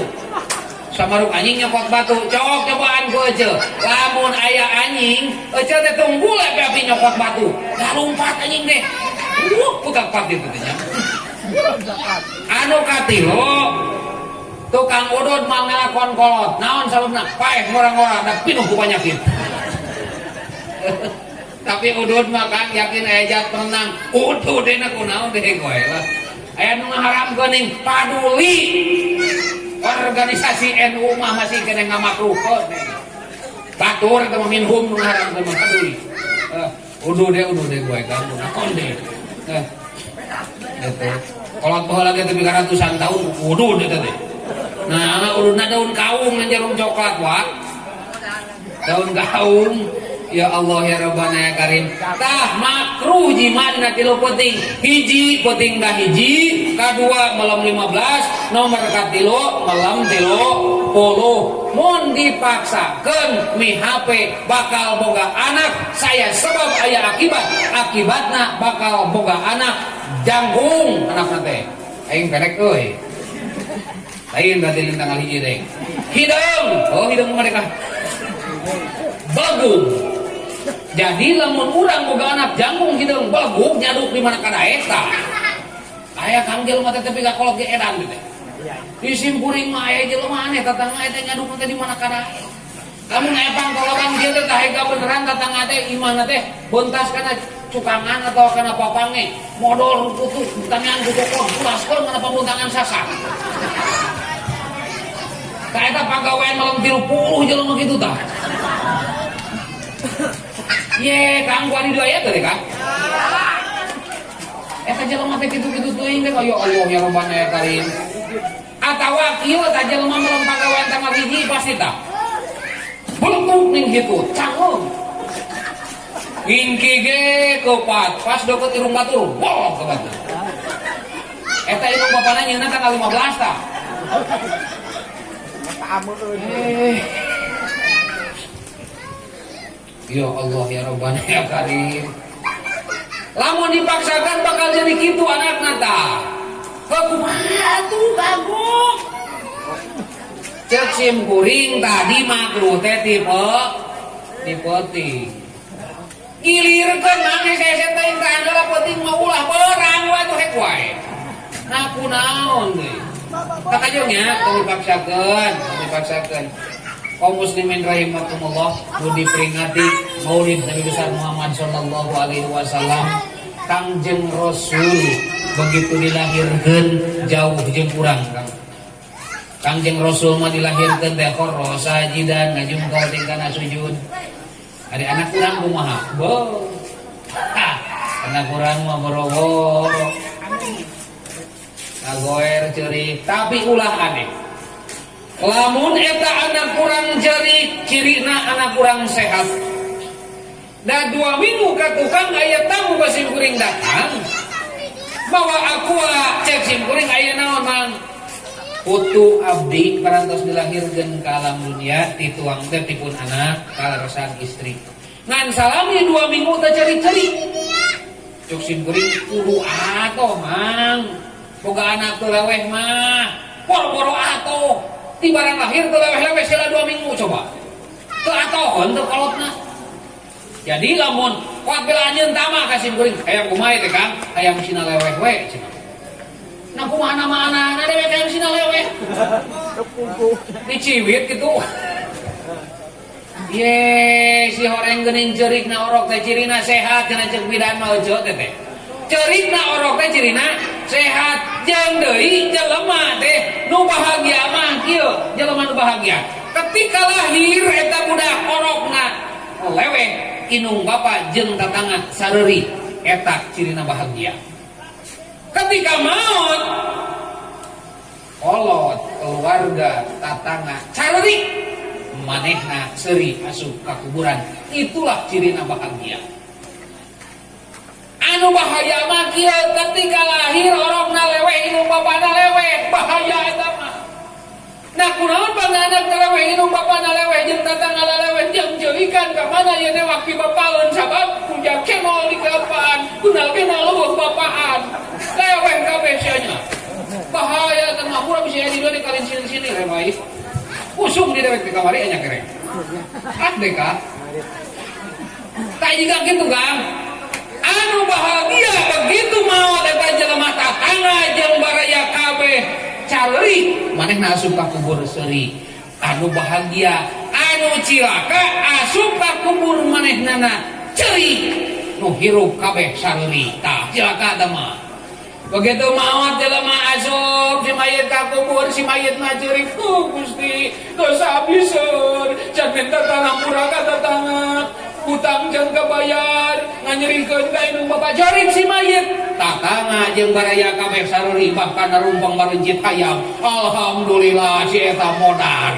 Samaruk anjing nyokot batu, cok cobaan ku ece. Lamun aya anjing, ece teh tunggul api nyokot batu. Lalumpat anjing teh. Pekak pat itu teh nya. Anu katilu, tukang udud moal ngalakon kolot. Naon sababna? Paeh ngora-ngora da pinuh ku panyakit. Tapi udud mah kan yakin aya zat penenang. Udud dena kunaon deh koe lah. Aya nu ngaharamkeun ning paduli. Organisasi NU mah masih kena ngamakruhkeun. Batur eta mah minhum nu ngaharamkeun mah paduli. Udud deh, udud deh gue kan kunaon deh. Gitu. Kolot baheula lagi tepi ratusan tahun udud eta teh. Nah, ududna daun kaung ngan jarum coklat wa. Daun kaung. Ya Allah ya Rabbana ya Karim. Tah, makruh jima dina tilu peuting. Hiji peuting dah hiji, kadua malam 15, nomor katilu malam 30. Mun dipaksakeun mihape bakal boga anak, saya sebab aya akibat. Akibatna bakal boga anak jangkung anak teh. Aing pendek euy. Lain berarti lintang hiji teh. Hideung. Oh, hideung mereka. Bagus. Jadi lamun urang boga anak jangkung, hideung, belegug, nyaduk di mana kada eta. Aya kang jelema teh tepi ka kolot ge edan teh. Di simkuring mah aya jelema aneh, tatangga eta nyaduk teh di mana kada. Lamun aya pangkolotan kieu teh tahega beneran tatangga teh imahna teh bentas kana cukangan atau kana papange. Modol rukutuk tangan kukokon pulaskeun kana pambuntangan sasar. Tah, eta pagawean malam 30 jelema kitu tah. Ye, Kang gua di dua ya teh, Kang. Eta jelema teh kitu-kitu teuing teh, ya Allah ya Rabbana ya Karim. Atawa kieu tah, jelema melem pagawean tanggal 1 pasti tah. Beletuk ning kitu, canggung. Ngingki ge kepat, pas deket irung batur, bolong ke batu. Eta indung bapana nyeuna tanggal 15 tah. Eh. Ya Allah ya Rabbana ya Karim. Lamun dipaksakan bakal jadi kitu anakna tah. Kumaha tuh kagok? Cek sim kuring tadi makruh teh tipe ting. Gilirkeun mang hese teh ka anjeunna peuting mah ulah berang we tuh hek wae. Nah, kunaon deui? Kakajong nya tong dipaksakeun, tong dipaksakeun. Kaum muslimin rahimakumullah, nu diperingati Maulid Nabi besar Muhammad sallallahu alaihi wasallam. Kangjeng Rasul begitu dilahirkeun jauh jeung urang, Kang. Kangjeng Rasul mah dilahirkeun teh kharra sajidan, ngajungkal tingkana sujud. Ari anak urang kumaha? Bo. Ha, anak urang mah boro-boro. Ngagoer ceurik, tapi ulah aneh. Lamun eta anak kurang cerik, cirina anak kurang sehat. Da 2 minggu ka tukang aya tamu ka simkuring datang. Bawa aqua, cek simkuring aya naon, Mang? Putu abdi parantos dilahirkeun ka alam dunia, dituang teh tipun anak kaleresan istri. Ngan salami 2 minggu teh cerik-cerik. Cuk simkuring, kudu atoh, Mang. Boga anak teu leweh mah. Boro-boro atoh. Ti barang lahir teu leweh-leweh sila 2 minggu coba. Teu atohon teu kolotna. Jadi lamun kuat bela anjeun tama ka simkuring, hayang kumaha teh, Kang? Hayang sina leweh we cenah. Nah, kumaha nama anak dewek hayang sina leweh. Diciwit gitu. Ye, si horeng geuning ceurik na orok teh cirina sehat kana cek bidan mah euceu teh teh. Ceurik na orok teh cirina sehat. Jeung deui jelema teh nu bahagia mah kieu, jelema nu bahagia. Ketika lahir eta budak orokna leweh, indung bapa jeung tatangga sareuri, eta cirina bahagia. Ketika maut kolot, keluarga, tatangga careuri, manehna seuri asup ka kuburan, itulah cirina bahagia. Anu Anu bahaya mah kieu, ketika lahir orokna leweh, indung bapana leweh, bahaya eta mah. Nah, kunaon pangna anak leweh, indung bapana leweh, jeung tatangga leweh, jeung ceurikan ka mana ieu newak pibapaeun, sabab puja kenol di kelapaan, kunal kenol leuweuh bapaan. Leweh kabeh sia nya. Bahaya teh mah, murah bisa di di kalin sini-sini remai. Usum di dewek di kamari nya kereng. Ah deka. Tak juga gitu, Kang. Anu bahagia begitu maot eta jelema tatangga jeung baraya kabeh cari manehna asup ka kubur seuri. Anu bahagia, anu cilaka asup ka kubur manehnana ceurik, nu hirup kabeh sareuri. Tah, cilaka teh mah. Begitu maot jelema, asup si mayit ka kubur, si mayit mah ceurik, "Oh Gusti, dosa abdi seur, can minta tanah ka tatangga, hutang can kabayar, nganyerikeun ka indung bapa," ceurik si mayit. Tatangga jeung baraya kabeh sareuri, bahkan narumpang barencit hayam. Alhamdulillah, si eta modar.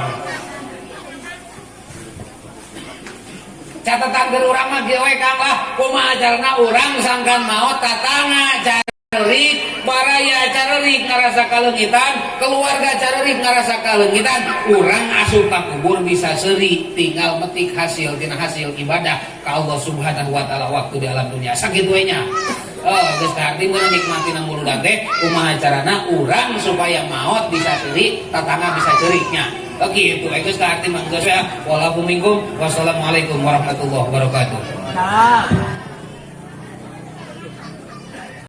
Catatan keur urang mah kieu we, Kang, lah, kumaha carana urang sangkan maot tatangga carerik, baraya carerik ngarasa kaleungitan, keluarga carerik ngarasa kaleungitan, urang asup ka kubur bisa seuri, tinggal metik hasil tina hasil ibadah ka Allah Subhanahu wa Taala waktu di alam dunia. Sakitu we nya. Oh, geus kaharti meunang nikmati nang muludan teh kumaha carana urang supaya maot bisa seuri, tatangga bisa ceuriknya. Oh gitu, geus kaharti mah geus ya. Wassalamualaikum warahmatullahi wabarakatuh. Nah.